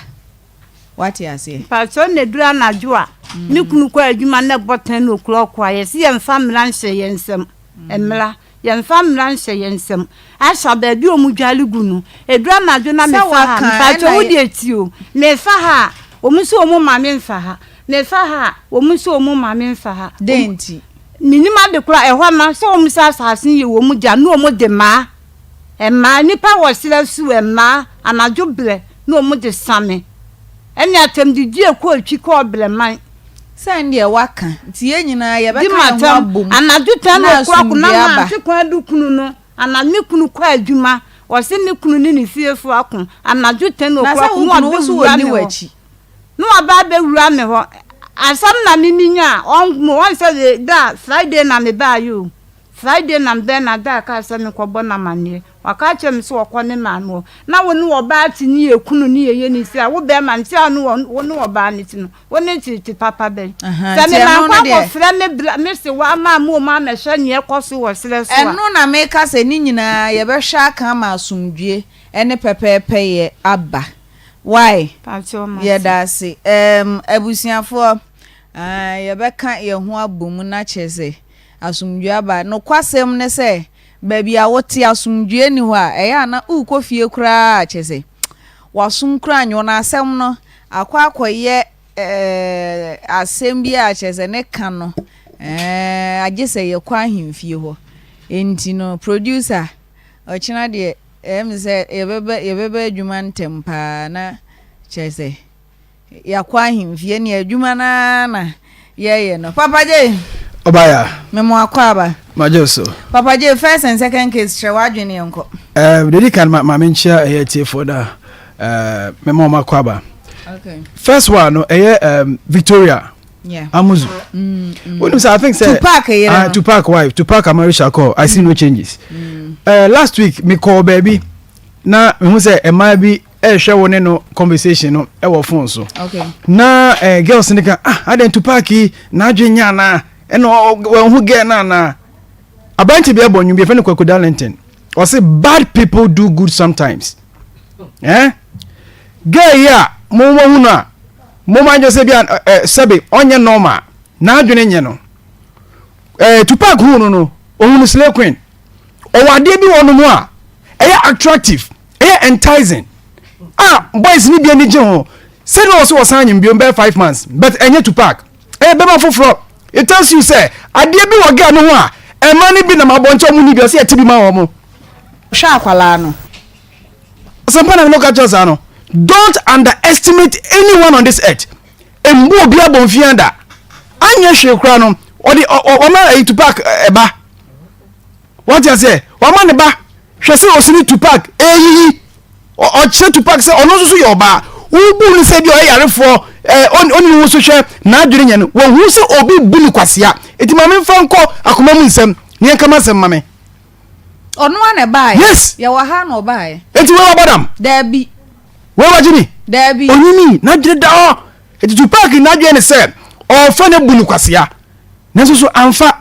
Woate aseɛ? Mpakyɛw na ɛduru anadwo a, me kunu kɔ adwuma na ɛbɔ ten o'clock a, yɛse yɛmfa mmara nhyɛ yɛn nsam, mmara. Yɛmfa mmara nhyɛ yɛn nsam. Aisha, baabi a wɔdware gu no, ɛduru anadwo na Sɛ mefa ha a, waka mpakyɛ ɛna wo deɛ tie o, mefa ha a, wɔn nso wɔn mma me mfa ha. Mefa ha a, wɔn nso wɔn mma me mfa ha. Dɛn nti? Mennim ade korɔ a, ɛhɔ no, sɛ wɔn sɛ asase no yɛ wɔn dea, na wɔn de mmaa, mmaa, nnipa wɔ serɛ so, mmaa, anadwo berɛ, na wɔn de same. Ɛne atɛmdidie kɔ akyi kɔ ɔbrɛman. Sɛ ɛndeɛ waka nti yɛn nyinaa Di yɛbɛka yɛn ho m'atɛm. abom Anadwo ten na o'clock na asomdwoeɛ aba. mante kwan bi kunu no anadwo me kunu kɔ adwuma ɔse me kunu ne ne fiefo ako anadwo ten Na sɛ o'clock wo na kunu wo so wabɛwura ɔnni me hɔ w'akyi. na waba abɛwura me hɔ asɛm na me menya a ɔn ɔn sɛ da Friday na me baeɛ o Friday na mebɛɛ na da kaa sɛ menkɔbɔ no amaneɛ Waka akyerɛ me sɛ ɔkɔ ne maame hɔ. Na wo ne ɔbaa te ne yɛ kunu ne yɛyɛ ne sei a, wo bɛrima no, sei a wo ne ɔbaa no te no, wo ne tete papa bɛn? Aha, Sɛ nti me ɛno mankɔ no deɛ. akɔfrɛ me bra, me se wa ama me wɔn amɛhwɛ nea ɛkɔ so wɔ serɛ so a. Ɛno na meka sɛ ne nyinaa yɛbɛhwɛ aka ama asomdwie ne pɛpɛɛpɛyɛ aba. Wai? Pakyɛw mate. Yɛda ase. Ɛɛm, abusuafoɔ, aah, yɛbɛka yɛn ho abom na kyerɛ sɛ asomdwie aba. Nokwasɛm ne sɛ, Baabi a wote, asomdwoeɛ nni hɔ a, ɛyɛ a na worekɔ fie koraa a, kyerɛ sɛ, w'asom koraa nyɛ wo. Na asɛm no akɔ akɔyɛ eh, asɛm bi a kyerɛ sɛ ne ka no eh, agye sɛ yɛkɔ ahemfie hɔ. Enti no, producer, ɔkyena deɛ, ɛyɛ me sɛ yɛbɛba, yɛbɛba adwuma ntɛm paa na kyerɛ sɛ, Yɛakɔ ahemfie ne adwuma no ara na yɛyɛ no. Papa J. Ɔbaya. Memo akwaaba. Magye so. Papa J, first and second case kyerɛ w'adwene yɛn kɔ. Ɛɛ deɛ di kan ma maame nkyia ɛyɛ atiefoɔ na ɛɛ mema wɔn akwaaba. Okay. First one no ɛyɛ um, Victoria. Yeah. Amuzu. Wonim sɛ I think sɛ. Tupac yere no. Uh, Tupac wife Tupac Amaru Shakur I see no changes. Mm. Uh, last week me kɔɔ baabi na mehu sɛ mmaa bi ɛrehwɛ wo ne no conversation no ɛwɔ phone so okay. na eh, girls no ka ah adɛn Tupac yi n'adwen nyɛ anaa ɛna wɔn girl no anaa aberante bi ɛbɔ nnwom bi yɛfrɛ no Kwaku Darlington ɔse bad people do good sometimes eh? girl yi a mo mo hu no a mo ma adwene sɛ bi a eh, sɛbe ɔnyɛ normal n'adwene nyɛ no eh, Tupac hu no no ohun no slay queen ɔwɔ adeɛ bi wɔ no mu a ɛyɛ attractive ɛyɛ enticing a boys ni bi ani gye ho sɛdeɛ ɔsɛ wɔsan anyim bio bɛyɛ 5 months but ɛnyɛ Tupac ɛyɛ bɛma foforɔ it tells you sɛ adeɛ bi wɔ girl no ho a ɛma no bi nam abɔnten ɔmo ni bi ɔsɛ yɛte bi ma wɔn. Hwɛ akwadaa no. Asɛmpa na mene ka kyerɛ saa no don't underestimate anyone on this earth mbu obi abɔnfia da anyɛ hwee koraa no ɔde ɔma ɛyi Tupac ɛba wate aseɛ wama ne ba hwɛ sɛ ɔsi ne Tupac ɛyiyi ɔkyerɛ Tupac sɛ ɔno nso so yɛ ɔbaa wobu no sɛ bi ɔyɛ yarefoɔ ɛɛ ɔne wo so hwɛ n'adwene nyɛ no wɔhu sɛ obi bu no kwasea eti maame nfa nkɔ akoma mu nsɛm ne yɛn kama nsɛm ma me. Ɔno ara na ɛbaeɛ. Yes. Yɛwɔ ha na ɔbaeɛ. Eti wei wabɔ dam. Daabi. Wei wagye ni. Daabi. Onyini n'adwene da hɔ. Eti Tupac n'adwene ne sɛ ɔrefa no abu no kwasea. Nanso so amfa.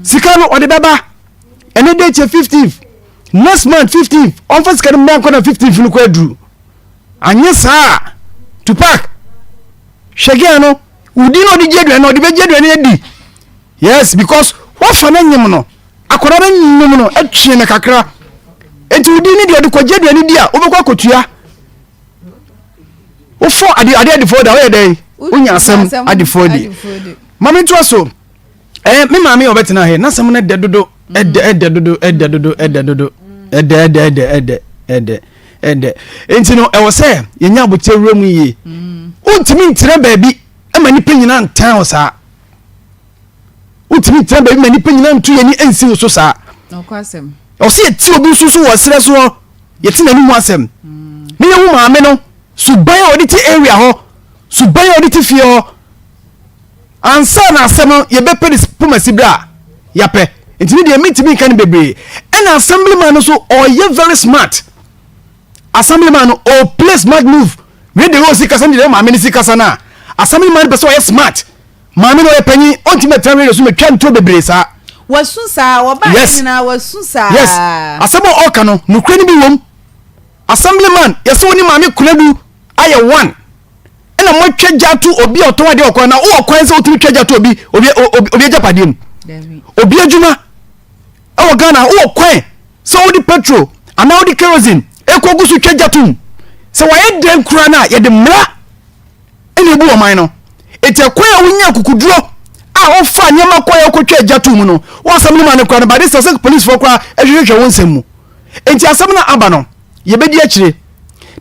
Sika no ɔde bɛba. Ɛne date yɛ 15th. Next month 15th. Ɔmfa sika no mmra nkɔ na 15th no kɔ aduru. Anyɛ saa a Tupac hwɛ girl no wodi na ɔde gye aduane no ɔde bɛgye aduane adi. Yes because wafa no nyem no akwadaa no nyem no atwe no kakra nti wodi ne deɛ ɔde kɔgye aduane di a wobɛkɔ akɔtua wofɔ ade ade adefoɔ da woyɛ dɛn wonya asɛm adefoɔ di maame ntoa so ɛɛ me maame a ɔbɛtena ha n'asɛm no ɛdɛ dodo ɛdɛ ɛdɛ dodo ɛdɛ dodo ɛdɛ dodo ɛdɛ ɛdɛ ɛdɛ ɛdɛ ɛdɛ ɛdɛ nti no ɛwɔ sɛ yɛnya abotire wura mu yie wontumi ntena baabi ɛma nipa nyinaa ntan wɔ saa. Wotumi tena baabi ma nnipa nyinaa ntu yɛn ani nsi wo so saa. Ɔsɛ yɛte obi nso so wɔ serɛ soɔ, yɛte n'anim asɛm. Mm. Ne yɛhu maame no, suban a ɔde te area hɔ, suban a ɔde te fie hɔ. Ansa na asɛm no yɛbɛpɛ ne pomasi berɛ a yɛapɛ. Nti ne deɛ mentumi nka no bebree. Ɛna assemblyman no so ɔyɛ very smart. Assemblyman no o play smart move. Wei de osi kasa ne deɛ maame no si kasa no a, assemblyman no pɛ sɛ ɔyɛ smart. Maame no ɔyɛ panyin, ɔntumi bɛtena radio so mɛtwa nturo bebree saa. Wasu saa, wɔbaa Yes. nyinaa wasu saa. Yes, asɛm a ɔka no, nokorɛ no bi wom. Assemblyman, yɛsɛ wo ne maame Konadu ayɛ one. Ɛna moatwa gya ato obi a ɔtɔn adeɛ wɔ kwan na wowɔ kwan sɛ wotumi twa gya to obi obi obi obi agyapadeɛ mu. Obi adwuma ɛwɔ Ghana wowɔ kwan sɛ wode petrol anaa wode kerosene ɛkɔ gu so twa gya tom. Sɛ wɔayɛ dɛn koraa no a yɛde mmara ɛna ebu ɔman no. Eti ɛkwan a wonya akukuduro a wofa nneɛma kɔ yɛ wokɔtwa gya to mu no, wo asɛm no ma no koraa no by this time sɛ polisifoɔ koraa ɛhwehwɛhwɛ wo nsɛm mu. Enti asɛm no aba no, yɛbɛdi akyire.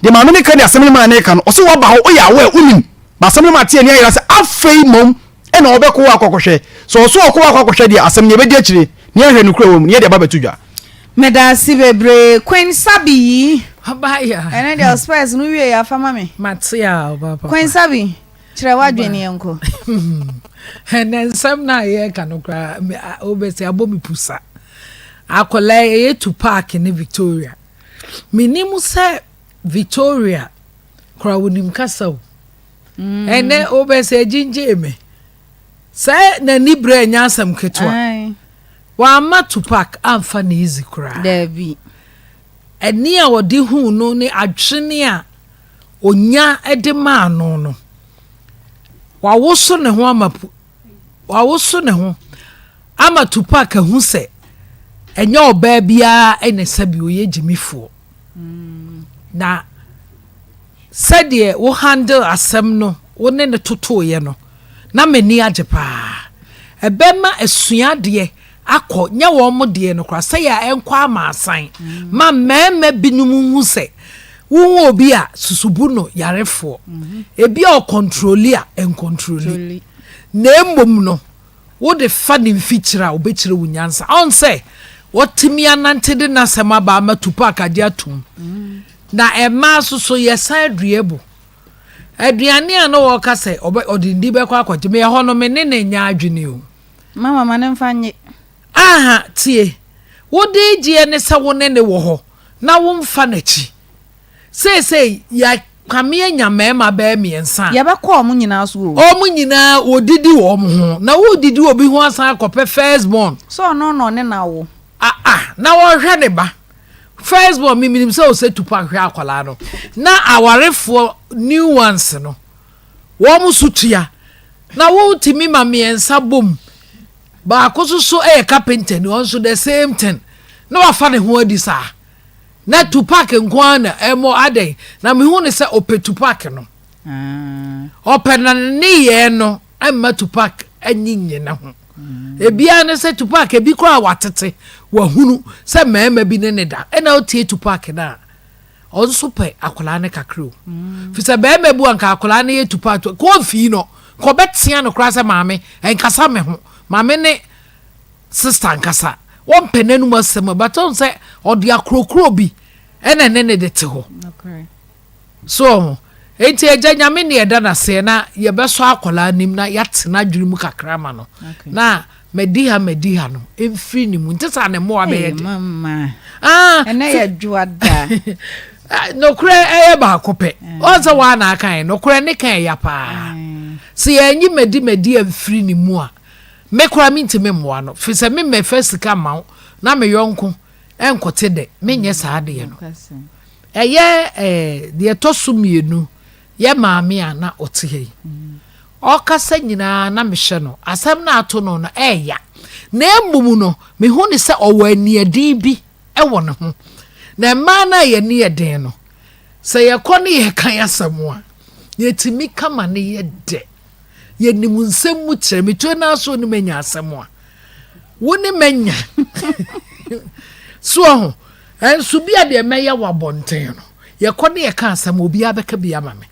Deɛ maame no ka ne asɛm no maa no ka no, ɔsɛ waba hɔ, woyɛ aware, wonim. Ba asɛm no ma ate ani ayera sɛ afei mmom ɛna ɔbɛkɔ hɔ akɔkɔhwɛ. Sɛ ɔso ɔkɔ hɔ akɔkɔhwɛ deɛ, asɛm no yɛbɛdi akyire na yɛahwɛ nokorɛ wɔ mu na yɛde aba abɛto dwa. Medaase bebree Queen Sabi yi. Ɔbaa ya. Ɛnɛ deɛ ɔspɛs no wie yɛ afa ma me. Mate a ɔbaa papa. Queen Sabi kyerɛ w'adwene yɛn kɔ. Ɛnɛ nsɛm no a yɛreka no koraa wobɛsɛ abɔ me pusa. Akwadaa yi ɛyɛ Tupac ne Victoria. Menim sɛ Victoria koraa wonim kasa o. Mm. Ɛnɛ wobɛsɛ gyingyee me. Sɛ n'ani berɛ nyɛ asɛm ketewa. Wamma Tupac amfa no easy koraa. Daabi. Ani a ɔde huu no ne adwene a onya de maa no no, wawoso ne ho ama wawoso ne ho ama Tupac ahu sɛ ɛnyɛ ɔbaa biara na sɛbi ɔyɛ gyimifoɔ. Na Sɛdeɛ wo handle asɛm no wo ne no totoeɛ no na m'ani agye paa. Ɛbɛma asuadeɛ akɔ nyɛ wɔn deɛ no koraa sɛdeɛ a ɛnkɔ amaasan ma mmarima binom hu sɛ wohu obi a susubu no yarefoɔ. Ebi a ɔkɔntroli a ɛnkɔntroli na mmom no Wode fa ne mfikyire a, ɔbɛkyerɛ wo nyansa. Ɔn sɛ watumi anante de n'asɛm aba ama Tupac agye atom. Na mmaa nso so, yɛsan adua bo. Aduane a na wɔka sɛ ɔbɛ ɔde ndi bɛkɔ akɔgye me ɛhɔ no, me ne no nyɛ adwene o. Mama ma ne mfa nye. Aha, tie. Wode gyeɛ ne sɛ wo ne no wɔ hɔ na womfa n'akyi. Seesei yɛakame anya mmarima bɛyɛ mmiɛnsa a. Yɛbɛkɔ wɔn nyinaa so o. Wɔn nyinaa wɔdidi wɔn ho. Na woredidi obi ho asan akɔpɛ first born. Sɛ ɔno na ɔne no awo. Ah ah, na wɔhwɛ ne ba. First born, me menim sɛ ɔsɛ Tupac hwɛ akwadaa no. Na awarefoɔ new ones no, wɔn so tua. Na wotumi ma mmiɛnsa bom. Baako nso so yɛ carpenter ni, ɔno nso the same thing. Na wafa ne ho adi saa. Na Tupac nko ara na ɛmɔ adɛn na mehu no sɛ ɔpɛ Tupac no ɔpɛ na ne nneyɛɛ no mma Tupac ani nnye ne ho ebiara ne sɛ Tupac ebi koraa watete wahunu sɛ mmarima bi ne ne da ɛna ɔtie Tupac no a ɔno nso pɛ akwadaa no kakra o fi sɛ barima bu anka akwadaa no yɛ Tupac kɔ mfii no kɔ bɛtea no koraa sɛ maame ɛnkasa me ho maame ne Sister ankasa wɔmpɛ n'anum asɛm a but ɔn sɛ ɔde akorokoro bi ɛna ɛne ne de te hɔ so ɔho enti agya nyame ne ɛda n'aseɛ na yɛbɛsɔ akwadaa nim na yɛate n'adwene mu kakra ma no na madi ha madi ha no mfiri ne mu nte saa ne mmoa bɛyɛ de ah, ɛnɛ yɛ dwoada nokorɛ ɛyɛ baako pɛ ɔn sɛ waa na aka yɛ nokorɛ ne ka ɛya paa sɛ yɛanyi madi madi amfiri ne mu a Me koraa mentumi mmoa no, firi sɛ memmɛfa sika mma wo na me yɔnko nkɔte dɛ. Menyɛ saa adeɛ no. Ɛyɛ eh, deɛ ɛtɔ so mmienu, yɛ maame a na ɔte ha yi. Ɔkasa nyinaa na mehyɛ no. Asɛm no ato no no, ɛɛya. Na mmom no, mehu no sɛ ɔwɔ aniɛden bi wɔ ne ho. Na mmaa no a yɛn ani yɛ den no, sɛ yɛkɔ ne yɛka asɛm a, yɛtumi ka ma no yɛ dɛ. Yɛnim nsɛm mu kyerɛ. Metuo no ara so ne manya asɛm a, wo ne manya. So ɔho, ɛnso bi a deɛ mɛyɛ wɔ abɔnten no, yɛkɔ ne yɛka asɛm, obiara bɛka bi ama me.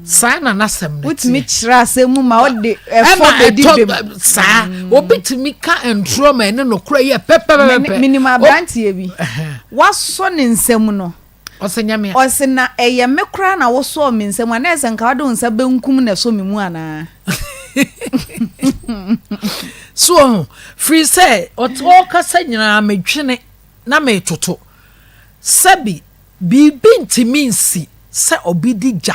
Saa na n'asɛm no teɛ. Wotumi kyerɛ asɛm mu ma ɔde ɛfɔ bɛdi bem. Saa, obi tumi ka ntorɔ ma ɛne nokorɛ yɛ pɛpɛpɛpɛ. Menim aberanteɛ bi, wasɔ ne nsam no, Ɔse nyɛ me a. Ɔse na ɛyɛ me koraa na wosɔɔ me nsa mu a na ɛsɛ nka wode wo nsa benkum na ɛsɔ me mu anaa? So wahu? Firi sɛ ɔkasa nyinaa medwene na metoto. Sɛbi. Biribi ntumi nsi sɛ obi de gya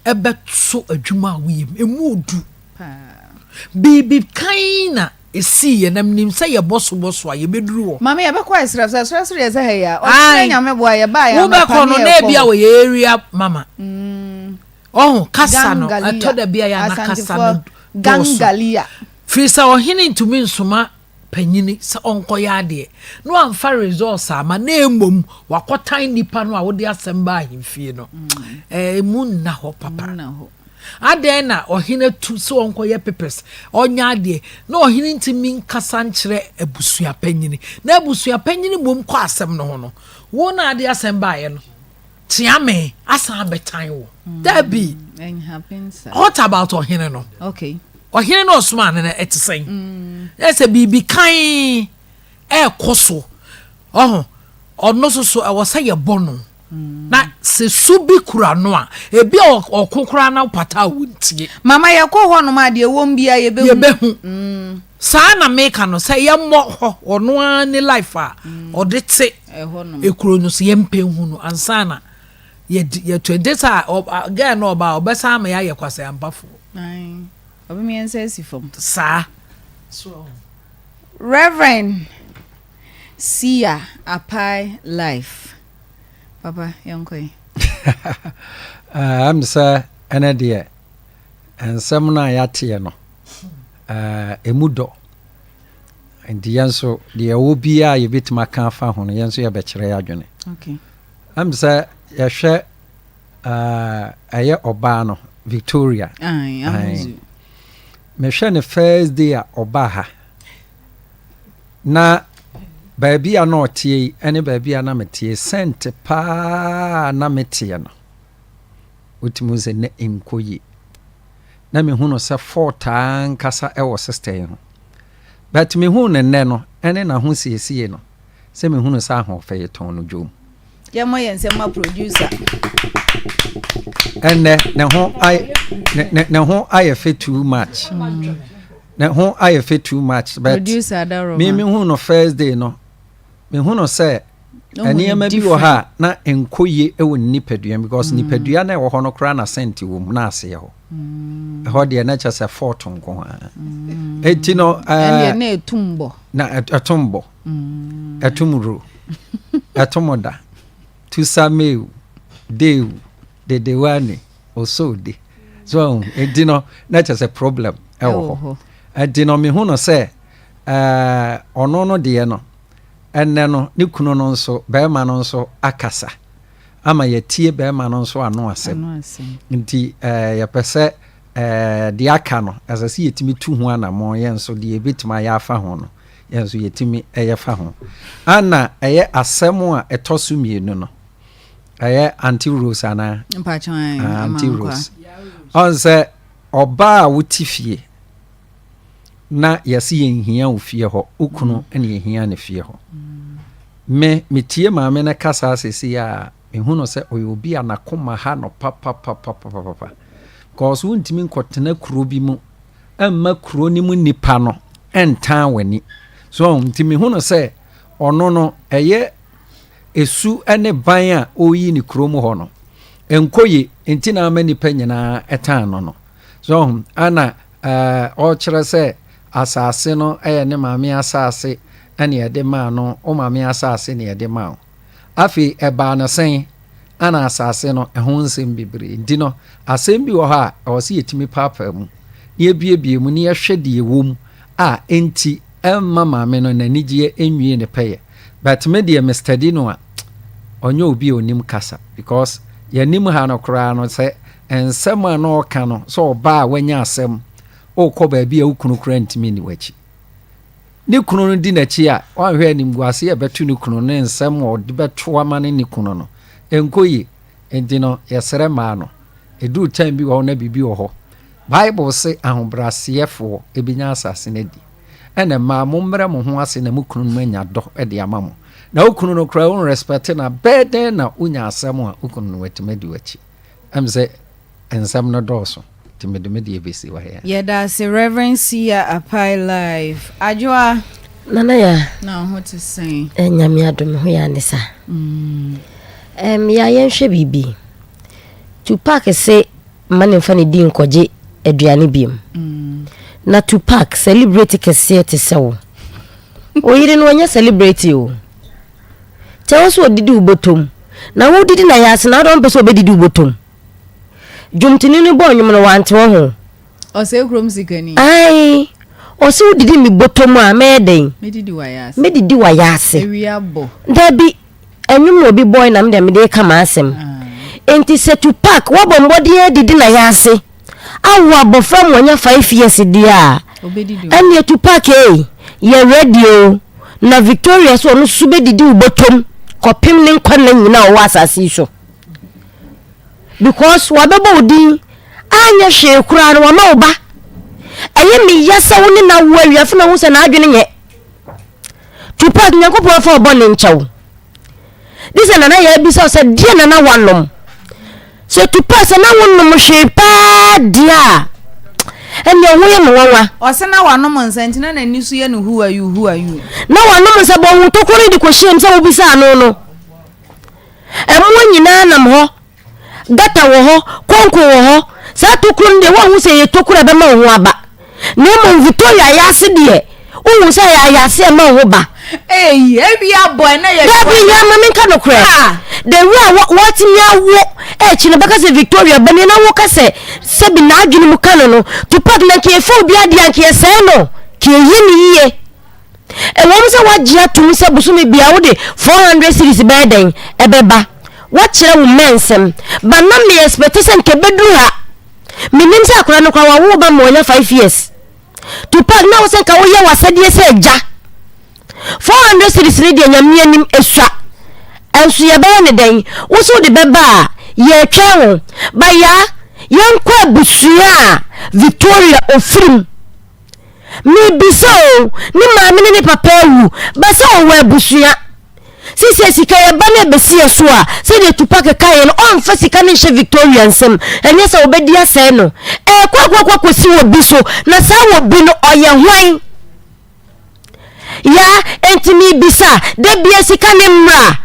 bɛto adwuma a woyɛ mu. Emu odu. Biribi kann na esiiɛ na menim sɛ yɛbɔ so bɔ so a yɛbɛduru hɔ. Maame yɛbɛkɔ ɛserɛ so ɛserɛ so deɛ sɛ ha yi a ɔkyerɛ nyame boa yɛbaa yɛ anɔpa Wobɛkɔ no ne na yɛkɔ ebi a hɔ. wɔyɛ area mama. Ɔho kasa no ɛtɔ da bi a yɛ a na kasa no Asantefoɔ dɔɔso. Gangalia. Firi sɛ ɔhene ntumi nsoma panyini sɛ ɔnkɔyɛ adeɛ na wamfa results amma na mmom wakɔtan nnipa no a wode asɛm ba ahemfie no, ɛmu nna hɔ papa. Adɛn na ɔhene atu sɛ ɔnkɔyɛ papers, ɔnyɛ adeɛ na ɔhene ntumi nkasa nkyerɛ abusua panyini na abusua panyini mmom kɔ asɛm no ho no, wo na ade asɛm baeɛ no, tea me asan abɛtan wo. Dabi. What about ɔhene no? Okay. Ɔhene no ɔsomaa no no ɛte sɛn? Mm. Ɛsɛ biribi kan ɛrekɔ so. Ɔho ɔno so so ɛwɔ sɛ yɛbɔ no. Mm. Na sɛ su bi kura no a, ebi a ɔko koraa na pata a wontie. Mama yɛkɔ hɔ nom a deɛ wɔm bia yɛbɛhu. Yɛbɛhu. Mm. Saa na meka no sɛ yɛmmɔ hɔ ɔno ara ne life a ɔde te ekuro no so yɛmpɛ hu no ansa na yɛde yɛto ɛde sɛ a girl no ɔba a ɔbɛsan ama yɛayɛ kwaseampafoɔ. Ɔbɛma yɛn nsa asi fam. Saa. So. Reverend Sia Apai Life. Papa yɛnkɔ yi. Ɛm sɛ ɛnɛ deɛ nsɛm no a yɛateɛ no ɛmu dɔ. Nti yɛn nso deɛ ɛwɔ biara a yɛbɛtumi aka afa ho no yɛn nso yɛbɛkyerɛ yɛn adwene. Okay. Ɛm sɛ yɛhwɛ ɛyɛ ɔbaa no Victoria. Aye, Mehwɛ ne first day a ɔbaa ha na baabi a na ɔteɛ yi ne baabi a na meteɛ sɛnte paa na meteɛ no wotumi hu sɛ na ɛnkɔ yie. Na mehu no sɛ fault ankasa wɔ sister yi ho. But mehu no nnɛ no ɛne n'ahosiesie no sɛ mehu no sɛ ahoɔfɛ yɛ tɔn no dwom. Yɛmmɔ yɛn nsam ma producer. Ɛnnɛ ne ho ayɛ ne ne ho ayɛ fɛ too much. Mm. Ne ho ayɛ fɛ too much but producer Adaroma. Me mehu no first day no mehu no sɛ nneɛma bi wɔ ha a na nkɔ yie wɔ ne nipadua mu because mm. nipadua na ɛwɔ hɔ no koraa na sɛnti wɔ mu na aseɛ hɔ mm. ɛhɔ deɛ na kyerɛ sɛ fɔɔto nko ara mm. eti no ɛɛ na ɛtum bɔ na ɛtum bɔ ɛtum ro ɛtum da tusameu deu dedewane osode so eti no na kyerɛ sɛ problem ɛwɔ hɔ eti no mehu no sɛ ɛɛ ɔno no deɛ no. Ɛnnɛ no, ne kunu no nso, barima no nso akasa ama yɛatie barima no nso ano asɛm. Nti eh, yɛpɛ sɛ eh, deɛ aka no, ɛsɛ sɛ yɛtumi tu ho anammɔn, yɛn nso deɛ yɛbɛtumi ayɛ afa ho no, yɛn nso yɛtumi yɛ fa ho. Ana ɛyɛ asɛm a ɛtɔ so mmienu no, ɛyɛ Auntie Rose anaa? Ah, Auntie Rose. Ɔn sɛ ɔbaa a wote fie, na yɛse yɛnhia wo fie hɔ, wo kunu na yɛhia ne fie hɔ. Me, metie maame no kasa sese a, mehu no sɛ ɔyɛ obi a n'akoma ha no papapapapapa. Because wontumi nkɔtena kuro bi mu mma kuro no mu nipa no ntan w'ani. So nti mehu no sɛ ɔno no ɛyɛ esu ne ban a ɔreyi ne kurom hɔ no nkɔ ye nti na ama nipa nyinaa ɛtan no no. So ana Ɔrekyerɛ sɛ asase no yɛ ne maame asase na yɛde maa no, wo maame asase na yɛde maa wo. Afei ɛbaa no sɛn? Ana asase no ɛho nsɛm bebree nti no, asɛm bi wɔ hɔ a ɛwɔ sɛ yɛtumi paapaa mu na yɛbuebue mu na yɛhwɛ deɛ ɛwɔ mu a ɛnti ɛmma maame no n'anigyeɛ nwie ne pɛyɛ. But me deɛ me study no a, ɔnyɛ obi a ɔnim kasa because yɛnim ha no koraa no sɛ Nsɛm a na ɔka no, sɛ ɔbaa a wanya asɛm, wokɔ baabi a wo kunu koraa ntumi nni w'akyi. Ne kunu no di n'akyi a, wanhwɛ animguase a ɛbɛto ne kunu ne nsɛm a ɔde bɛto ama ne ne kunu no, ɛnkɔ yie. Enti no, yɛsrɛ mmaa no, ɛduru time bi wɔ hɔ na biribi wɔ hɔ. Bible se ahobrɛaseɛfoɔ bɛnya asase no adi. Ɛna mmaa, mommrɛ mo ho ase na mo kununom anya dɔ de ama mo. Na wo kunu no koraa, wo nrespɛte no a, bɛyɛ dɛn na wonya asɛm a wo kunu no watumi adi w'akyi? Ɛm sɛ nsɛm no dɔɔso nti mede me deɛ bɛsi hɔ ɛ. Yɛdaase Rev. Siya Apai live. Adwoa. Nana ya. Na wo ho te sɛn? Eh, Nyame adom me ho yɛ ane sa. Ɛm ya yɛnhwɛ biribi. Tupac se mma ne mfa ne din nkɔgye aduane biom. Na Tupac celebrity kɛseɛ te sɛ wo. Wo yere no ɔnyɛ celebrity o. Kyɛ wo sɛ ɔdidi wo bɔtɔm. Na wodidi na yɛ ase na wode ɔmpɛ sɛ ɔbɛdidi wo bɔtɔm. Dwomtoni no bɔɔ nnwom no wante wo ho. Ɔsɛe kurom sikani. Ae, ɔse wodidi me bɔtɔ mu a mɛyɛ dɛn? Mɛdidi w'ayaase. Mɛdidi w'ayaase. Awia bɔ. Dabi, ɛnwom na obi bɔe na me deɛ mede reka m'asɛm. Enti sɛ Tupac wabɔ mmɔden adidi n'ayaase awo abɔfra ma wanya 5 years deɛ a, ɛnneɛ Tupac ei, yɛ ready o. Na Victoria nso ɔno nso bɛdidi wo bɔtɔm kɔpem ne nkwa nna nyinaa a ɔwɔ asase yi so. Because wabɛbɔ wo din anyɛ hwee koraa no wama wo ba. Ɛyɛ me ya sɛ wo ne no awo awie afei na wohu sɛ n'adwene nyɛ. Tupac Nyankopɔn afa wo bɔne nkyɛ wo. Gye sɛ Nana Yaa bisa wo sɛ deɛ na na wanom. Sɛ Tupac sɛ na wonom hwee paa deɛ a ɛnneɛ ho yɛ me nwanwa. Ɔse na wanom nsa nti na n'ani so yɛ no who are you who are you. Na wanom nsa bɔ ho tokuro no de kɔhyɛm sɛ wobisaa no no. Mmoa nyinaa nam hɔ. Gata wɔ hɔ, konko wɔ hɔ. Saa tokuro no deɛ woanhu sɛ ɛyɛ tokuro a ɛbɛma wo ho aba. Na mmom Victoria ayaase deɛ, wohu sɛ ɛyɛ ayaase a ɛma wo ho ba. Eyi, ewi abɔ ɛnɛ yɛ Dabi, yɛ ma menka nokorɛ. The way a wɔatumi awo akyi no bɛka sɛ Victoria ba ni na woka sɛ sɛbi n'adwene mu ka no no, Tupac na nka yɛfa obi adeɛ a nka yɛsɛe no, nka yɛyɛ no yie. Ɛwom sɛ woagye atom sɛ bosome biara wode 400 cedis bɛyɛ dɛn ɛbɛba, woakyerɛ wo mma nsɛm, but na me expect sɛ nka ɛbɛduru ha. Menim sɛ akwadaa no koraa wawo wo ba ma wanya 5 years. Tupac na wo sɛ nka woyɛ w'asɛdeɛ sɛ agya. 400 cedis no deɛ Nyame anim ɛsua. Ɛnso yɛbɛyɛ ne dɛn? Wo sɛ wode bɛba a, yɛretwɛn wo. But yaa, yɛnkɔ abusua a Victoria ɔfiri mu. Mebisa o, ne maame ne ne papa awu, ba sɛ ɔwɔ abusua. Sisɛ sika yɛ ba no ɛbɛsi yɛ so a, sɛdeɛ Tupac kaeɛ no, ɔmfa sika no nhyɛ Victoria nsam, ɛnyɛ sɛ wɔbɛdi asɛe no. Ɛrekɔ akɔ akɔ akɔsi wɔ bi so, na saa wɔ bi no, ɔyɛ hwan? Ya, enti mebisa, da bia sika no mmra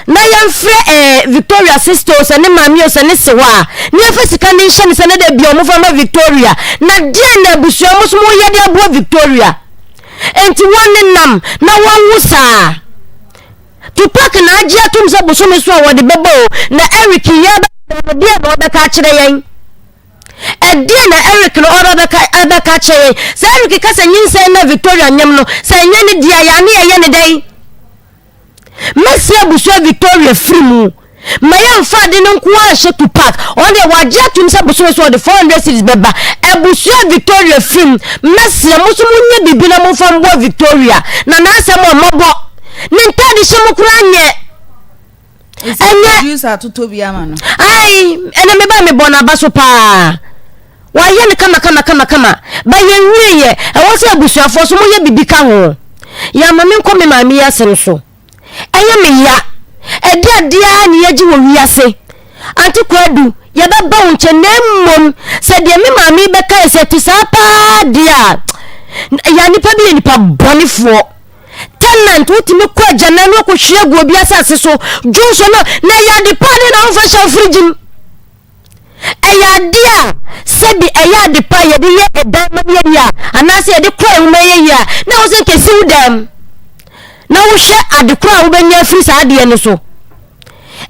na yɛmfrɛ eh, Victoria sister o, sɛ ne maame o, sɛ ne sewa a, na yɛmfa sika no nhyɛ ne sɛ na da bia ɔmofa ma Victoria. Na deɛn na abusua mo so moyɛ de aboa Victoria? Enti wɔnenam na wɔnwo saa. Tupac na agye atom sɛ bosome so a wɔde bɛbɔ o, na Eric yɛ bɛbɔ no, deɛn na ɔbɛka akyerɛ yɛn? Ɛdeɛn na Eric no ɔba bɛka ɛbɛka akyerɛ yɛn? Sɛ Eric ka sɛ nyinsɛn na Victoria nyem no, sɛ ɛnyɛ ne dea yɛ a ne yɛyɛ ne dɛn? Mɛsrɛ abusua Victoria firi mu. Ma yɛmfa ade no nko ara nhyɛ Tupac. Ɔno deɛ wagye atom sɛ bosome so ɔde 400 cedis bɛba. Abusua Victoria firi mu. Mɛsrɛ mo nso monyɛ biribi na momfa mmoa Victoria. Na n'asɛm ɔmmɔbɔ. Ne ntaade hyɛ mu koraa nyɛ. Ɛnyɛ. Producer atotɔ bi ama no. Ayi, ɛnna me ba me bɔ n'aba so paa. Wayɛ no kama kama kama kama. Ba yɛn wie yɛ. Ɛwɔ sɛ abusuafoɔ so moyɛ bibi ka ho. Yɛ ama me nkɔ me maame yi asɛm so. Ɛyɛ me ya. Ɛde adeɛ ara ne yɛgye wɔ wiase. Ante Kwadu, yɛbɛba wo nkyɛn na mmom sɛ deɛ me maame yi bɛka yɛ sɛ ɛte saa paa deɛ a, yɛ nipa bi yɛ nipa bɔnefoɔ. Tenant, wotumi kɔ agyanan no akɔhwie agu obi asase so, dwonsɔ no, na ɛyɛ ade pa ne na womfa hyɛ wo fridge mu. Ɛyɛ ade a sɛbi ɛyɛ ade pa yɛde yɛ ɛdan ma no yɛ yie a, anaasɛ yɛde kora nwoma yɛ yie a, na ɛwɔ sɛ nka ɛsi wo dan mu na wohwɛ ade koro a wobɛnya afiri saa adeɛ no so.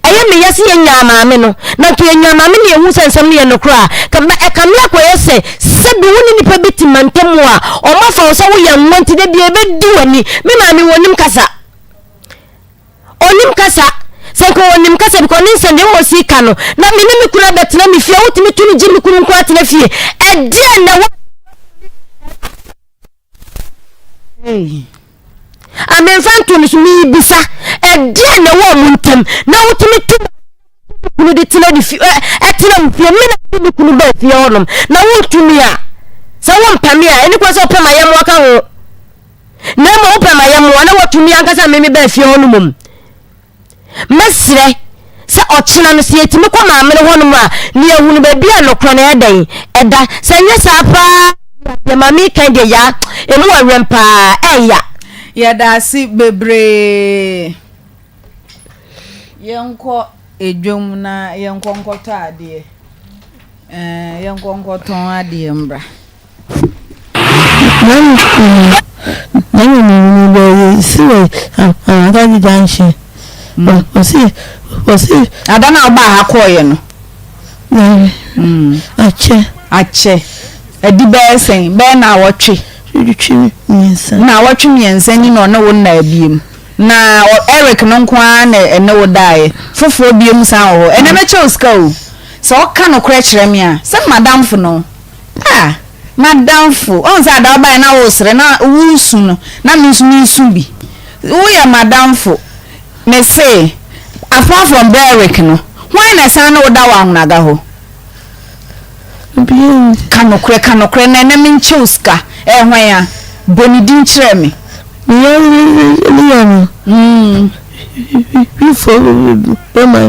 Ɛyɛ me ya sɛ yɛnyaa maame no, na nka yɛnyaa maame no yɛhu sɛ nsɛm no yɛ nokorɛ a, ka ɛkame akɔyɛ sɛ sɛbi wo ne nipa bi te mantam a, ɔma fa wo sɛ woyɛ nwa nti da bia ɛbɛdi w'ani. Me maame wɔnim kasa. Ɔnim kasa. Sɛ nka ɔnim kasa because ne nsɛm deɛ wɔsi ka no, na me ne me kunu abɛtena me fie a wotumi tu no gye me kunu nko atena fie. Ɛdeɛn na ɛwɔ A memfa nto no so merebisa ɛdeɛn na ɛwɔ ɔmo ntam na wotumi tu me kunu de tena ne fie ɛtena wo fie me na de me kunu ba fie hɔnom na wontumi a sɛ wompɛ me a ɛne kwan sɛ wopɛ ma yɛmmoa ka ho na mmom wopɛ ma yɛmmoa na watumi ankasa me me ba fie hɔ no mmom Mɛsrɛ sɛ ɔkyena no sɛ yɛtumi kɔ maame no hɔnom a na yɛahunu baabi a nokorɛ no ɛyɛ dɛn ɛda. Sɛ ɛnyɛ saa paa deɛ a, deɛ maame yi kan deɛ yaa, ɛmu awerɛm paa, ɛɛya. Yɛda ase bebree. Yɛnkɔ. Edwam na yɛnkɔ nkɔtɔ adeɛ. Ɛɛ, yɛnkɔ nkɔtɔn adeɛ mbra. Na me me si wɔ Anagadi junction. Ɔsi ɔsi. Ada na ɔbaa ha kɔɔyɛ no. Akyɛ. Akyɛ. Adi bɛyɛ sɛn? Bɛyɛ naawɔtwe. Twetwe mmiɛnsa. Naawɔtwe mmiɛnsa ni na ɔne wo nnaa biem. Na Eric no nko ara na ɛne wo daeɛ. Foforɔ biom san wɔ hɔ. Ɛnɛ mɛkyɛ wo sika o. Sɛ ɔka nokorɛ kyerɛ me a, sɛ madamfo no. Ah! M'adamfo. Woahu sɛ ada wobaeɛ na woresere na woresu no, na me nso meresu bi. Woyɛ m'adamfo. Mese, apart from Bra Eric no, hwan na ɛsan ne wo da wɔ Ahonaga hɔ? Ka nokorɛ, ka nokorɛ na ɛnɛ menkyɛ wo sika. Ɛyɛ hwan a? Bɔ ne din kyerɛ me. Me yere ne yɛ no wifo bɛma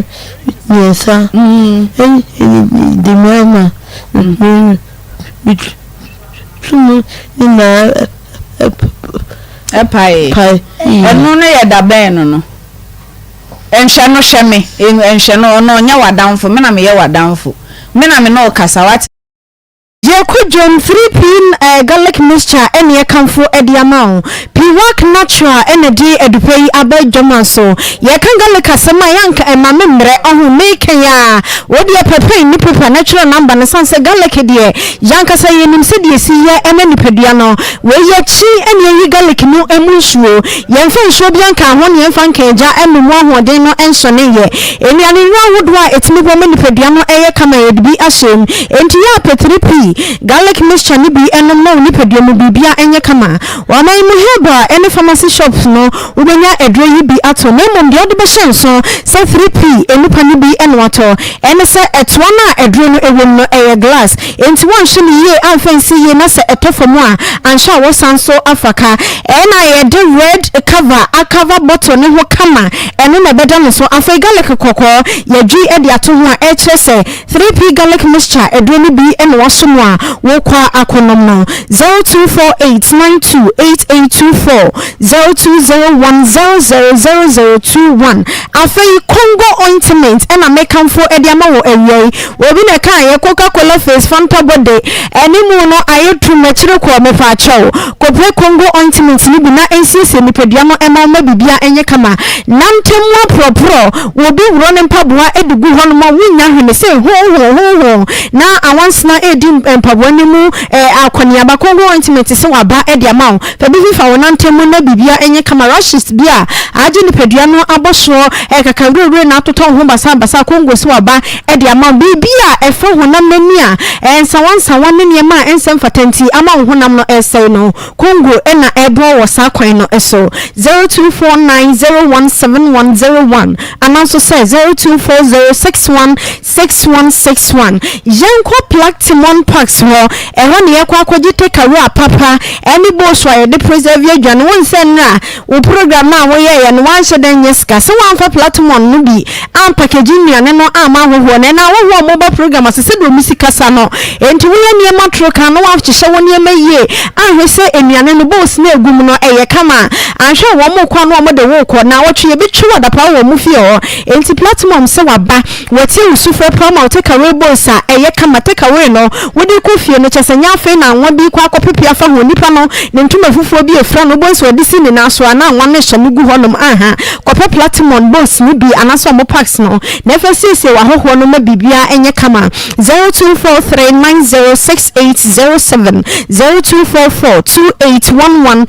mmiɛnsa ɛne de mmarima metu mu nyinaa ɛpae. Ɛno no yɛ da bɛn no no? Nhwɛ no hwɛ me nhwɛ no ɔno ɔnyɛ w'adamfo me na meyɛ w'adamfo me na me ne wo kasa wate. Yɛkɔ dwam, 3P garlic mixture ɛne yɛkamfo de ama wo. Piwak Natural ɛna ɛde adupa yi aba dwama so. Yɛka garlic asɛm a yɛanka ɛma me mmerɛ ɔho meka yi ara. Wo deɛ pɛ pen ne paper na twerɛ number no sane sɛ garlic deɛ yɛankasa yɛnim sɛdeɛ ɛsi yɛ ɛma nipadua no. Wei yɛkyi ɛne yɛyi garlic no ɛmu nsuo. Yɛmfa nsuo biara nkaa ho na yɛmfa nkaa gya mma mu ahoɔden no nsɔne yɛ. Nnuane nnuro ahodoɔ a ɛtumi boa ma nipadua no yɛ kama yɛde bi ahyɛ mu. Enti yɛ apetire pii, garlic mixture no bi nom na wo nipadua mu biribiara nyɛ kama. Wɔ aman mu herbal ne pharmacy shops no wobɛnya aduro yi bi atɔ na mmom deɛ wode bɛhyɛ nso sɛ 3P nnupa no bi na watɔ ɛne sɛ ɛtoa no a aduro no wɔ mu no ɛyɛ glass Enti woanhwɛ no yie amfa ansi yie na sɛ ɛtɔ fam a, anhwɛ a wɔsan nso afa ka. Ɛna yɛde red cover akava bottle no ho kama, ɛno na ɛbɛda no so. Afei garlic kɔkɔɔ, yɛadwi de ato ho a ɛkyerɛ sɛ 3P garlic mixture aduro no bi na woaso mu a wokɔ akɔnom no. 0248928824, 0201000021. Afei Congo ointment na mekamfo de ama wo awia yi. Obi na ɛkaeɛ, Coca Cola face, Fanta body, ɛne mu no ayɛ tumm akyire kɔ, mepaakyɛw, kɔpɛ Congo ointment no bi na ɛnsiesie nipadua no ɛma wo ma biribiara ɛnyɛ kama. Nantam aporɔporɔ, obi worɔ ne mpaboa de gu hɔnom a wonnya hwene sɛ hoo hoo hoo hoo na awansena redi mpaboa no mu akɔneaba. Congo ointment sɛ waba de ama wo, fa bi fifa wo nantam mu na biribiara ɛnyɛ kama. Rashes bi a agye nipadua no abɔ soɔ, kakawirewire na atotɔ wo ho basabasa, Congo sɛ waba de ama wo. Biribi a ɛfa honam no ani a nsawansawa ne nneɛma a ɛnsɛ mfata nti ama wo honam no resɛe no, Congo na ɛreboa wɔ saa kwan no so. 0249017101 anaa nso sɛ 0240616161. Yɛnkɔ Plactimon Parks hɔ, ɛhɔ na yɛkɔ akɔgye take away a papa ne bowls a yɛde preserve aduane. Wohu sɛ nnora Wo program no a woyɛeɛ no woanhyɛ da nnya sika. Sɛ woamfa platomon no bi ampakegyi nnuane no amma ahɔhoɔ no, ɛnna ahɔhoɔ a wɔba program ase sɛdeɛ wɔn si kasa no nti woyɛ nneɛma toro kan na woahyehyɛ wo nneɛma yie anhwɛ sɛ nnuane no bowls no a ɛgu mu no ɛyɛ kama a, anhwɛ a wɔn rekɔ a na wɔde wo rekɔ. Naawɔtwe yɛbɛtwa wo adapaa wɔ wɔn fie hɔ. Enti platomon sɛ waba Wɔtie wo sufrɛ paa ma wo take away bowls a ɛyɛ kama. Take away no, wode rekɔ fie no, kyerɛ sɛ nyɛ afei na anwa bi rekɔ akɔpepe afa ho. Onipa no, ne ntoma fufuo bi afira no, wobɛhu sɛ ɔde si ne nan so a, na anwa no rehyɛ no gu hɔnom. Aha, kɔpɛ Platimon bowls no bi anaasɛ wɔn packs no, na fa siesie w'ahɔhoɔ no ma biribiara nyɛ kama. 0243 906807, 0244 2811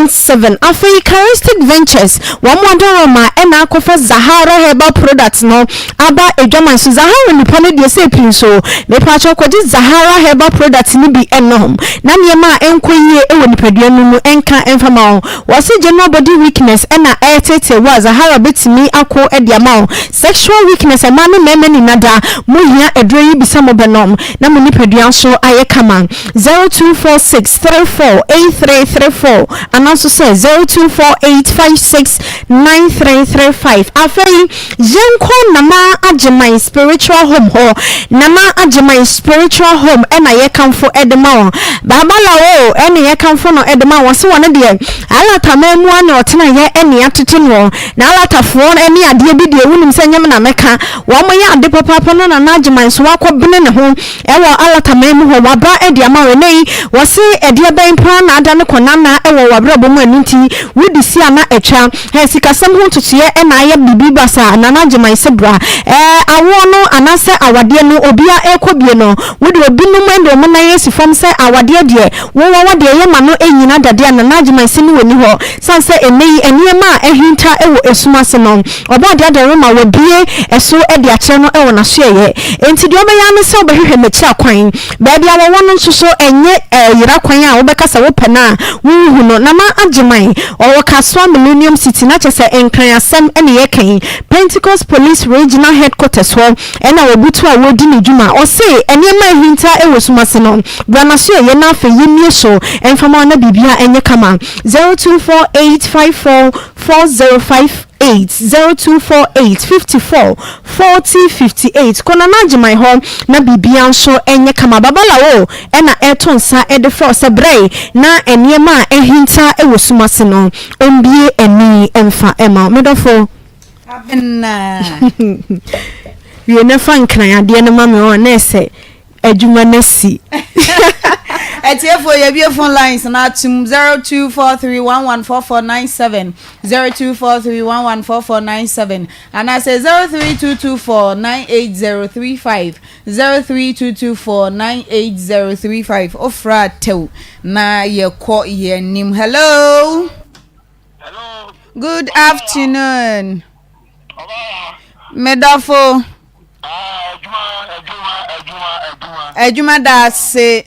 17. Afei Eucharistic Ventures, wɔn adaworoma na akɔfa Zahara Herbal Products no aba adwaman so. Zahara nipa no deɛ sɛ pii nso, mepaakyɛw kɔgye Zahara Herbal Products no bi nom na nneɛma a ɛnkɔ yie wɔ nipadua no mu nka mfa ma wo. Wɔse general body weakness na ɛreteetee wo a, Zahara bɛtumi ako de ama wo. Sexual weakness, mmaa ne mmarima nyina da, mohia aduro yi bi sɛ mobɛnom na mo nipadua nso ayɛ kama. 0246 34 8334 anaa nso sɛ 0248 56 9335. Afei yɛnkɔ Nana Agyeman Spiritual Home hɔ. Nana Agyeman Spiritual Home. na yɛkamfo de ma wɔn. Baba Lawo ne yɛkamfo no de ma wɔn se wɔn deɛ Alata man mu a na ɔtenaeɛ ne atete noɔ. Na Alatafoɔ ne adeɛ bi deɛ wonim sɛ nyɛ me na mɛka. Wɔn yɛ ade papaapa na Nana Agyeman nso wakɔ bene ne ho wɔ Alata man mu hɔ. Waba de ama wɔn. Ɛnnɛ yi wɔse ɛdeɛ bɛn paa na adane kɔnanna wɔ w'abrabɔ mu ɛno nti wodi si a na atwa. Hɛ, sikasɛm ho ntotoeɛ na ayɛ biribi basaa, Nana Agyeman se bra. Ɛɛ, awoɔ no anaasɛ awadeɛ no obia ɛrekɔ bie no, wo deɛ obinom de wɔn nan asi fam sɛ awadeɛ deɛ, wo wawadeɛ yɛ ma no nnyina dadeɛ a Nana Agyeman se ne wɔnni hɔ. Sane sɛ ɛnnɛ yi nneɛma a ahinta wɔ esum ase no, Ɔbɔadeɛ adaworoma wabue ɛso de akyerɛ no wɔ n'asoɛeɛ. Enti deɛ wobɛyɛ ara ne sɛ wobɛhwehwɛ m'akyiri akwan. Baabi a wɔwɔ no nso so, ɛnyɛ yera kwan a wobɛka sɛ wopɛ no a wonhu no. Nana Agyeman, ɔwɔ Kasoa Millennium City, na kyerɛ sɛ Nkran asɛm na yɛreka yi, Pentecost Police Regional Headquarters hɔ na wabutu a wɔredi ne dwuma. Ɔse nneɛma a ahinta wɔ sum ase no, bra n'asoɛeɛ na afei yɛmmue so mfa ma wo na biribiara nyɛ kama. 024854 4058 0248 54 40 58 Kɔ Nana Agyeman hɔ na biribiara nso nyɛ kama. Babalawo na ɛreto nsa de frɛ wo sɛ brɛ na nneɛma a ahinta wɔ sum ase no ɔmbue ani mfa mma wo. Me dɔfo. Abena. Wie na fa nkran adeɛ no ma me ɔ na ɛsɛ adwuma no asi. Atiefoɔ yɛabue phone lines no atom 0243114497 0243114497 anaasɛ 0322498035 0322498035 wofrɛ a tɛw na yɛkɔ yɛn anim. Hello. Hello. Good afternoon. Medɔfo. Adwuma da ase.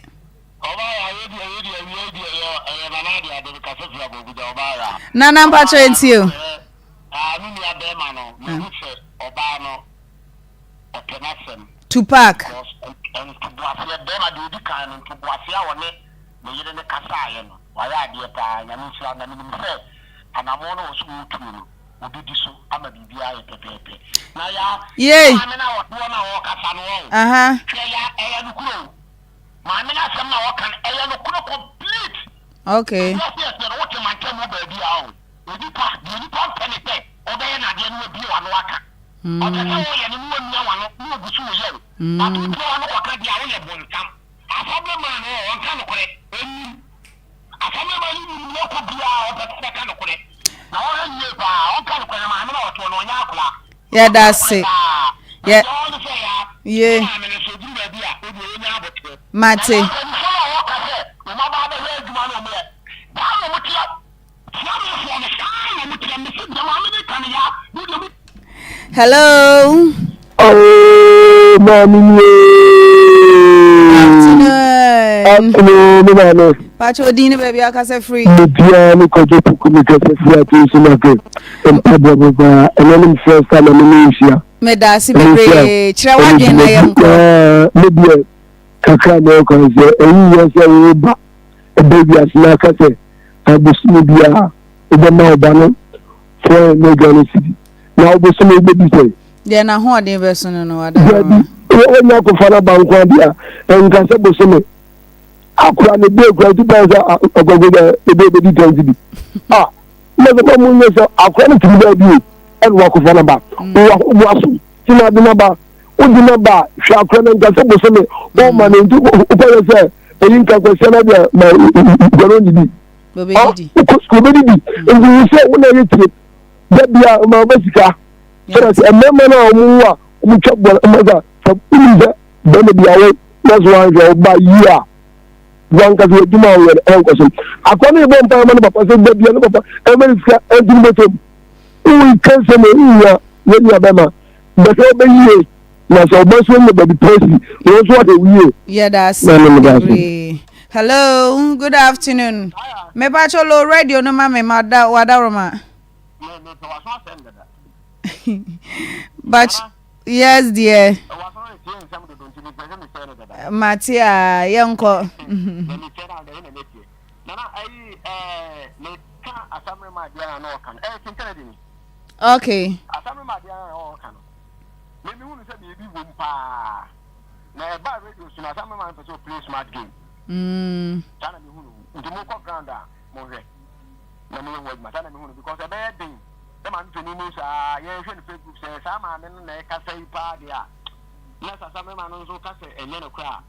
Nana mpakyɛ nti o. Tupac. Obedi so ama biribiara ayɛ pɛpɛɛpɛ. Na ya Yei. maame no a ɔte hɔ no a ɔrekasa no ɔn. Aha. Hwɛ ya ɛyɛ nokorɛ o. Maame no asɛm no a ɔka no ɛyɛ nokorɛ complete. Okay. Wiase ɛteɛ no wote mantam mu baabi a ɔn. Onipa deɛ onipa mpɛ ne sɛ ɔbɛyɛ no adeɛ na wabue w'ano aka. Ɔpɛ sɛ woyɛ no na wamia w'ano na ɔgu so reyɛ wo. But wobue w'ano kɔka deɛ a woyɛ bonsam. Assembly man no ɔn ɔnka nokorɛ. Ɔnnim. Asɛm no ma ne nim nea ɔkɔ biara ɔpɛ sɛ ɔbɛka nokorɛ na ɔhwɛ no yie paa ɔnka nokorɛ na maame no a ɔte hɔ no ɔnyɛ akora Yɛda ɔnka nokorɛ ase. paa na Yɛ deɛ ɔwɔ ne sɛ yaa ye. ne maame no nso ɛduru baabi a wodeɛ ɔnya aboterɛ na Mate. deɛ mpanimfoɔ no a wɔka sɛ wɔn aba abɛhwɛ adwuma no wɔn yɛ saa na wɔn teɛ tiamefoɔ no saa na wɔn teɛ mese deɛ maame no ka no yaa wodeɛ mo Hello. Oh, maame nie. Afternoon. Afternoon, me maame. Pacho odin ne baabi akasa firi. Media ne kɔjɔ puku me kasa firi ati nso na ke mpaboa baba ɛnɛ ne first time ɛne ne nhyia. Meda ase bebree kyerɛ w'adwene na yɛ nkɔ. Me deɛ kakra na ɛkɔ sɛ ɛyi yɛ sɛ wo ba ɛbɛ wiase na aka sɛ abosome biara wobɛma ɔba no fɔɛ ne aduane sidi na wobosome wobɛdi sɛ. Deɛ n'ahoɔden bɛso no no wada. Dabi wɔnyɛ akɔfa no aba nko adeɛ a nka sɛ bosome akora ne bee kura ti paa sɛ akɔkɔ dɛ ebe ebedi tɛn si bi a na sɛ mo nyɛ sɛ akora no tumi baabi o ɛna wakɔfa no ba wɔ waso ti na ade no ba wodi no ba hwɛ akora no nka sɛ bosome ɔma no nti wokɔyɛ sɛ ɛyi nka kwasiɛ no deɛ ma guano nnidi wokɔ sukuu obɛdidi nti wo sɛ wo na yɛ tie da bia ma wobɛ sika sɛdɛ sɛ mmarima no a wɔn wu a wɔn twa bɔ ɛma sɛ sɛ wonim sɛ bɛrima bi awo na so wanhwɛ ɔba yie a wankasa adwuma a wɔyɛ no ɛnkɔ so akɔ no yɛbɔ mpaeɛ ma no papa sɛ da bia no papa ɛma no sika ɛnti no bɔtɔm woyi kɛnsɛ ma wowia yɛ nua bɛma bɛhwɛ wobɛyie na sɛ ɔba so nya baabi pa si na wɔn nso ahwɛ wo yie Yɛda ase na ne meda ase. bebree. Hello, good afternoon. Mepacho low radio no ma me mada wadaroma. But yes dear. Mate a yɛnkɔ. Okay. Me mehu no sɛ biribi wom paa. Na ɛbaa radio so no asa mɛma no pɛ sɛ ɔplay smart game. Saa na mehu no. Nti mokɔ ground a monhwɛ na moyɛ ho adwuma. Saa na mehu no because ɛbɛyɛ den sɛ maame panin mu saa yɛhwɛ no Facebook sɛ saa maame no na ɛkasa yi paa deɛ a na sasa mɛma no nso ka sɛ ɛnyɛ no koraa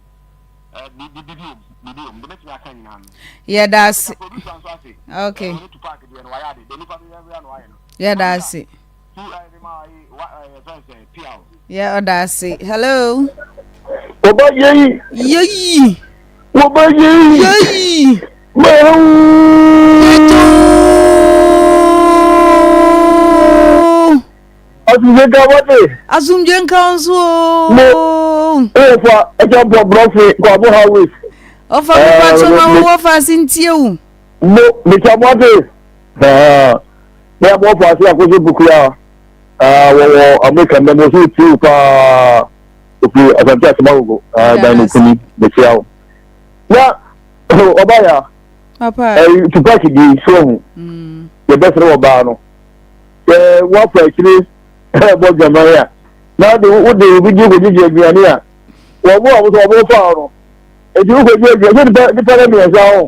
a biribi wom biribi wom de mɛtumi aka nyinaa no. Yɛda ase. Producer nso ase. Okay. Ɔne Tupac deɛ no wayɛ ade. Deɛ nipa bɛyɛ bɛyɛ na wayɛ no. Yɛda ase. Yɛ ɔda ase. Hello. Wɔba yei. Yei. Wɔba yei. Yei. Mahu. Asomdwe nka wate. Asomdwe nka wo nso o. Mo wofa ɛkyɛ bɔ brɔfe kwabo highways. Ɔfa mi pa so ma wo wɔfa ase ntie wo. Mo mekyɛ mo ate. Na yɛ bɔ faase akoso bukua wɔwɔ Amerika mbɛ mo so tie wo paa ofiri Asante Asemagogo dan no kuni mekyia wo. Na ɔba ya ɛyi Tupac di so ho yɛbɛsrɛ ɔbaa no sɛ woafa akyire ɛbɔ dwaman a na de wode obi di kɔgyegye aduane a wɔn a wɔn sɛ wɔn fa no eti wokɔgye aduane sɛ nipa nipa no mmiɛnsa ho.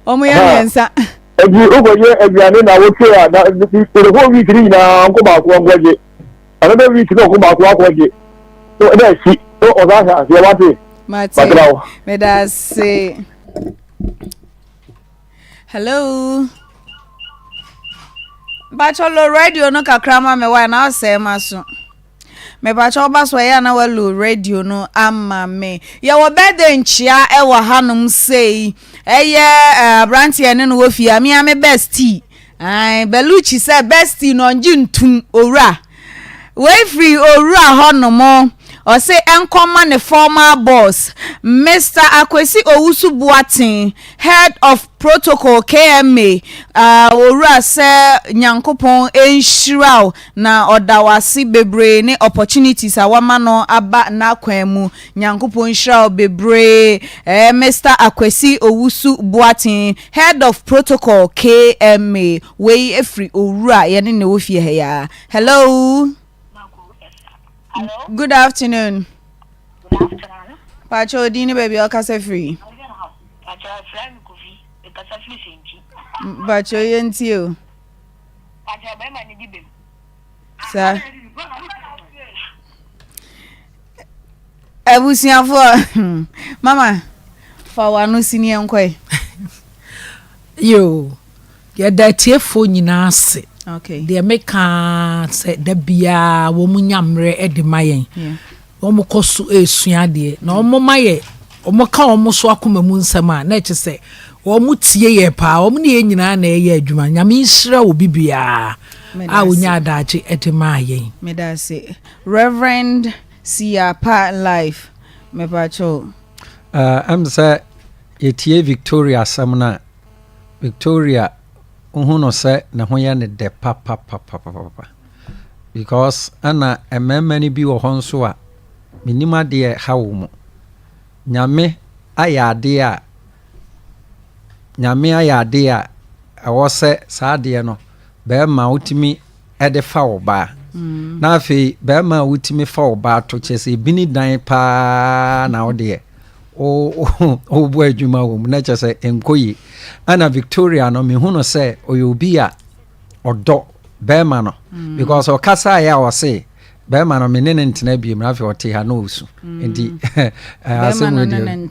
Wɔn yɛ mmiɛnsa. Eti wokɔgye aduane na wotwe a na the whole week ni nyinaa nko baako nkɔgye another week na ɔko baako akɔgye so ɛna asi so ɔsan hyɛ aseɛ wate. Mate meda ase. Hello. Mpatsɔ lo radio no kakra ma me wa na ɔsɛɛ ma so. Mepakyɛ woba so ɛyɛ a na walo radio no ama me. Yɛwɔ birthday nkyea ɛwɔ hanom sei. Ɛyɛ eh, aberanteɛ ne no wɔ fie a mea me bestie. Ae, Bellucci sɛ bestie no ɔngye ntum owura. Wei firi owura hɔ nom. Ɔse ɛnkɔma ne former boss, Mr. Akwesi Owusu Boateng, Head of Protocol KMA. Uh, owura sɛ Nyankopɔn nhyira wo Na ɔda wo ase bebree ne opportunities a wama no aba n'akwan mu. Nyankopɔn nhyira wo bebree eh Mister Akwasi Owusu Boateng, Head of Protocol KMA. Wei firi Owura a yɛne no wɔ fie ha yi ara. Hello. Good afternoon. Pacho odin ne baabi a ɔkasa firi. Pacho yɛntie o. Saa. Abusuafoɔ, mama fa w'ano si ne yɛnkɔe. Yoo, yɛda atiefoɔ nyinaa ase. Okay. Deɛ meka sɛ da biara wɔn nya mmerɛ de ma yɛn. Yeah. Wɔkɔ so resua adeɛ, na wɔma yɛ, wɔka wɔn so akoma mu nsɛm a, na ɛkyɛ sɛ wɔtie yɛn paa. Wɔn ne yɛn nyinaa na ɛyɛ adwuma. Nyame nhyira obi biara a ɔnya adagye de maa yɛn. Meda ase. Reverend Siapa Life, mepakyɛw. Ɛm sɛ yɛtie Victoria asɛm no a, Victoria wohu no sɛ ne ho yɛ no dɛ papapapapapa. Because ɛna mmarima no bi wɔ hɔ nso a mennim adeɛ a ɛha wɔn mu. Nyame ayɛ adeɛ a Nyame ayɛ adeɛ a ɛwɔ sɛ saa adeɛ no bɛrima wotumi de fa wo baa. Mm. Na afei bɛrima a wotumi fa wo baa to kyerɛ sɛ ebi ne dan paa na wo deɛ wobɔ adwuma wɔ mu na kyerɛ sɛ ɛnkɔ yie. Ɛna Victoria no mehu no sɛ ɔyɛ obi a ɔdɔ bɛrima no mm. because ɔkasaeɛ a ɔse bɛrima no me ne ne ntena biem na afei ɔte ha na ɔsu mm. nti eh, asɛm no deɛ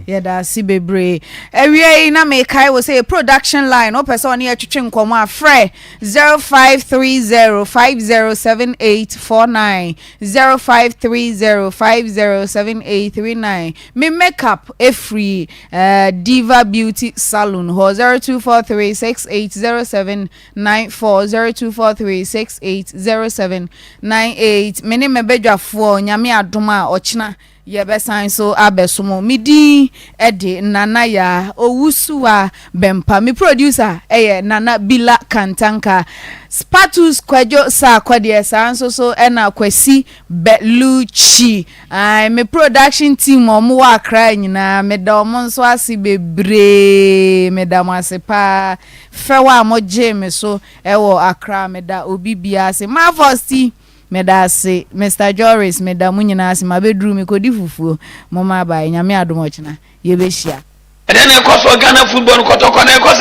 yɛda ase bebree awie yi na mekae wɔ sɛ production line wopɛ sɛ ɔne yɛtwetwe nkɔmmɔ a frɛ 0530 507849 0530 507839 me makeup ɛfiri Eh, Diva Beauty Salon hɔ 0243680794 0243680798 Me ne m'abadwafoɔ Nyame adom a ɔkyena yɛbɛsan so abɛso mo. Me din de Nana Yaa Owusuwa Bɛmpa. Me producer yɛ Nana Bila Kantanka. Spatus Kwadwo Sarkodie saa nso so ɛna Kwasi Bellucci. Ae me production team a ɔmo wɔ Accra nyinaa meda ɔmo nso ase bebree meda mo ase paa fɛw a mo gyee me so wɔ Accra meda obi biara ase Marvos ti. Meda ase Mister Joris meda mo nyinaa ase mabɛduru mekɔdi fufuo Momma bye Nyame adom ɔkyena yɛbɛhyia. Ɛdɛn na ɛkɔ so wɔ Ghana football no kɔtɔkɔ na ɛkɔ so.